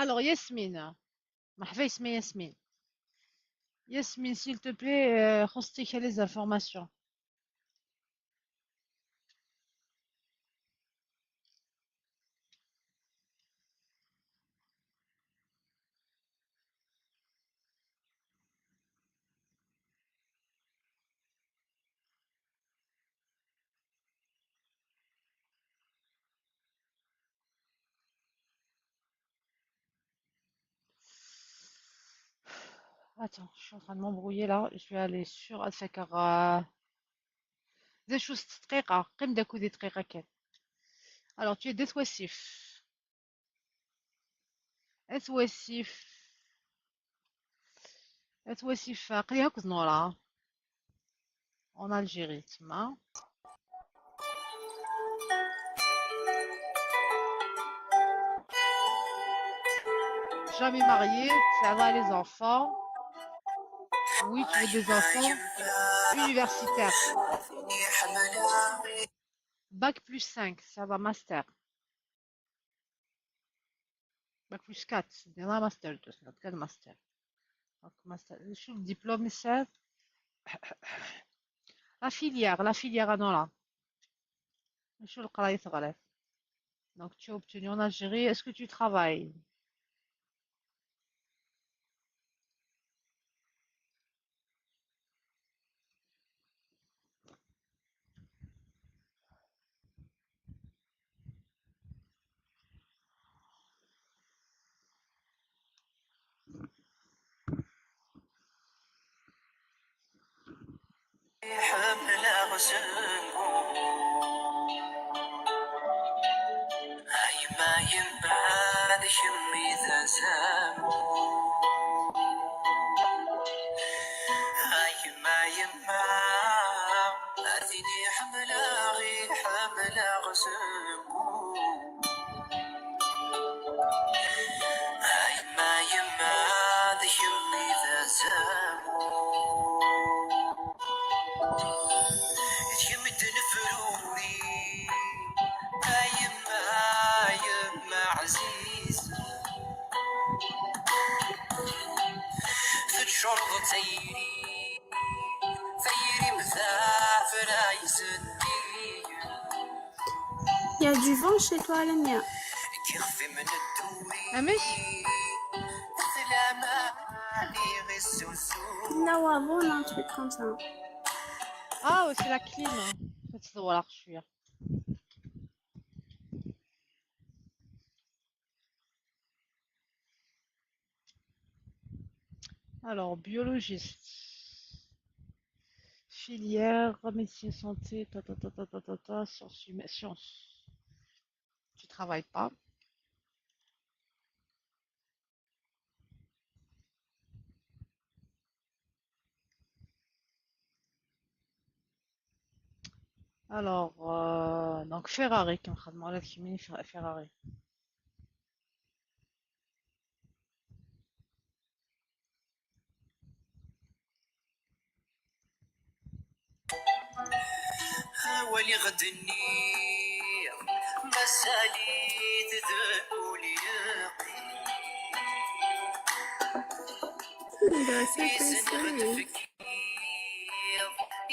Alors, Yasmine. مرحبا يسمي ياسمين. Yasmine, s'il te plaît, euh, خصتك les informations. Attends, je suis en train de m'embrouiller là. Je vais aller sur Alfakar. Euh, d acu s dqiqa? Qqim d akud i dqiqa kan. Alors, tu es d At Wasif. At Wasif. At Wasif, aql-i akked Nora. En Algérie, تما. Jamais marié, ça va les enfants. Oui, tu veux des enfants. Universitaire. Bac plus cinq, ça va, master. Bac plus quatre, c'est un master, c'est un master. Donc, master, شو le diplôme, c'est la filière, la filière, non, là. شو القراية تغرف. Donc, tu as obtenu en Algérie. Est-ce que tu travailles? Ḥemmleɣ sengu. A yemma, yemma, d kemm i d azamul. A yemma, yemma, a tin i ḥemmleɣ, i ḥemmleɣ sengu. A yemma, yemma, d kemm i d azamul. D kemm i d nefruri, a yemma, a yemma ɛziz. Teččureḍ d tayri, tayri-m d afrayes n diri. Il y a du vent chez toi, Lamia. Amek? Une avion, un truc comme ça. Ah, c'est la clim. Ad tt-ḍewreɣ cwiya. Alors, biologiste, filière, médecine santé, ta, ta, ta, sciences humaines, sciences. Tu travailles pas. Alors, euh, donc Ferrari, كيما خدمة ولا كيما Fer-، Ferrari. Awal i ɣ-d-nniɣ, mazal-it d ul yeqqim. Izen i ɣ-d-tefkiḍ,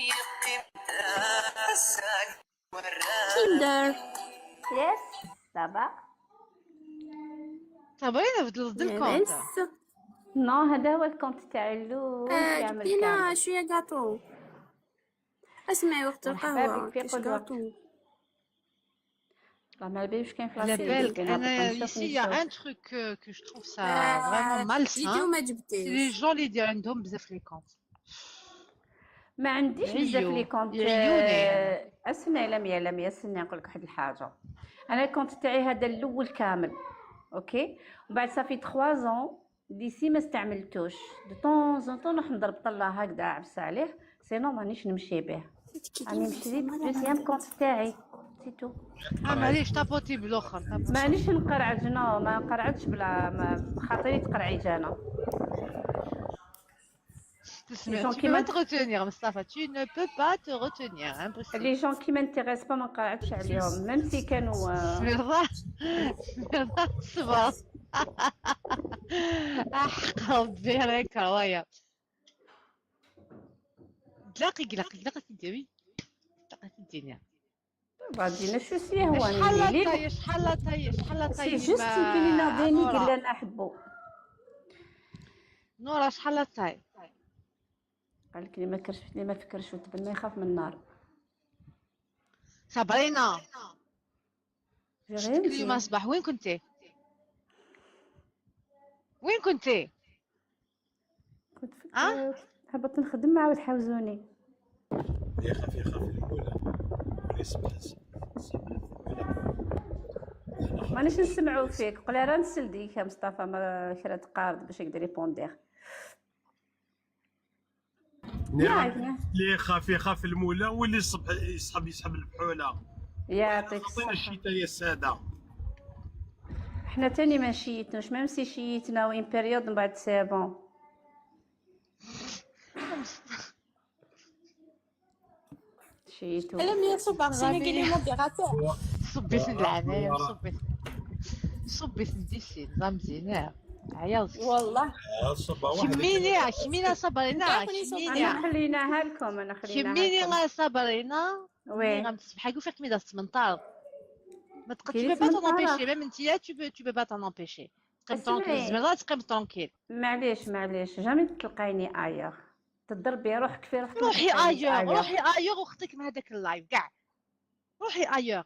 yeqqim d asal. Kinder. Yes, ça va. صابرينا بدلت الكونت. Non, هذا هو الكونت تاعي الاول. آه، كامل، جبتينا كامل. شويه gâteau. اسمعي، وقت مرحبا القهوه بك في كاش قدوة. Gâteau. والله ما على باليش كاين في على بالك، انا ici il y a un truc que, que je trouve ça vraiment malsain. C'est les gens اللي يدير عندهم بزاف les comptes. ما عنديش بزاف les comptes. آه، اسمعي لميا، لميا، استني نقول لك واحد الحاجه. انا الكونت تاعي هذا الاول كامل، اوكي، ومن بعد صافي trois ans d'ici ما استعملتوش. De temps en temps نروح نضرب طله هكذا عبس عليه، sinon مانيش نمشي به. راني مشري le deuxième compte تاعي، c'est tout. اه، معليش، طابوتي بالاخر، طابوتي. مانيش نقرعج، non، ما نقرعجش بلا ما، بخاطري تقرعيج انا. تسمع، tu peux pas te retenir، مصطفى، tu ne peux pas te retenir، impossible. Les gens qui m'intéressent pas ما نقرعجش عليهم، même si كانوا، آه، سميرة، سميرة، صبر. احق ربي عليك رواية. دلاقي، دلاقي، دلاقي تديري. دلاقي تديري. بعدين شو سي هو شحال لا طاي، شحال لا طاي، شحال لا طاي؟ C'est juste يمكن يناضيني قال لنا احبو. نورا، شحال لا طاي؟ قال لك: اللي ما كرش، اللي ما فكرش وتبنى يخاف من النار. صابرينا، شفتك اليوم الصباح، وين كنتي؟ وين كنتي؟ كنت في آه؟ الطيور. هبط نخدم، عاود حاوزوني. يا خفي خفي الأولى. ولي سبعة. مانيش نسمعوا فيك. قولي راه نسلديك يا مصطفى، ما كرا تقارض باش يقدر يبوندير. نعم. لي خاف يخاف المولى، واللي يصبح يسحب يسحب البحوله. يعطيك الصحة. الشتاء يا الساده. حنا تاني ما شيتناش، ميم سي شيتنا وين بيريود، من بعد سي بون. شيتو. الا ملي يصب عن غامي لي موديراتور. صبيت العماية، صبيت، صبيت الديسين، نظام زينة. عياز. والله. آه، صبا واحد. كميني، كميني صبرينا، كميني. انا خليناها لكم، انا خليناها كميني لكم. صبرينا. وي. ملي غنتصبح، كيف فيك ميدا تمنطار. ما تقدرش، tu peux pas t'en empêcher، même انت، tu peux، tu peux pas t'en empêcher. تقيم ترونكيل، زميرة تقيم ترونكيل. معليش، معليش، جامي تلقايني ايوغ. تضربي روحك في روحك، روحي ايوغ، روحي ايوغ وخطيك من هذاك اللايف كاع. روحي ايوغ.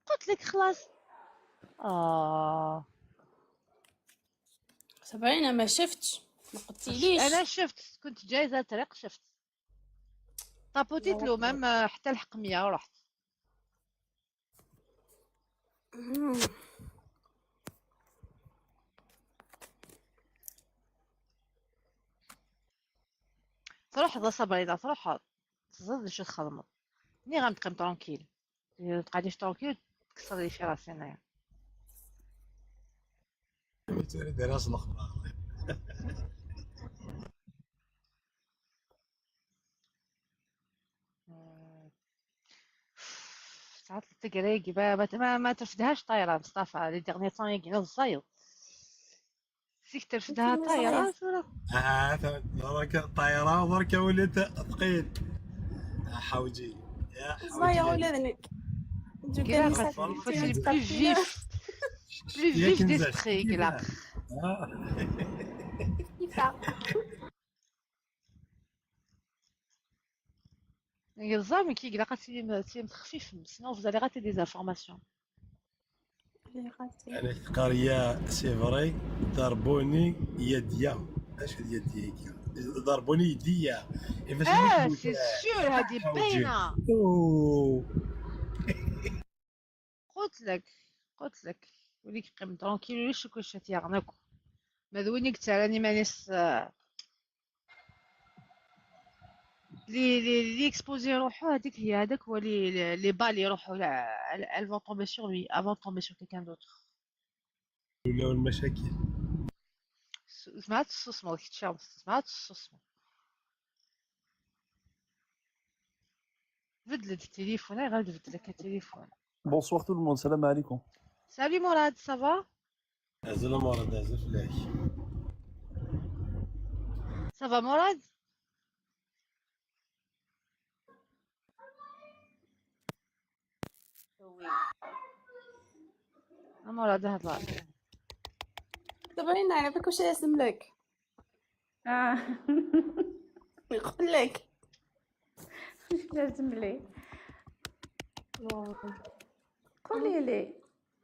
قلت لك خلاص. اه. صبرينا، ما شفتش، ما قلتيليش. انا شفت، كنت جايزه طريق، شفت. طابوتيت له مام حتى الحق مية ورحت. تروح ذا صبرينا، تروح تزيد شي خدمة. ني غنبقى ترونكيل. تقعديش ترونكيل، تكسر لي في راسي انايا. تريد راس الاخبار. ساعات تقريقي ما، ما، ما، ما ترفدهاش طايرة مصطفى، لي ديغني طون يقعد الزايو. سيك ترفدها طايرة، صورة. اه، درك طايرة، درك وليت ثقيل. يا حوجي، يا حوجي. الزايو ولا ذنك. كي كان راك يسافر فاش بلو فيف، بلو فيف ديسبري، كلا. آه. كيفاه؟ يلزم كي يقلق تيم، تيم تخفيف، sinon vous allez rater des informations. انا تقاريا سي فري. ضربوني يديا. اش هاد يديا هيك؟ ضربوني يديا. اه، سي سيور، هادي باينه. قلت لك، قلت لك، وليك قيم ترونكيل، ولا شكون شات يغنكو. ما دويني قلت راني مانيس، آه، لي، لي، لي اكسبوزي روحو، هذيك هي، هذاك هو لي، لي، لي بالي روحو، لا، ال-، ال vont tomber sur lui avant de tomber sur quelqu'un d'autre. ولاو المشاكل. س-، سمعت الصوص، ما كنتش عارف، سمعت الصوص. بدلت التليفون، غير بدل لك التليفون. Bonsoir tout le monde, السلام عليكم. Salut Mourad, ça va? Azul a Mourad, azul fell-ak. Ça va Mourad? Oui. A Mourad, هضر. صبرينا، على بالك واش يسم لك؟ آه. يقول لك. واش لازم لي؟ قولي لي.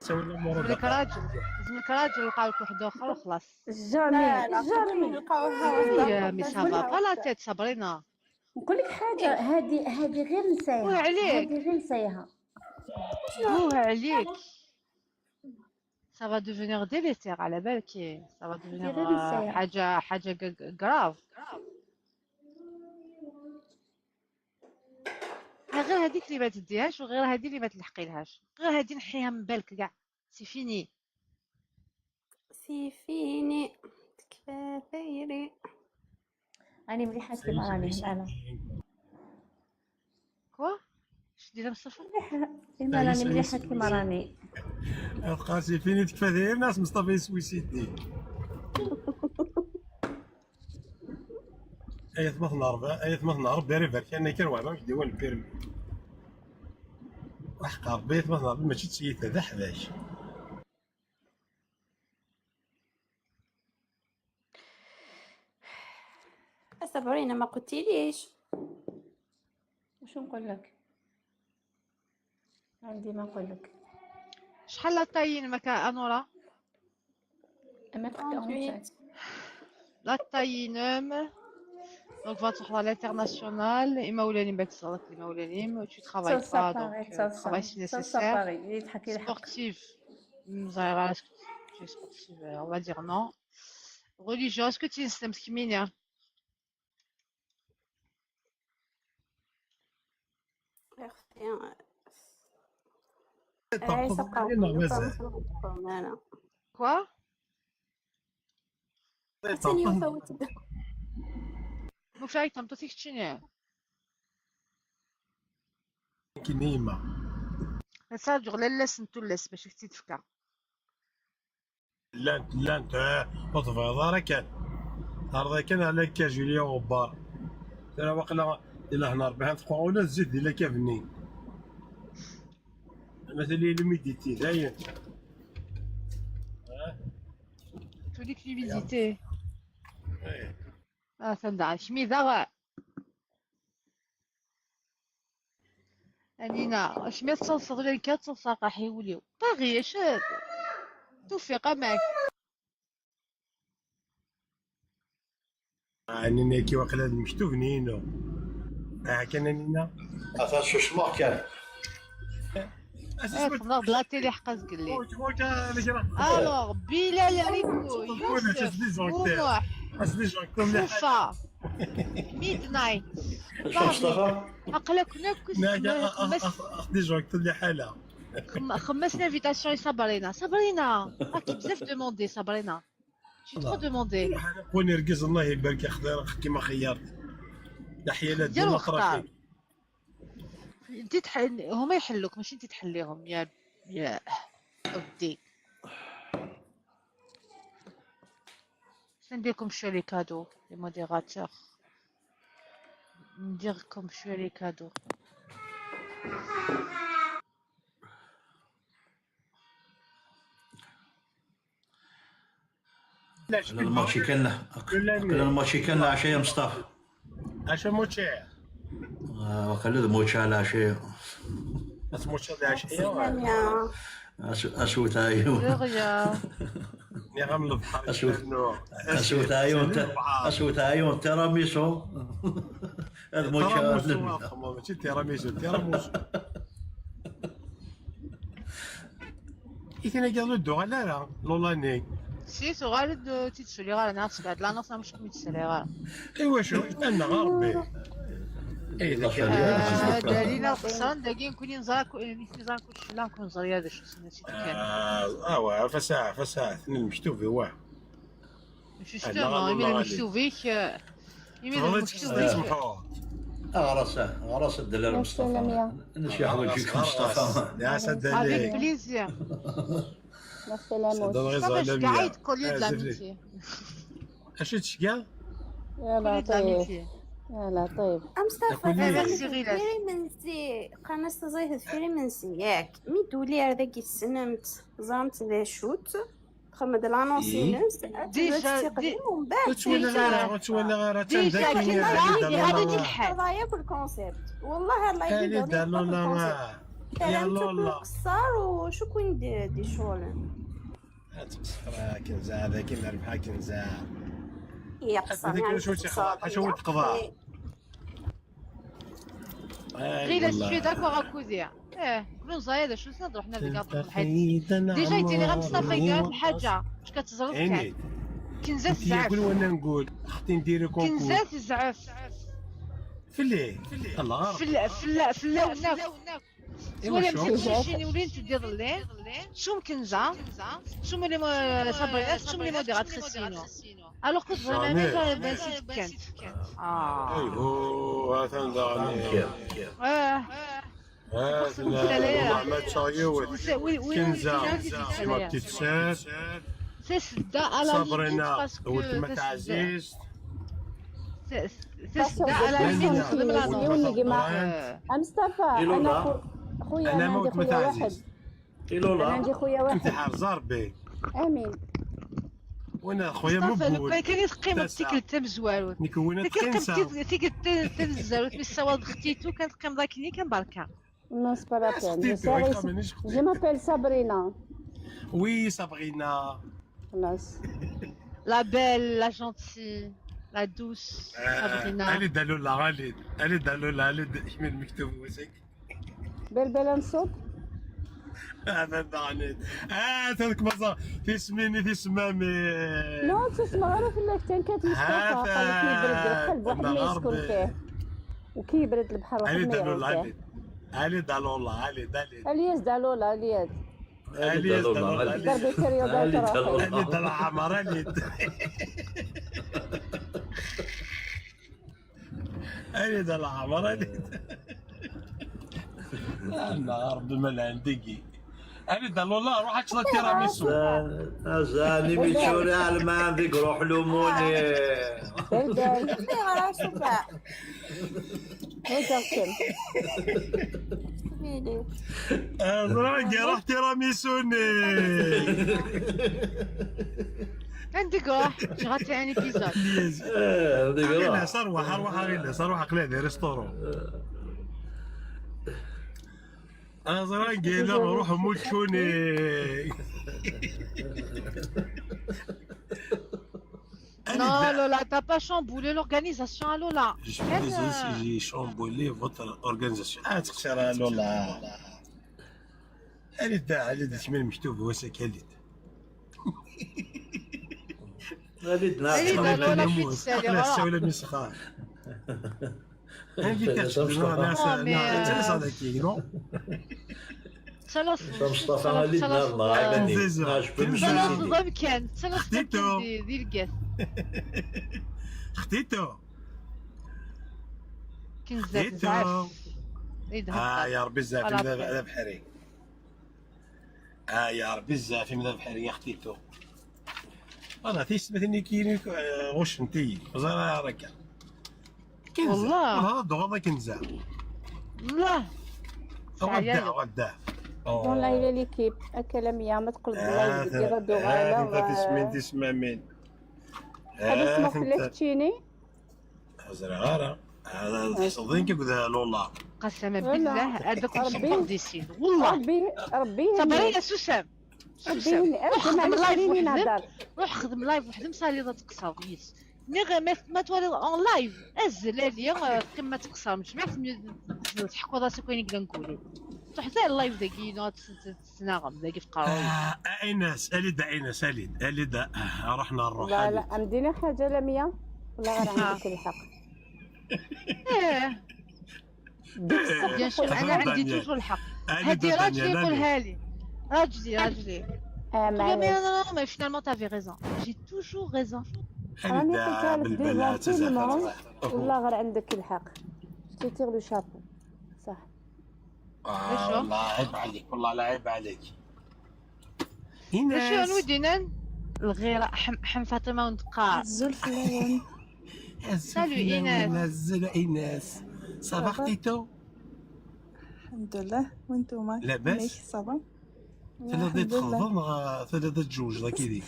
لازم لك راجل، لازم لك راجل، لقاو لك واحد اخر وخلاص. جامي، لا، لا، جامي. نلقاوها. يا مي ça va pas la tête، صبرينا. نقول لك حاجه، هذه، هذه غير نسايها. وعليك. هذه غير نسايها. وعليك. Ça va devenir délétère، على بالك، ça va devenir، آه، حاجة، حاجة ج-، ج-، grave. غير هذيك اللي ما تديهاش، وغير هذه اللي ما تلحقيلهاش، غير هذه نحيها من بالك كاع. C'est fini. C'est fini. تكفى فيري. راني مليحة كيما راني، أنا. كوا؟ شدي لها من الصفر؟ مليحة. إما راني مليحة كيما راني. القاسي فين يتكفى داير ناس مصطفى يسويسيدي. اي ثمث نهار، اي ثمث نهار داري برك انا كان واحد يديوان البيرمي. وحق ربي ثمث نهار ماشي تسيت هذا حباش. صبرينا، ما قلتيليش. واش نقول لك؟ عندي ما نقول لك. شحال لا طايين مكا انورا؟ ما تقطعهمش. La taille-inem. Donc, va à l'international. Imawlanim, bak tzalak imawlanim. Tu travailles pas, donc, euh, travail si nécessaire. Sportif. Hmm, ça ira, est-ce que tu es sportive ? Euh, on va dire non. Religion, est-ce que tu es muslim ? Quoi ? Atan yufa wetda. Mufay, tameṭṭut-ik teččini. Akken i yemma. Ad tarǧuɣ lallas n tullas bac ad k-tt-id-fkeɣ. Llant, llant, eh, ur tebɣiḍ ara kan. Terḍa kan ɛla akka Julia Ɣebbar. Tura waqila ilah n Ṛebbi ḥan teqwa ula d zzit di lakav-nni. Ma tili l'humidité, dayen. Eh? Tuli k l'humidité. Eh. Ah, atan daɣ, kmi daɣ. Anina, acimi ad tettaḍseḍ ula d nekk ad ttaḍseɣ aqaḥ i wul-iw. Paris, acu tufiq amek? Anina, akka waqila d lmektub-nni-inu. Aha kan, Anina. Atan cucmeɣ kan. Ah, txedmeḍ-d la télé ḥqa zgelli. Alors, Bilal Rico, Youssef, Boumouh, Foufa, Midnight, Paris. Aql-aken akk xemmas l'invitation i Sabrina. Sabrina, راكي بزاف demandée, Sabrina. Tu es trop demandée. Win irgez, Allah ibarek, axḍi, kima xeyyart. Leḥya la ddun aṭrafik. انت تح... هما يحلوك، ماشي انت تحليهم يا، يا ودي. نديركم شوية les cadeaux, les modérateurs. نديركم شوية les cadeaux. الماتشي كان، كان الماتشي كان العشية مصطفى. اش موتشي؟ آه، وكان الماتش على العشية. الماتش على العشية. اش، اش وتايو؟ دغيا. نغم البحر. اش وت-، اش وتايو انت؟ اش وتايو انت؟ تيراميسو. هذا ماتش تيراميسو، ماشي تيراميسو، تيراميسو. I tina-agi ur d-tuɣal ara Lolani. Si, tuɣal-d, ur tt-id-ssuliɣ ara, neɣ tesbeɛd la, neɣ tamecṭ mi tt-sriɣ ara. Iwacu? Annaɣ a Rebbi. Dalila qeṣṣren dagi, nekkni neẓra ku-, nitni ẓran kullec fell-aɣ, nekkni neẓra d acu-ten, si tikan. Ah, wa, fasaḥ, fasaḥ, n lmektub, wa. Justement, imi d lmektub-ik, imi d lmektub-ik. Ɣras, ɣras a Dda Lal Mustafa. Nec yeḥwaǧ-ik Mustafa. Avec plaisir. Mustafa, ceggeɛ-iyi-d collier de l'amitié. Acu tceggeɛ? Collier de l'amitié. Yalla, ṭṭef. Yalla, ṭṭef. A Mustafa, deffir imensi, qqaren-as taẓayt deffir imensi, yak. Mi d-tuli ar dagi tessnem-tt, teẓram-tt d acu-tt. Txedmeḍ l'annonce-ines, ad tebdu tiqdim, umbeɛd ur ttwaliɣ ara, ur ttwaliɣ ara, atan d akken i d-iɛedda. Terḍa yakk le concept. Wallah, Allah yehdi, terramt akk le concept. Terramt akk lqeṣṣer u acu kin d-icuɣlen. Ad tqeṣṣer akken zɛad, akken rbeḥ akken zɛad. Yaqeṣṣer, acu teqḍa? Ɣilas, je suis d'accord akked-i. Eh, كل زايد شو سنة رحنا لقى الحيط. Déjà يديني غير مصطفى قال الحاجة. اش كتزرب كان؟ كنزات زعف. كنزات زعف. فلي. الله. فلا، فلا، فلا، وناك. سوالي مسكين شيني ولين تدير اللين. شو مكنزة؟ شو ملي ما صبري، شو ملي ما دير غتخسينو. Alors que vraiment, mais ça, ben, c'est كانت. آه. ايوه، هذا داغني. آه. هذا والله ما تشايوت. كنزة، كنزة، كنزة. سي سدا على صابرينا، ولتما تعزيز. سي سدا على مصطفى، أنا خو-، خويا، أنا عندي خويا واحد. أنا عندي خويا واحد. انتحار زربي. آمين. وانا خويا مصطفى، مبول. لو كان كان يتقيم التيكل تمزوارو. نكون تيكل تقيم تيكل تمزوارو، مي الصواب ختيتو كان تقيم ضاكني كان بركة. Non, c'est pas la peine. Je m'appelle Sabrina. Oui, Sabrina. خلاص. La belle, la gentille, la douce, Sabrina. Ali Dalula, Ali, Ali Dalula, Ali, kemmel mektub wasik. Balbala n ṣṣut. Hada daɣen. Ah, tadek maẓa. Tismin i tismami. Non, ur ttasmeɣ ara fell-ak, kan kat Mustafa, qal-ak yebred lqelb, waḥed ma yesken fih. Uki yebred lebḥer, waḥed ma yɛum fih. Ali Dalula, Ali, Ali. Alyaz Dalula, Alyaz. Alyaz Dalula, Ali. Darbi période. Ali Dalula. Ali Dalula, Ɛmer, Ali. Ali Dalula, Ɛmer, Ali. Anna, Ṛebbi ma lɛan digi. Ali Dalula, ruḥ ad teččeḍ tiramisu. Azal imi turiɛ lman deg ruḥ lumuni. Ayɣer a Sufa? Ḥuǧeɣ-kem. Mili. Ẓriɣ, ruḥ tiramisu-nni. Anda iruḥ? J'ai raté un épisode. Aɣilas, arwaḥ, arwaḥ, aɣilas, arwaḥ, aql-i di restaurant. Aẓra gila, ruḥ mutuni. Non, Lola, t'as pas chamboulé l'organisation, Lola. Je suis désolé si j'ai chamboulé votre organisation. Ah, تقصر Lola. Ali da, Ali da, تكمل مكتوب هو سكاليت. Ali da, Ali da, Lola, je suis désolée. أقلع الساولة من السخار. Invitatie. Non, non, c'est, non, c'est ça, d'accord, non. Ttalaṣ Mustafa Ali da, ttalaṣ non, ttalaṣ je peux me ttalaṣ décider. Ḍemkan ttalaṣ Xtito. Di lgaz. Xtito. Kenza Xtito. Zɛaf. Ah, ya Ṛebbi, zzɛaf-im d abḥri. Ah, ya Ṛebbi, zzɛaf-im d abḥri, ya Xtito. Voilà, tismatin-nni kini, eh, ɣuccent-iyi. Ẓer ara akka. Kenza. Wallah. Voilà, ad d-tuɣaleḍ a Kenza. Wallah. Ɣadda, ɣadda. Bon, la, il est l'équipe. Akka Lamia, ma teqqel-d live deg iḍ ad Ah, uɣaleɣ. tismin, tismamin. Ad ismeɣ fell-ak keččini. Ur ẓriɣ ara. Hada tḥesseḍ-in akked Lola. قسما بالله هذاك ربي. نشبر ديسين والله. ربي، ربي صبري يهنيك. يا سوسن. ربي يهنيك. روح خدم معليش، لايف خليني وحدك. نهضر. روح خدم لايف وحدك، مسالي لا تقصر، يس. مي غير ما، ما تولي اون لايف. ازل عليا، آه، قمة تقصر، مش معك تحكوا راسك وين يقدر نقولي. تروح زي اللايف داكي، نو، تس-، تس-، تسناغم، داكي في قارون. آه، ايناس، اليدا، ايناس، اليد، اليدا، آه، رحنا نروح، لا، اليد. لا، مدينة حاجة لمية. والله غير عندك الحق. ايه. بيان سور، انا عندي توجور الحق. هادي راجلي يقولها لي. راجلي، راجلي. آه، قال لي: mais معليش. non, non, non, mais finalement, t'avais raison. J'ai toujours raison. راني اليدا قلتها لك بالبلاد، ديجا تيلمون. تزعف. والله غير عندك الحق. Je te tire le chapeau. صح. آه، والله عيب عليك، والله لا عيب عليك. ماشي ايناس. نودينان. الغيرة حم، حم فاطمة وندقار. الزول في اللون. Salut, Inès. Salut, Inès. Ça va, Tito? الحمد لله، وانتوما؟ لاباس؟ ميك، صافا؟ تلا دي تخضم، آه، تلا دي تجوج، ذاك يدي.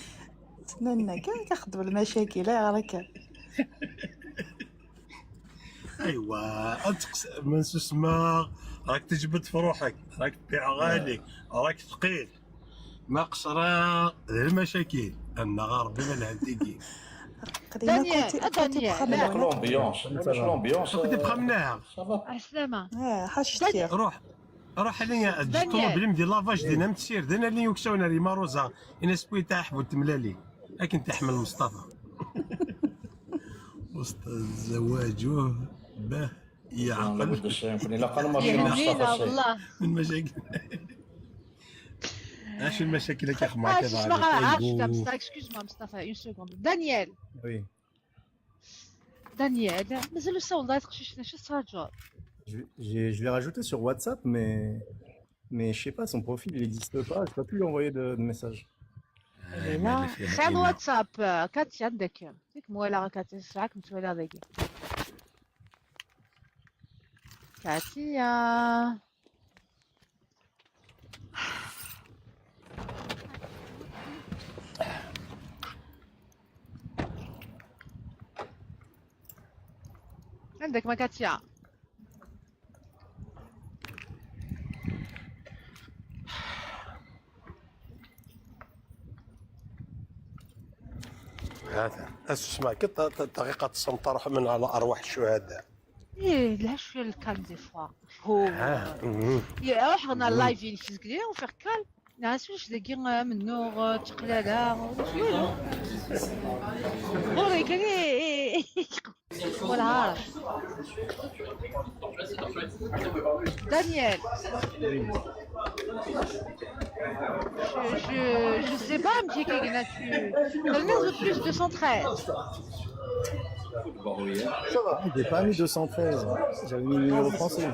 تننا كاع كنخدم المشاكل، اي راك. ايوا، انت قس-، من سوسما، راك تجبد في روحك، راك تبيع غالي، راك ثقيل. ما قصرا غير المشاكل، ان غير ربي ما نهديكي. قليلا دانيال، كنتي، آه، كنتي دانيال. بخمم. L'ambiance, l'ambiance. كنت بخمناها. عسلامة. اه، حاجتي. روح، روح عليا دانيال. الطوموبيل مدي لافاج دينا متسير دينا اللي يكسونا ريما روزا. انا سبويتا حبو تملالي. لكن تحمل مصطفى. أستاذ زواجه به يعقل. لابد الشيء يمكن. إلا قال ما يا شاء هنينا مصطفى شيء. والله. من مشاكل. اش المشاكل اللي كيخ معك آه، شو اسمها؟ عرفت، بصح، excuse-moi مصطفى، une seconde. دانيال. Oui. دانيال، مازال الصوت ضايق، شو شنو، شو صار جواب؟ Je, j'ai- je l'ai rajouté sur WhatsApp, mais, mais je sais pas, son profil il n'existe pas. Je peux plus lui envoyer de, de message. هنا. سال واتساب، آه، كاتيا عندك. ديك موالاه كاتيا، ساعات متوالاه داكي. كاتيا. عندك ما كاتيا. Asma, كنت دقيقة تسمطر من على أرواح الشهداء. ايه، لها شويه الكالم دي فوا. هو اه مم. يروح هنا اللايف ينكز كلي وفي كال. ناس واش داكي منو تقلاله. والله كان ايه ايه ايه. ولا عارف. دانيال. Je, je, je sais pas, mais quelqu'un a tué. Dans le mien, plus deux cent treize. J'ai pas mis deux cent treize. J'avais mis le numéro français.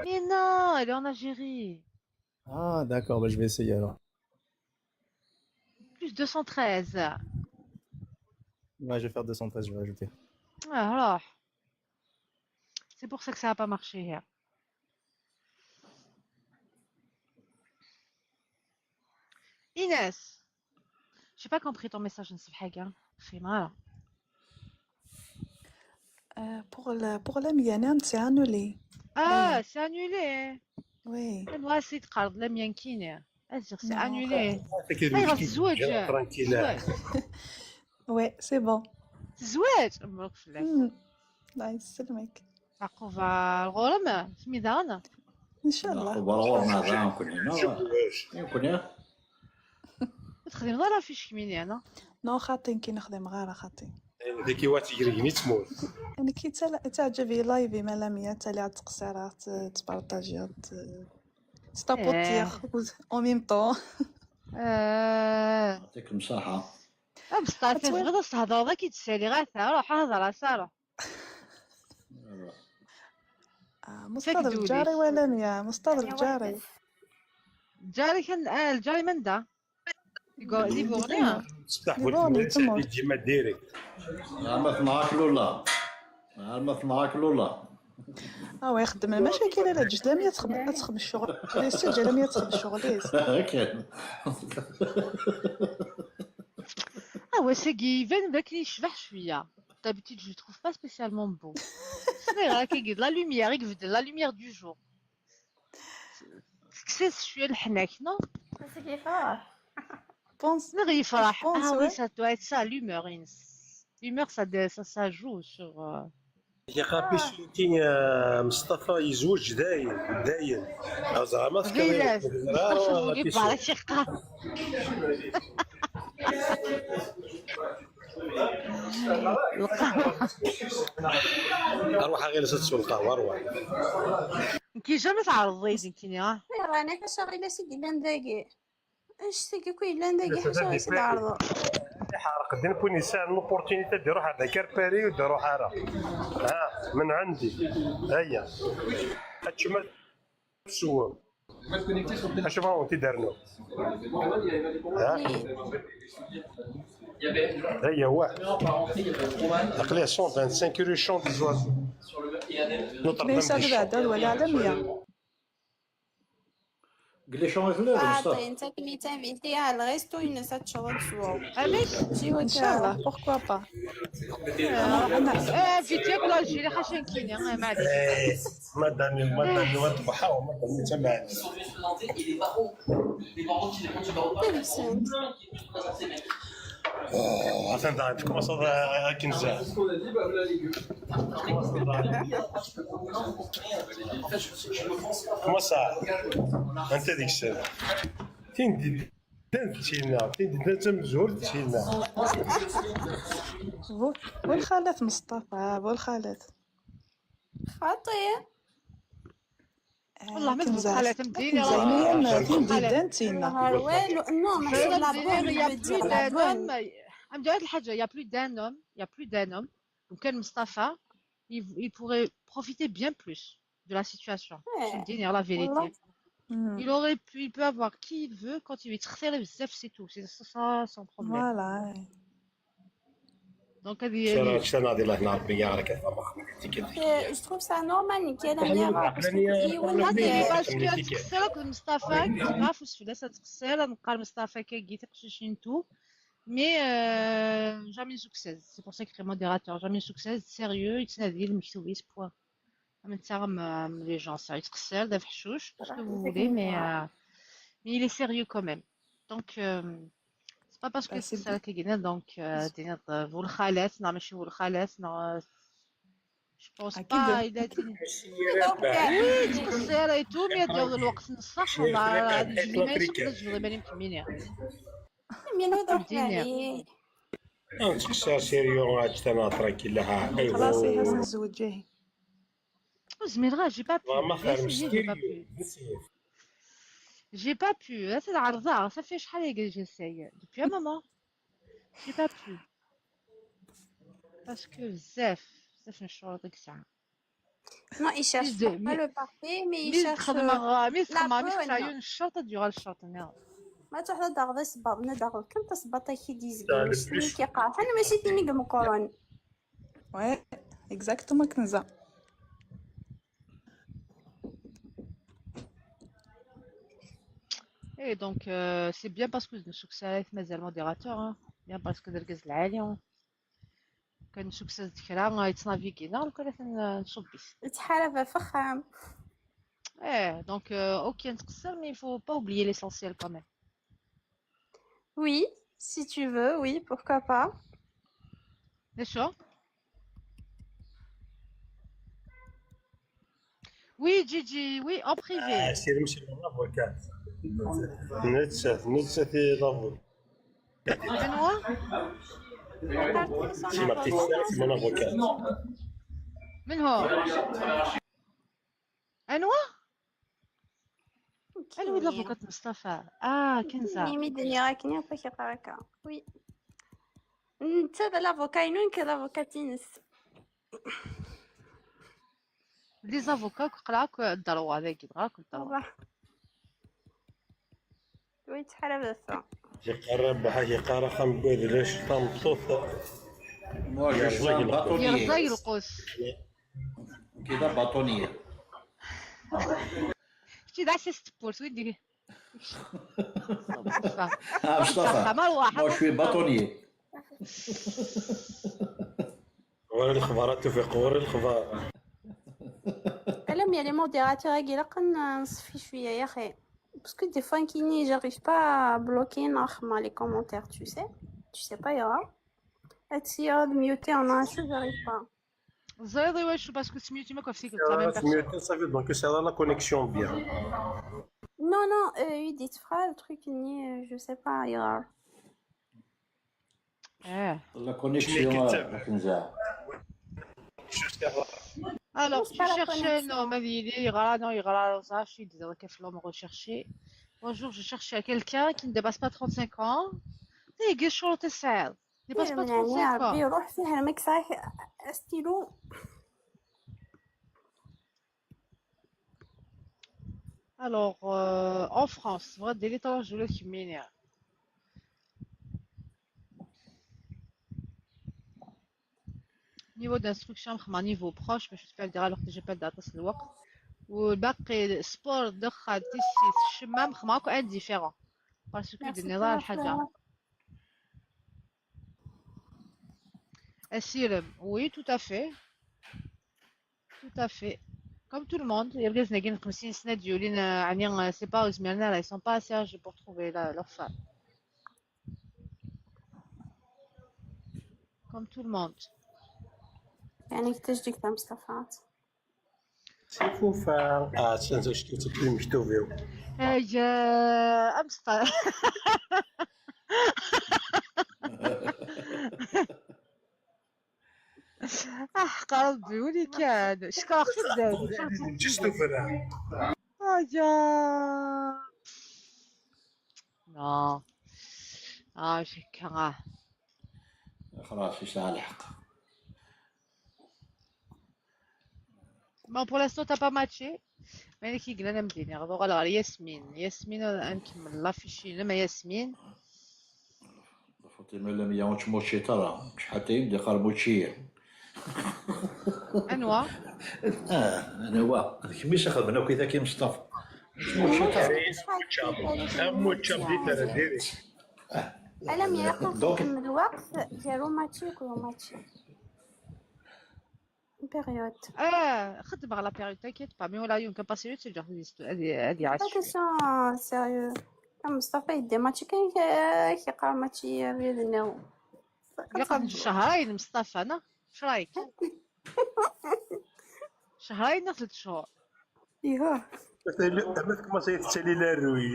Mais non, elle est en Algérie. Ah, d'accord, bah, je vais essayer alors. Plus deux cent treize. Ouais, je vais faire deux cent treize, je vais ajouter. Ah, alors. C'est pour ça que ça n'a pas marché. Inès, j'ai pas compris ton message, نصف حاجة. خي مالا. Euh, pour le, pour le mien, c'est annulé. Ah, c'est annulé. Oui. Moi, c'est تقرض le mien كيني. C'est annulé. ايوا تزوج. Tranquille. Ouais, c'est bon. تزوج. مبروك فلاك. Hmm. الله يسلمك. عقوبة الغرم سمي دانا. ان شاء الله. وبرغور ما زعما كل هنا. يمكن يا تخدم ضرا في شكميني انا. Non, خاطي كي نخدم غير خاطي. ذيك واتيكريني تموت. يعني كي تلا- تعجبي لايفي مالا ميا تالي عاد تقصيرات تبارطاجي تسابوتيغ. En même temps. آه. يعطيكم الصحة. بصح تزبط تهضر كي تسالي غير روح هضر سارة. آه، مصطاد الجاري ولا ميا؟ مصطاد الجاري. الجاري كان آه الجاري من دا؟ يقول لي بوغنيا. تفتح لي بوغني وليت تما. ديما ديريكت. زعما تنعك لولا. زعما تنعك لولا. اه، ويخدم المشاكل على جوج. لا ميا تخدم، تخدم الشغل. لي سجل لا ميا تخدم الشغل. يس. كان. اه، وساقي يبان بلي يشبح شويه. D'habitude, je le trouve pas spécialement beau. C'est vrai, la lumière, il veut de la lumière du jour. C'est شويه الحناك، non؟ Pense. نغي يفرح. Pense, Ah oui, ouais. Ça doit être ça, l'humeur, Inès. L'humeur, ça, dé- ça, ça joue sur. euh, يا قابي سولتي يا مصطفى يزوج داين داين. زعما غير استغفر الله، يبارك يقام. اروح غير زدت القهوه اروح. كي جامي تعرضي كيني ها. انا كشغل سيدي لان داكي. اش سيدي كوي لان داكي حاجه سيدي عرضه. حارق دين بوني سان لوبورتينيتي ديروح على كارباري وديروح على ها من عندي. هيا. هادشي ما تسوى. اشوف هاو انت دارنا. ها. هيا واحد. عقليه cent vingt-cinq euros champ des oiseaux. Mais ça va, ولا على مية. قال لي شنو يخليه مصطفى؟ انت كميت انفيتي على الغيستو ينسى تشغل سوا. علاش؟ ان شاء الله، pourquoi pas. اه، فيديو كل الجيري حاشا كيني، آه، معليش. مادامي مادامي وتبحاو مادامي تمام. عرفت انت كومونس كنزه. كومونس انت ديك السنه. تين دي دان تينا تين دي دان تمزور تينا. بو الخالات مصطفى، بو الخالات. خاطي. والله ما تزوج خالات مدينة. زعما تين دي دان تينا. نهار والو. نو، ماشي لا Il y a بون. plus d'un homme. عندي واحد الحاجة، il y a plus d'un homme, il y a plus d'un homme. وكان مصطفى, il, il pourrait profiter bien plus de la situation. Ouais. Je me dis la vérité. والله. مم. Il aurait pu, il peut avoir qui il veut quand il veut. C'est tout. C'est ça, ça, sans problème. Voilà. Donc, هذه هي. شنو هذه الله يهنا ربي يا راك فما. Je trouve ça normal نكي انا ميا غا. هذه parce que تقصيرك مصطفى كتعرفوا في الناس تقصير نقال مصطفى كيجي تقشيشين تو. Mais euh, jamais succès. C'est pour ça que modérateur, jamais succès, sérieux, يتسنى ديال المكتوبيس point. من تاع les gens ça يتقصير داف حشوش, tout ce que vous voulez, mais euh, mais il est sérieux quand même. Donc euh, Pas parce que c'est ça qui gagne, donc, euh, d-iniḍ, euh, bu lxalat, neɣ mačči bu lxalat, neɣ, euh, je pense pas, il a dit. Oui, ttqeṣṣir et tout, mais ad yaweḍ lweqt n ṣṣeḥ, neɣ ad yejjem iman-is, ad tejbed iman-im kemmini. Min ur d-ruḥ ɛli. Nettqeṣṣir sérieux, ad tama tranquille, ha. خلاص يا حسن زوج جاهي. Ur zmireɣ, j'ai pas pu. Vraiment, J'ai essayé, j'ai pas pu. sérieux. J'ai pas pu. Ad t-ɛerḍeɣ. Ça fait شحال aya que j'essaye. Depuis un moment. J'ai pas pu. Parce que بزاف، بزاف من الشروط ديك الساعة. Non, il cherche Plus de- pas le parfait, mais il Mi cherche تخدمغ، mi la تخدمغ، mi bonne. تسعى الشرط تجي غير الشرط. ما تروح تدور ذا الصباط، ندور كم تصبط كي ديزكي، ماشي تيني كي قاحن، ماشي تيني كمكورون. Ouais, exactement كنزة. Et donc, euh, c'est bien parce que نشوف ساعات مازال modérateur, hein. Bien parce que دركز العالي, hein. كان نشوف ساعات كرا يتنافيكينا، وكان نصبيس. يتحارب في خام. Eh, donc, euh, ok, نتقصر, mais il faut pas oublier l'essentiel quand même. Oui, si tu veux, oui, pourquoi pas. D'accord. Oui, Gigi, oui, en privé. Ah, c'est monsieur l'avocat. Nettat, nettat i l'avocat. Benoît? C'est ma petite sœur, c'est mon avocate. من هو؟ أنوا؟ أنوا l'avocate مصطفى؟ آه, كنزة. Mimi Deni Rakni, après qui paraît. Oui. نتا l'avocat, non, que l'avocat تينس. Les avocats, كقراك الدروا هذاك، كقراك الدروا. والله. Oui, تحرى بفا. يقرا بحا، يقرا خمبوذ ليش طمطوط. Moi, je suis un bâtonnier. يرزاي القوس. كذا bâtonnier. شتي دعسي ستبورت ويدي. Ah, مصطفى. ما روح. Moi, je suis bâtonnier. ولا الخبر توفيق، ولا الخبر. ألم يا les modérateurs, هاكي لقن نصفي شوية يا أخي. Parce que des fois, كيني, j'arrive pas à bloquer نخمة les commentaires, tu sais. Tu sais pas, يا. هادشي يا ميوتي, أنا شو, j'arrive pas. زيد واش parce que سميتي ما كنتي C'est mieux, ça veut donc que c'est la connexion bien. Non, non, euh, Edith Fra, le truc, il est, euh, je sais pas, il y a. اه. La connexion, euh, كنزة. Alors, C'est tu pas la cherches un connexion. homme, هذه اللي يقرا, non, يقرا, ça, je suis désolée, كيف l'homme recherché. Bonjour, je cherche quelqu'un qui ne dépasse pas trente-cinq ans. تيجي الشروط السعر. Dépasse pas يعني يا trente-cinq ans. ربي, روح فيها الميك صحيح. استيلو. Alors, euh, en France, بغا ديري trois jours كمينيا. Niveau d'instruction, خما niveau proche, mais je suis pas le dire alors que j'ai pas de date, c'est le work. والباقي sport, دخل, tissus, الشمام, خما كو indifférent. Parce que Merci دير نضال beaucoup, الحاجة. Asirem, oui, tout à fait. Tout à fait. Comme tout le monde, يرقزنا كاين خمسين سنة ديولين, يعني, c'est pas, ils sont pas assez âgés pour trouver la, leur femme. Comme tout le monde. يعني كتجديك تاع مصطفى. C'est fou, ça. Ah, c'est un truc qui est plus مكتوب. ايا امسطر. احق ربي ولي كان شكا خدام. Juste au frère. ايا. لا. اه شكا. خلاص, يسعى الحق. Bon, pour l'instant, t'as pas matché. Mais qui gagne, elle me dit, on va aller Yasmine. Yasmine, un qui me l'a fiché, mais Yasmine. فاطمة لم يعد موتشي ترى. شحال تايم دي قربوتشية. أنوا. اه, انا وا كميس اخذنا كي ذاك مصطفى. موتشي ترى. ألم يقف Donc- من الوقت ديالو ماتشي كل ماتشي. Période. اه, خدم على période, t'inquiète pas. Mais ولا يوم كان باسي يوتيوب جا خدي ستو هذه هذه Pas عشرة. Question sérieux. Mustafa yeddi mačči kan k-, k-yeqqar mačči abrid-nni. Ilaq ad neǧǧ cehrayen, Mustafa, neɣ? Acu rayek? Cehrayen neɣ telt cchur? Iha. Ama tkumaṣi tettali larruy.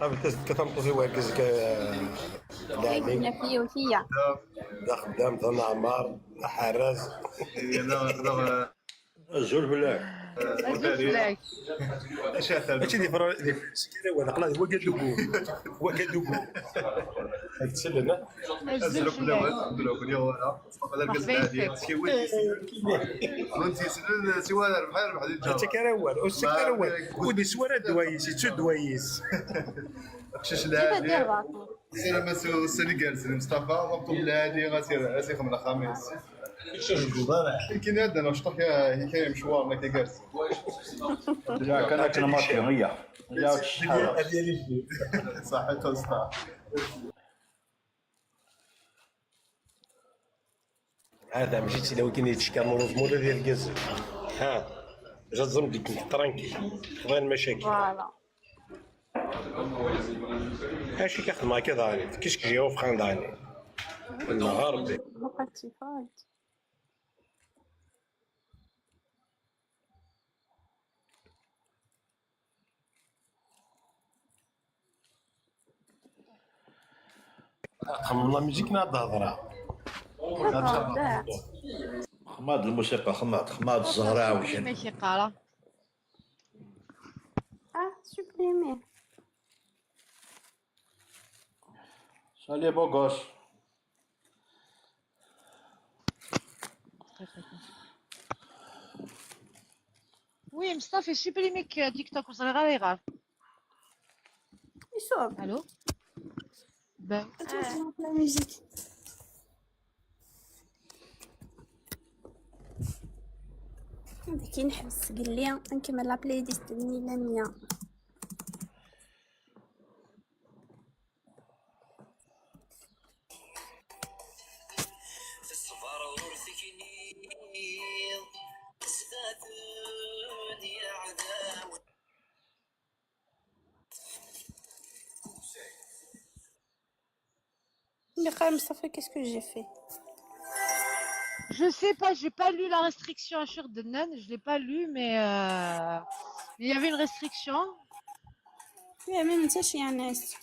Qabel tazekka tameṭṭut i wergaz ka d aɛmin. Naf yiwet iya. D axeddam, d aneɛmar, d aḥerraz. Azul fell-ak. Azul fell-ak. Mačči di Fran-, di Fransi kan awal, aql-aɣ di Wagadugu. Wagadugu. Ad tt-sellen, ha? Azul fell-awen. Azul fell-awen. Merḥba yes-k. Ur tt-yessnen, siwa rrbeḥ, rrbeḥ di lǧameɛ. Ur tt-yettak ara awal, ur tt-yettak ara awal. Ur d-yeswi ara ddwa-is, yettu ddwa-is. Aqcic lɛali. Ssarameɣ s-, ussan igerrzen, Mustafa, tameṭṭut lɛali, ad s-, ad s-ixdem axxam-is. Nekkini ad d-aneɣ cṭuḥ kra, kra imecwaren akka igerrzen. Ya, kan akken a Mati, iya. Ya, ad yali. Ṣaḥit a Mustafa. Hada, mačči d tilawin kan i d-teckan, ur ẓmur ad irgaz. Ha, jaẓem deg-k, tranquille. Xḍan macakil. Voilà. Acu i k-xedmeɣ akka daɣen? Qu'est-ce que j'ai offert daɣen? Neɣ a Rebbi. Txemmem la musique neɣ ad d-hedreɣ? Xemmad lmusiqa, xemmad, xemmad zzher aɛewjen. Imek iqqara? Ah, supprimer. Salut, beau gosse. Oui, Mustafa, supprimer-k TikTok, ur ẓriɣ ara ayɣer. Yesɛubb. Allô? Ben. Attends, je vais mettre la musique. Daki nḥebs gelli, nkemmel la playlist n Nilania. Mustafa, qu'est-ce que j'ai fait? Je sais pas, j'ai pas lu la restriction à Shirdenan, je l'ai pas lu, mais euh, il y avait une restriction. Oui, mais c'est chez Ernest.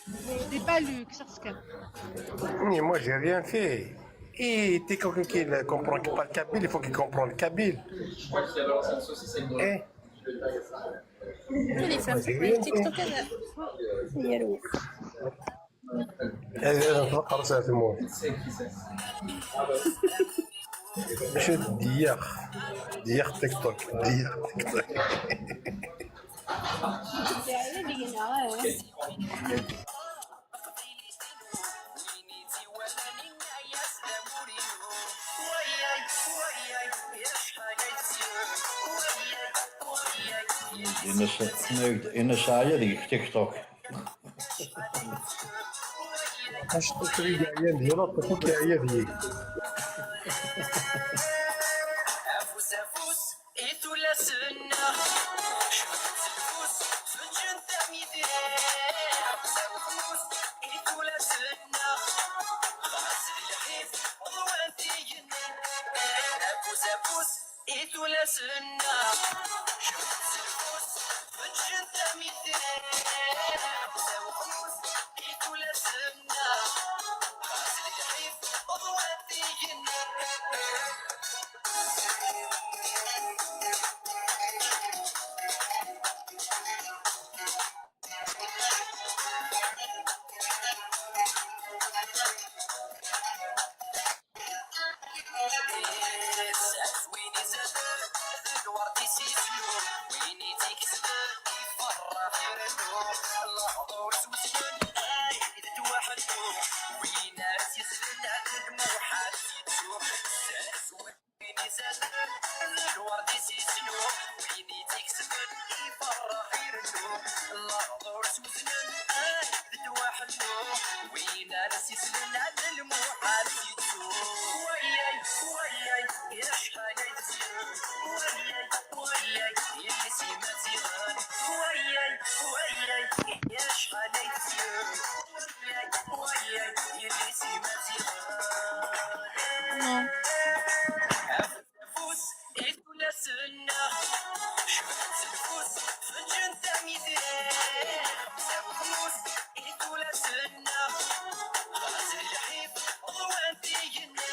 Je l'ai pas lu, qu'est-ce que c'est? Mais moi, j'ai rien fait. Et t'es quelqu'un qui ne comprend pas le kabyle, il faut qu'il comprenne le kabyle. Eh. Téléphone, TikTok, هذا. Ad nfeqer s at Mut. Acu d diyax? Diyax TikTok, diyax TikTok. Ines, Ines, Ines, aya deg TikTok. Acku yeɛya deg-i, la ṭṭef akk yeɛya deg-i. Afus, afus, i tullas-nneɣ. Cebḥent s lfus, feǧǧent am itri. Afus, afus, i tullas-nneɣ. Xas d lḥif, ḍwant igenni. Afus, afus, i tullas-nneɣ. Cebḥent s lfus, feǧǧent am itri. Afus, afus, i tullas-nneɣ. Xas d lḥif, ḍwant igenni. Lwerd isisnu, win ittkesben iferreḥ irennu. Lehdur s uznen, ay d ddwa ḥennu. Win ara s-islen, ad lmuḥal s-yettu. Wayay, wayay, acḥal ay tezyen. Wayay, wayay, yelli-s imaziɣen. Wayay, wayay, acḥal ay tezyen. Wayay, wayay, yelli-s imaziɣen. Afus i tullas-nneɣ, cebḥent s lfus, feǧǧent am idriɣ. Xemsa ufus i tullas-nneɣ, ɣas d lḥif, ḍwant igenni.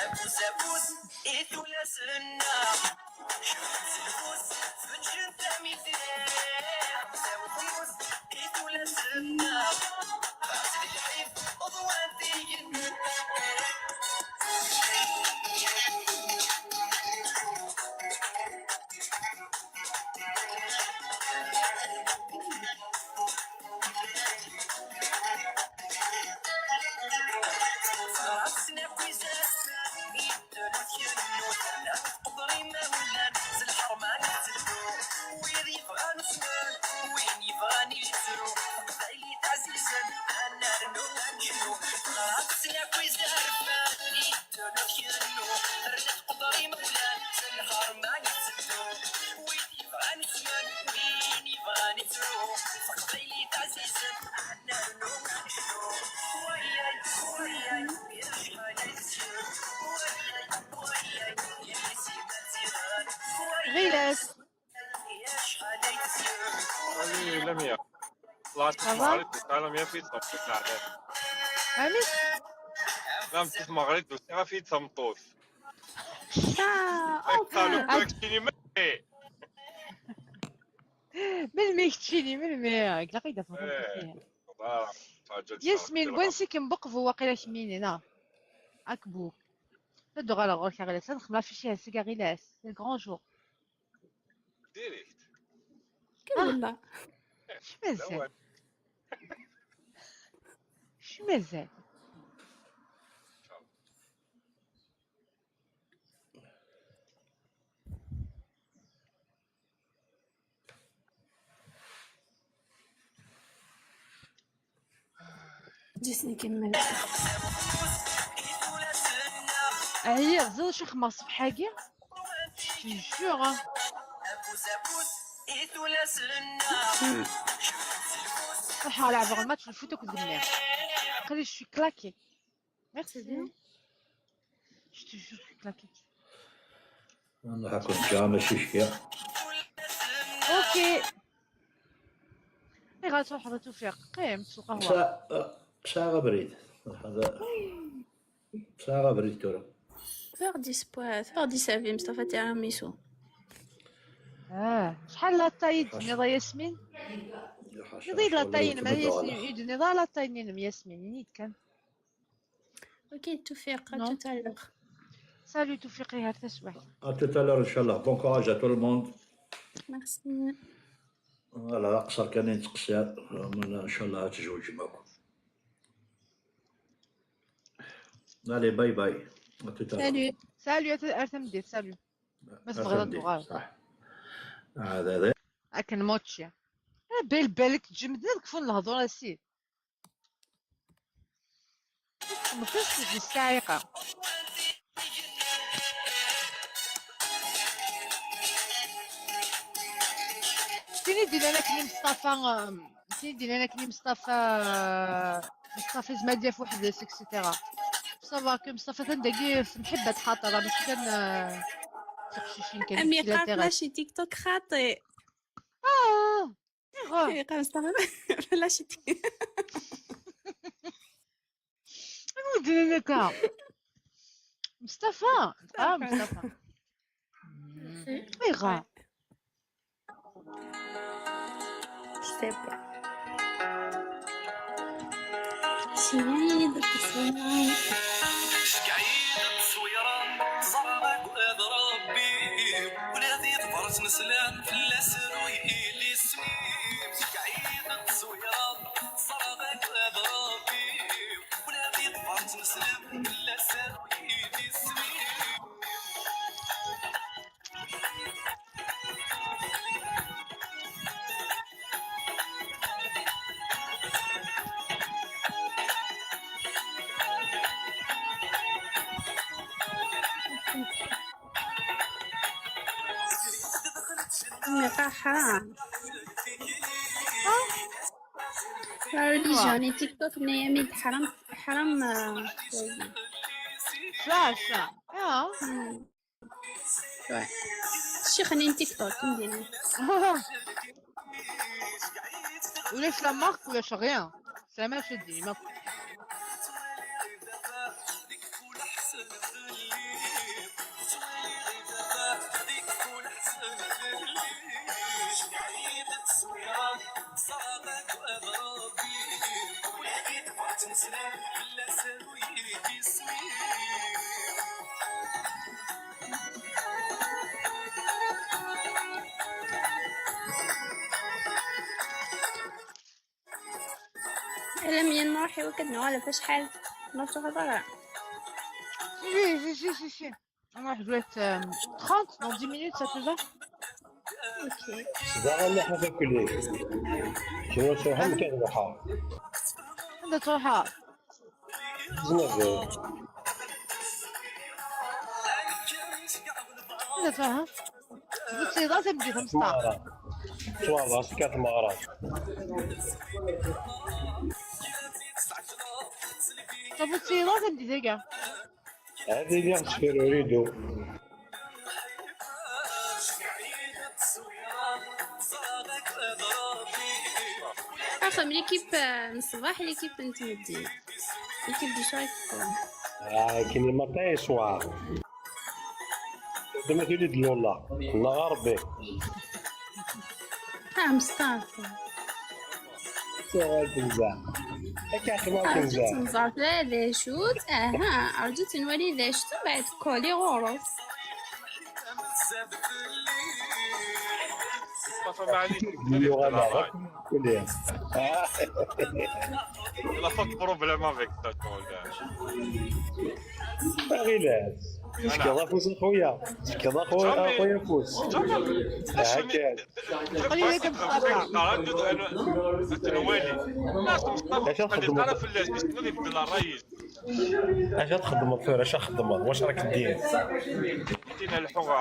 Afus, afus i tullas-nneɣ, cebḥent s lfus, feǧǧent am idriɣ. Xemsa ufus i tullas-nneɣ, ɣas d lḥif, ḍwant igenni. Ɣas akk izerfan, iddren kennu, terna teqder imawlan, s lḥerma i tetteddu. Wid yebɣan usmen, win yebɣan yettru, taqbaylit ɛzizen, ad nernu ad necnu. Ɣas akk izerfan, iddren kennu, terna teqder imawlan, s lḥerma i tetteddu. Wid yebɣan usmen, win yebɣan yettru, taqbaylit ɛzizen, ad nernu ad necnu. Wayay, wayay, acḥal ay tezyen. Wayay, wayay, yelli-s imaziɣen. Wayay, ɣilas. Acḥal ay tezyen. Salut, Lamia. Ṭlɛet. Ça va? Tesmeɣrit, tesɛa Lamia fi tmeṭṭut, leɛtab. Amek? La, tesmeɣrit, tesɛa fi tmeṭṭut. Ah, enfin. Melmi keččini, melmi? Melmi keččini, melmi? Ilaq ad d-afeɣ tameṭṭut-ihin. Yasmin, n wansi-kem Beqbu, waqila kemmini, neɣ? Akbu. Ad d-uɣaleɣ ɣur-k a Ɣilas, ad nexdem affiche-ihin seg a Ɣilas, c'est le grand jour. Direct. Kemmel. Acu mazal? Acu mazal? Ǧis nkemmel. Ɛyiɣ, ẓer acu xedmeɣ ṣṣbeḥ-agi. Je te jure, hein. Ruḥeɣ leɛbeɣ lmatch n lfoot akked gma. Aql-i je suis claqué. Merci. Je te jure, je suis claqué. Nruḥ ad kent-ǧǧeɣ, mačči cckiɣ. Ok. Ayɣer ad truḥeḍ a Tufiq? Qqim, sweq qahwa. Sɛa, sɛiɣ abrid. Sɛiɣ abrid tura. Tufiq d ispoir, tufiq d isavi, Mustapha tiramisu. Ah, acḥal la taille i d-tenniḍ a Yasmin? Tenniḍ-iyi-d la taille-inem a Yasmin, ur d-tenniḍ ara la taille-inem Yasmin, ini-d kan. Ok, Tufiq, à tout à l'heure. Salut Tufiq, ar taswiɛt. À tout à l'heure, inchallah. Bon courage à tout le monde. Merci. Voilà, aqṣer kan i nettqeṣṣir. Ncallah ad tzewǧem akk. Allez, bye bye. À tout à l'heure. Salut. Salut, ar tameddit, salut. Ma tebɣiḍ ad tuɣaleḍ. Ṣaḥ. Akken mačči. Bel balek tǧemden ad kfun lehdur a Sid. Txedmeḍ-as d ssɛiqa. Tin i d-yennan akken i Mustafa, um, tin i d-yennan akken i Mustafa, uh, Mustafa yezmer ad yaf weḥd-s, et cetera. Savoir que Mustafa atan dagi f mḥibba d xaṭer, mačči kan, uh, tiqcicin kan. Am yeqqar flash i TikTok xaṭi. Ah! Ayɣer? Ayɣer Mustafa? Fell-as i t-, anwa i d-yennan akka? Mustafa! Ah, Mustafa. Ayɣer? Je sais pas. Cegɛid tteswiṛa, ẓerba deg ad Ṛebbi, ula di tebṛat neslam fell-as ruy ili isem-im. Cegɛid tteswiṛa, ẓerba deg ad Ṛebbi, ula di tebṛat neslam fell-as ruy ili isem-im. Mais pas حرام. La religion, les TikTok, mais حرام, حرام, euh, Ça, ça. Ah. Hmm. Ouais. الشيخ نين تيك توك ندير. ولاش la marque ولاش rien. Ça ما شدي ما. لم ينروح يوكد نوال فاش حال. ما تغضر. Si, si, si, si, si. On a joué euh, trente dans dix minutes, ça te va? Ok. دابا نروح ناكل ليه. شنو تروح نكذبحها؟ عندها تروحها. زنقه. عندها تروحها. بصي، لازم تجي خمسطاش. مارا. شوالله سكات مارا. طب بصي، لازم تجي كاع. هذه اللي غتشفي ريدو. اخم ليكيب، آه، من الصباح ليكيب نتمدي. ليكيب دي شايف. آه، كاين المطيش واه. دابا تولي دلولا. الله غربي. ها مصطفى. سؤال تنزع. هكا اخي ما عرفت تنزع. نزعف لا ذا شوت. اها، عرفت نولي ذا شوت بعد كولي غورس. مصطفى معليش. اللغة لا. كلها. Il a pas de problème avec ça, ton gars. باغي لا. تفكر افوس اخويا. تفكر اخويا، اخويا فوس. هكا. خليني كنت التردد، أنا، أنا الوالي. لا، مصطفى، اش تخدم؟ أنا في الناس، باش نولي في الدار، رايش. اش تخدم الفور؟ اش تخدم؟ واش راك دير؟ كاين الحوغة.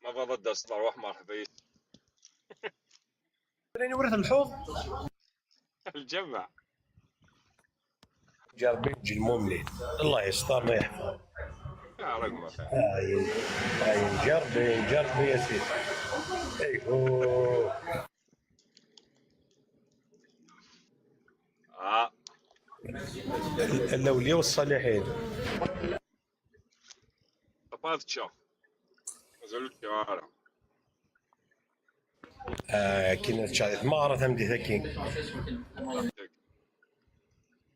ما بابا دا الصدر، واحد مرحبا. راني ورث الحوض. الجمع. جربي تجي المؤمنين. الله يستر، الله يحفظ. يا راك ما فاهم. هاي، هاي، جربي، جربي يا سيدي. ايوه. آه. ال-، الاولياء والصالحين. طبات شو. مازالوا الشوارع. آه، كاين هاد الشهر ثمارة ثمدي ثاكين.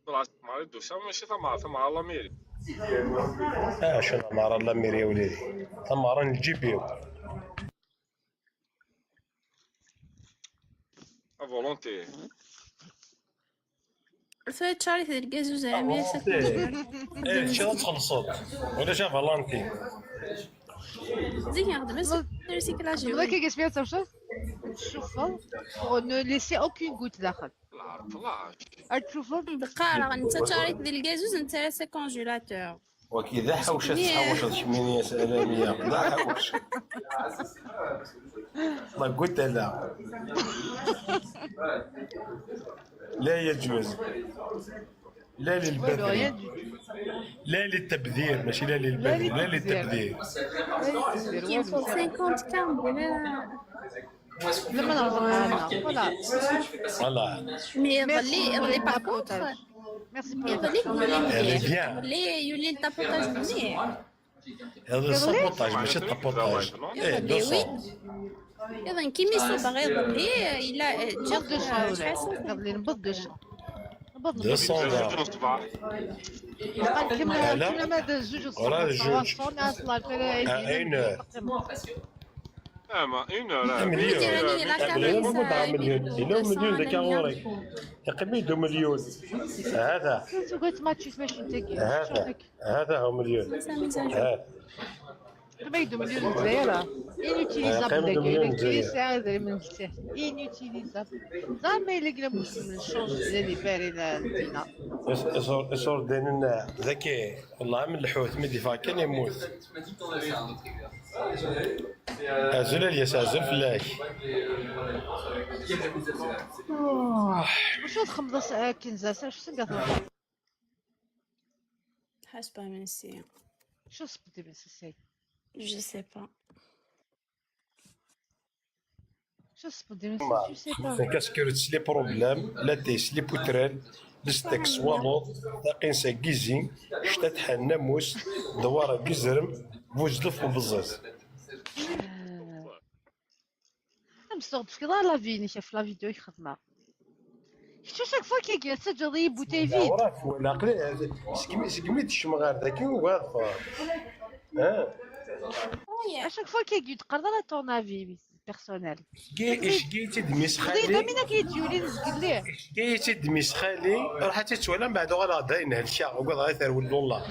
طلعت مع الدوسة، ماشي ثمارة، ثمارة لا ميري. اه، شنو ثمارة لا ميري يا وليدي؟ ثمارة نجيبيو. افولونتي. ثلاث شهور في الكازوز عامية. ايه، شنو تخلصوا؟ ولا شاف فالانتين؟ زين يا خدمة، سيرسيكلاج. هذا كي قلت فيها تمشي. شوف. Ne laisser aucune goutte داخل. العرطلاش. هاد تشوفوا. دقارة، انت تاريخ ديال الكازوز، انت راه سي كونجيلاتور. وكي ذا حوشة تحوشة شمينية سلامية. ذا حوش. ما قلت لا. لا يجوز. لا للبذل. لا للتبذير، ماشي لا للبذل، لا للتبذير. كاين فوق خمسين كامل. لما نهضر معانا. Voilà. Voilà. مي يظل لي، يظل لي باغ كونتر. Merci beaucoup. يظل لي، يظل لي Elle est مليح. bien. يظل لي يولي لي طابوطاج مليح. هذا السابوطاج، ماشي الطابوطاج. ايه، دو سون. يظن كيما يسوق باغي يظل لي، الا جات شحال سنة. نبض دو شون. نبض دو سون. الصباح. كيما لا. كيما ما داز زوج وراه زوج. صون اصلا. آه، اين؟ اه، ما اون اور. مليون. مليون. يعني لا قبل ما كارثة. بعد مليون. إلا مليون ذاك غوري. يقبل دو مليون. هذا. شوف قلت ما تشوف ماشي انت. هذا. هذا هو مليون. هذا. Qqim ay d-umlilen n Lezzayer. Inutilisable dagi, ila kra yesɛa idrimen n Lezzayer. Inutilisable. Ẓer ma yella kra n change di Paris, la Dina. Iṣurdanen dagi, wellah am lḥut, mi d-iffeɣ kan immut. Azul a Lyas, azul fell-ak. Wacu txemmeḍ akken zas, acu sanga truḥeḍ? Ḥaseb imensi. Acu tesbeddim imensi? Je sais pas. Acu tesbeddim imensi? Je sais pas. Nekk askirut s les problèmes, la tèche, les poutrelles, le steak s waluḍ, taqinsa n yizi, ctat ḥan namus, dewwar n yizrem, buzlef ubeẓẓiẓ. Am s-tuɣ-d tefkiḍ ara la vie-inek ɣef la vidéo i k-xedmeɣ. Kečč chaque fois kagi tettaǧǧaḍ-iyi bouteille vide. Ur twala aqli segmi segmi d-kecmeɣ ɣer daki ugadeɣ. À chaque fois kagi ur d-teqqareḍ ara ton avis personnel. Iceggi-yi-tt-id mmi-s xali. Damina k-id-yulin zgelli. Iceggi-yi-tt-id mmi-s xali. Ruḥ ad tt-id-twalam, mbeɛd uɣaleɣ-d ayen helkeɣ, ugadeɣ ad terwel lullah.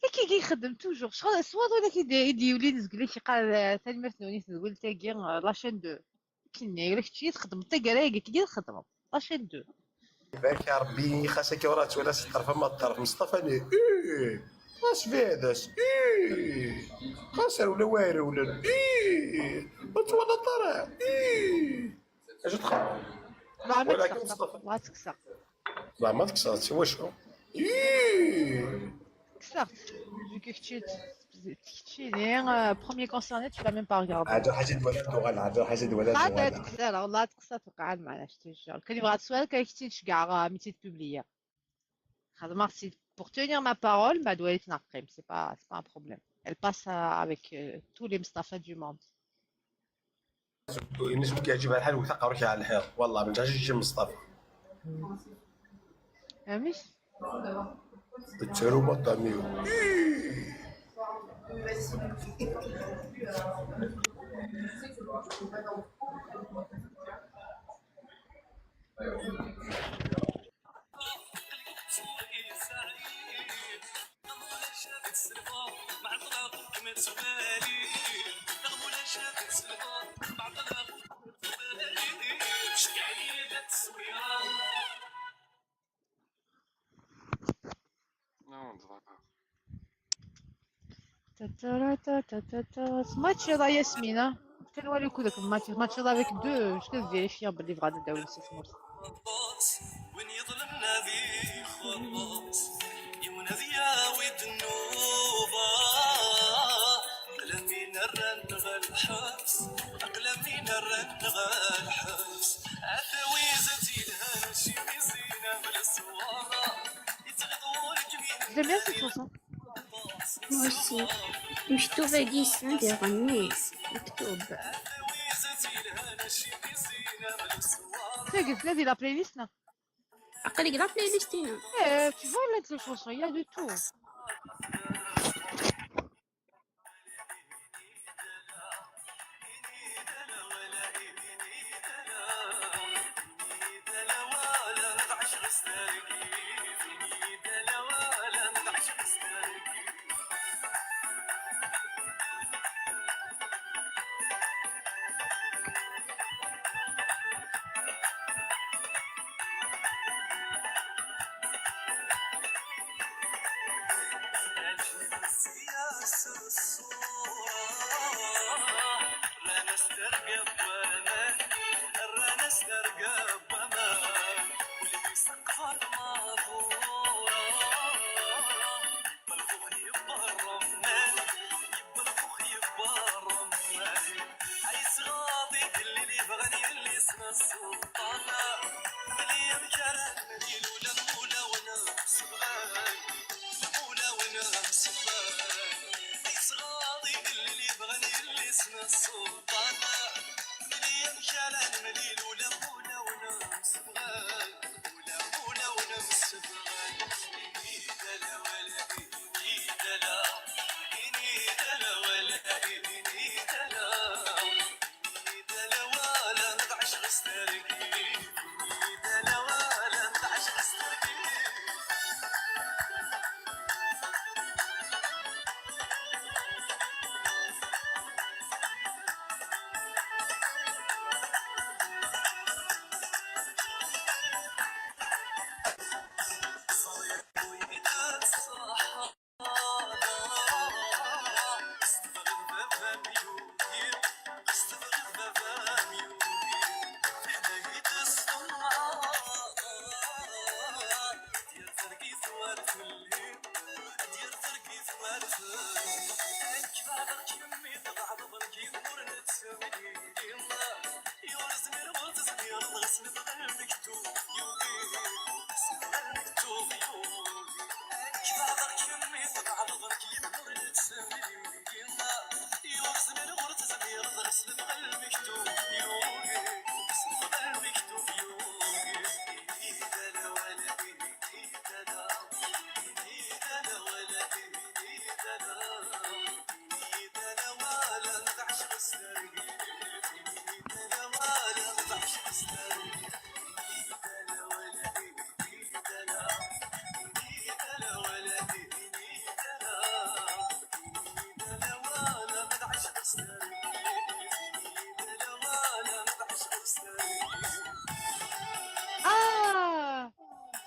Akkagi ixeddem toujours. Ccɣel s waḍu i d-, i d-yulin zgelli, yeqqar, eh, tanemmirt-nwen i tedwilt-agi, eh, la chaîne deux. Akken-nni, ula kečč i txeddmeḍ taggara-agi, akkagi i txeddmeḍ. La chaîne deux. Ibarek Rebbi, xas akka ur ttwala s ṭṭerf ama ṭṭerf Meṣṭafa-nni. Ih! Xas bɛed-as. Ih! Xas rewla wa irewlen. Ih! Ur twalaḍ ara. Ih! Acu txeddmeḍ? Walakin Meṣṭafa. Tekkseɣ. Zeɛma tekkseɣ-tt i wacu? Ih! Tekkseɣ-tt. Vu que kečči, keččini, euh, premier concerné, tu l'as même pas regardé. Ɛeddu ḥaǧa d wala tuɣal, ɛeddu ḥaǧa d wala tuɣal. Tekkes ara, wallah tekkes ara, tuqeɛ lmeɛna, je te jure. Kan yebɣa ad teswal, kan kečči d-ceggɛeɣ, euh, mi tt-id-publier. Xedmeɣ-tt pour tenir ma parole, ma d walit neɣ qqim, c'est pas, c'est pas un problème. Elle passe, euh, avec, euh, tous les Meṣṭafa du monde. Ines ur k-yeɛǧib lḥal, wet aqerru-k ɣer lḥiḍ. Wallah, ma yeɛǧibek Meṣṭafa. Amek? Tettaru maṭamiw. Tatara, tatata. Tmaččiḍ a Yasmina? Kan wali ukud akken tmaččiḍ, tmaččiḍ avec deux, juste vérifier belli bɣan ad d-awin si tmurt. Win yeḍlem ad ixelleṣ, yiwen ad yawi ddnuba. Aqlamin rran ɣer lḥebs, aqlamin rran ɣer lḥebs. Ata wizet yelhan, cimisin am leṣwara. J'aime bien cette chanson. Moi aussi. Mektoub-agi yessen ad iɣenni. Mektoub. Tagi tella di la playlist, neɣ? Aql-ik la playlist-inu. Eh, tu vois, là, les chansons, il y a de tout.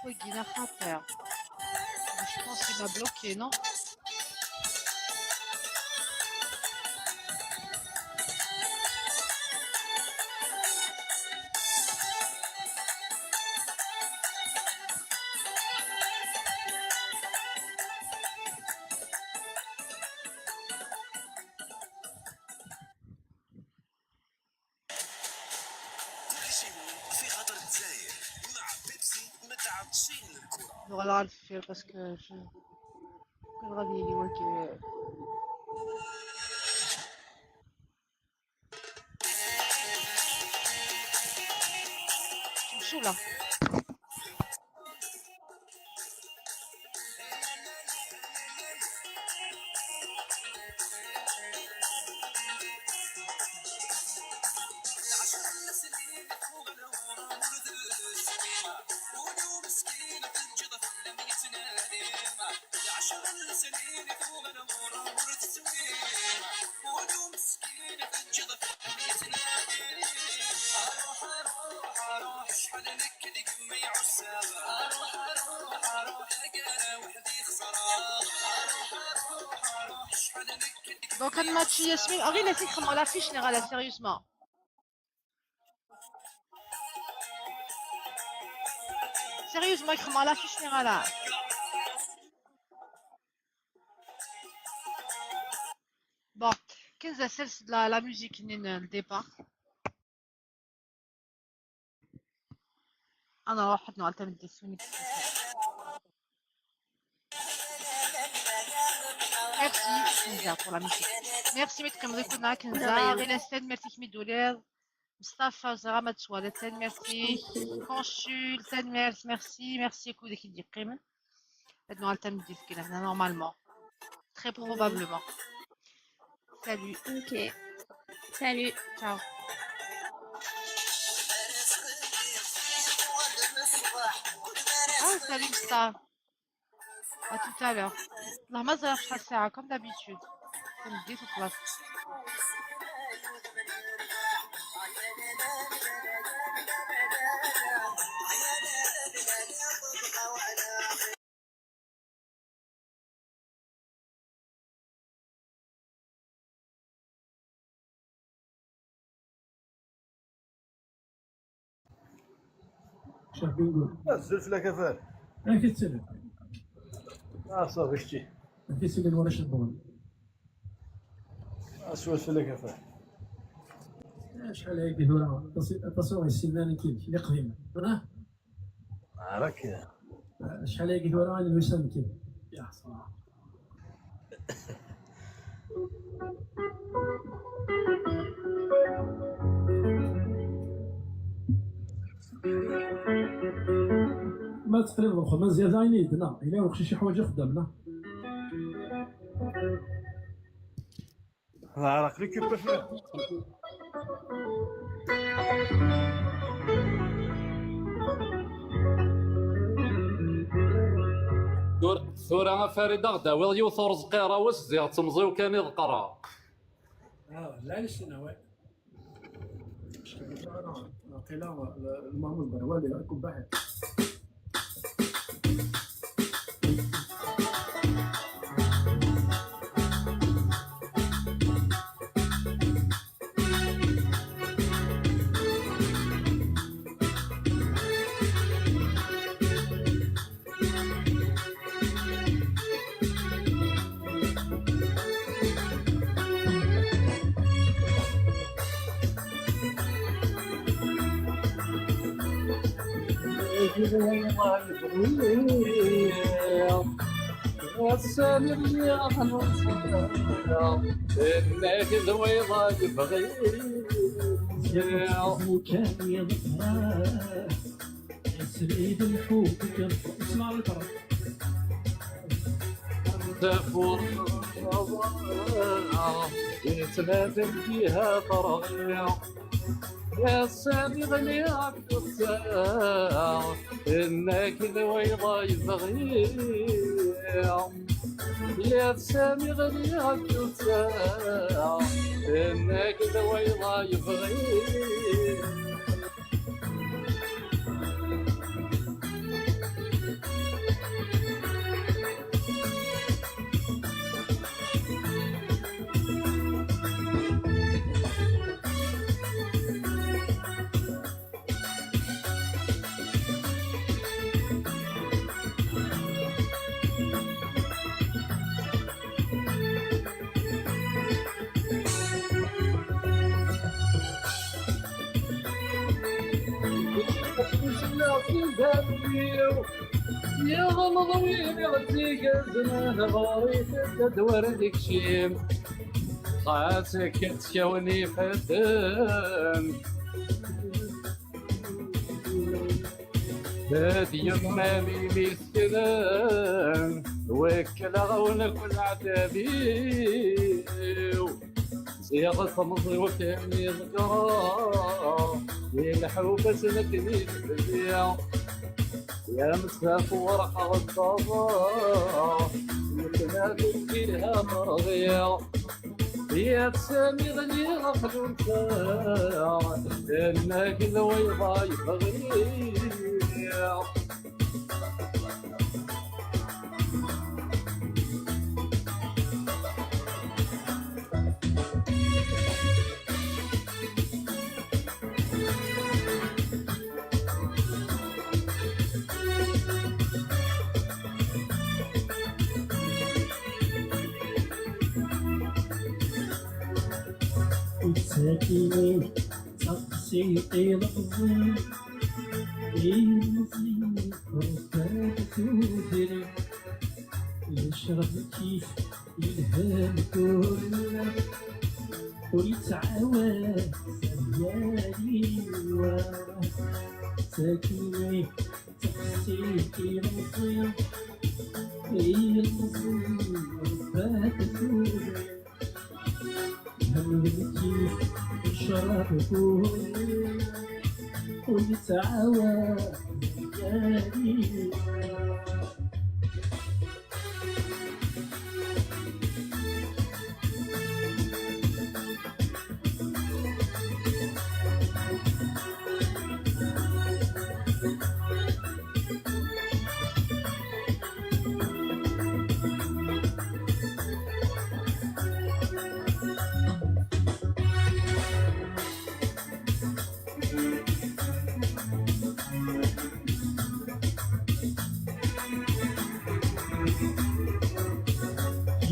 Wagi neɣ xaṭi? Je pense qu'il m'a bloqué, non? كل شيء في خاطر الجزائر مع بيبسي، متعطشين للكرة. Voilà, le faire parce que je كان غادي يولي واقع. شو لا؟ Donc, un match, Yasmine. Ah oui, la fille, comment la fiche, là, sérieusement. Sérieusement, comment la fiche, là. Bon, كنزة سلس la, la musique, le départ. أنا راح نعتمد السوني. Merci, Kenza, pour la musique. Merci, Maître Kamri Kuna, Kenza. Merci, Midoulèr. Mustafa, Zara Matsouala, merci. Consul, merci, merci, merci, كل اللي يقيم. Maintenant, elle t'aime dire que là, normalement. Très probablement. Salut. Ok. Salut. Ciao. Ah, salut, Mustafa. À tout à l'heure. La mazra, comme d'habitude. Comme dit, شاف بيقول. الزلف لا كفال. أنا كتسلم. آه، صافي، شتي. أنا كتسلم ولا شبون. آه، سوى سلك يا فهد. شحال هيك دورة؟ تص-، تصوير السيمانة كيف؟ اللي قديمة. ها؟ راك. شحال هيك دورة؟ أنا الوسام كيف؟ يا صراحة. ما تقريبا واخا ما زيادة عيني يدنا، إلا واخا شي حوايج خدامنا. راه ريكوبير فيه. Tura, tura a Farid, ad aɣ-d-tawiḍ yiwet ur ẓqiɣ ara wis ziɣ d temẓi-w kan i d-qqareɣ. آه، لا، لسه نوال. واقيلا المرموز برا والي راكم باعد. Sami lliɣ nẓerr, inna-k d wiḍ ay bɣiɣ. Kan yeḍfer. Srid lḥukk. Ismaɛil Ferḥ. Tafur yettnadin fiha terɣi. Yassan iɣli akked ta, inna-k d wiḍ ay bɣiɣ. Yassan iɣli akked ta, inna-k d wiḍ ay bɣiɣ. Neɣ s idammen-iw, yeɣleḍ win i ɣ-tt-igezmen, ɣur-i tedda-d wer d-ikcim. Xas akka ttkawen ifadden, d yemma-m i m-iseknen, wekkleɣ-awen akk leɛtab-iw. Ziɣ temẓi-w kan i ḍeggreɣ, i lḥuf-asen akken i d-bdiɣ. Yamsa twerqeɣ ttaẓeɣ, yetnadi fiha merḍiɣ. Yat Sami ɣliɣ aqlunteɣ, tenna-k lwayḍa yebɣiɣ. Sakini, taqsiṭ ilemẓi, ilemẓi, rebbat tudrin, yecreb kif yelha mkul, ur yettɛawad s yaliwa. Sakini, taqsiṭ ilemẓi, ilemẓi, rebbat tudrin. Ḥemmel kif ncrab kulli, ur yettɛawad yali.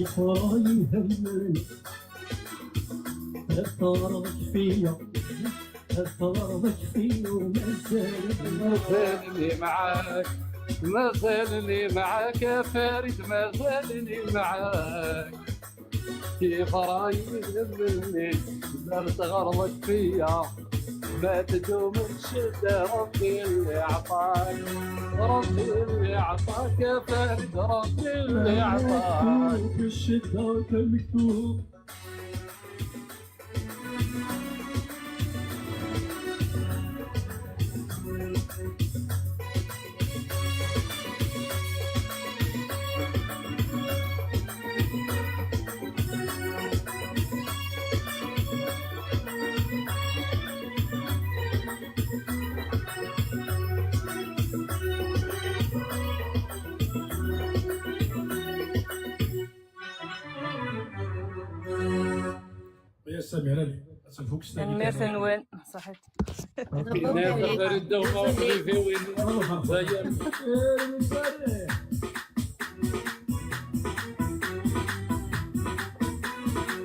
Yefra yemhammen, ad teɣreḍ kfiya, ad teɣreḍ kfiya, mazal, mazal-ni mɛak, mazal-ni mɛak, a Farid, mazal-ni mɛak. Yefra yemhammen-nni, ad teɣreḍ kfiya. Ma tdum ccedda, Ṛebbi اللي عطاك، Ṛebbi اللي عطاك، a Farid، Ṛebbi اللي عطاك. Ccedda d amektub. Ya Samir, allez, ad tenfuk s tagi. Tanemmirt-nwen, ṣaḥit. Tanemmirt-nwen.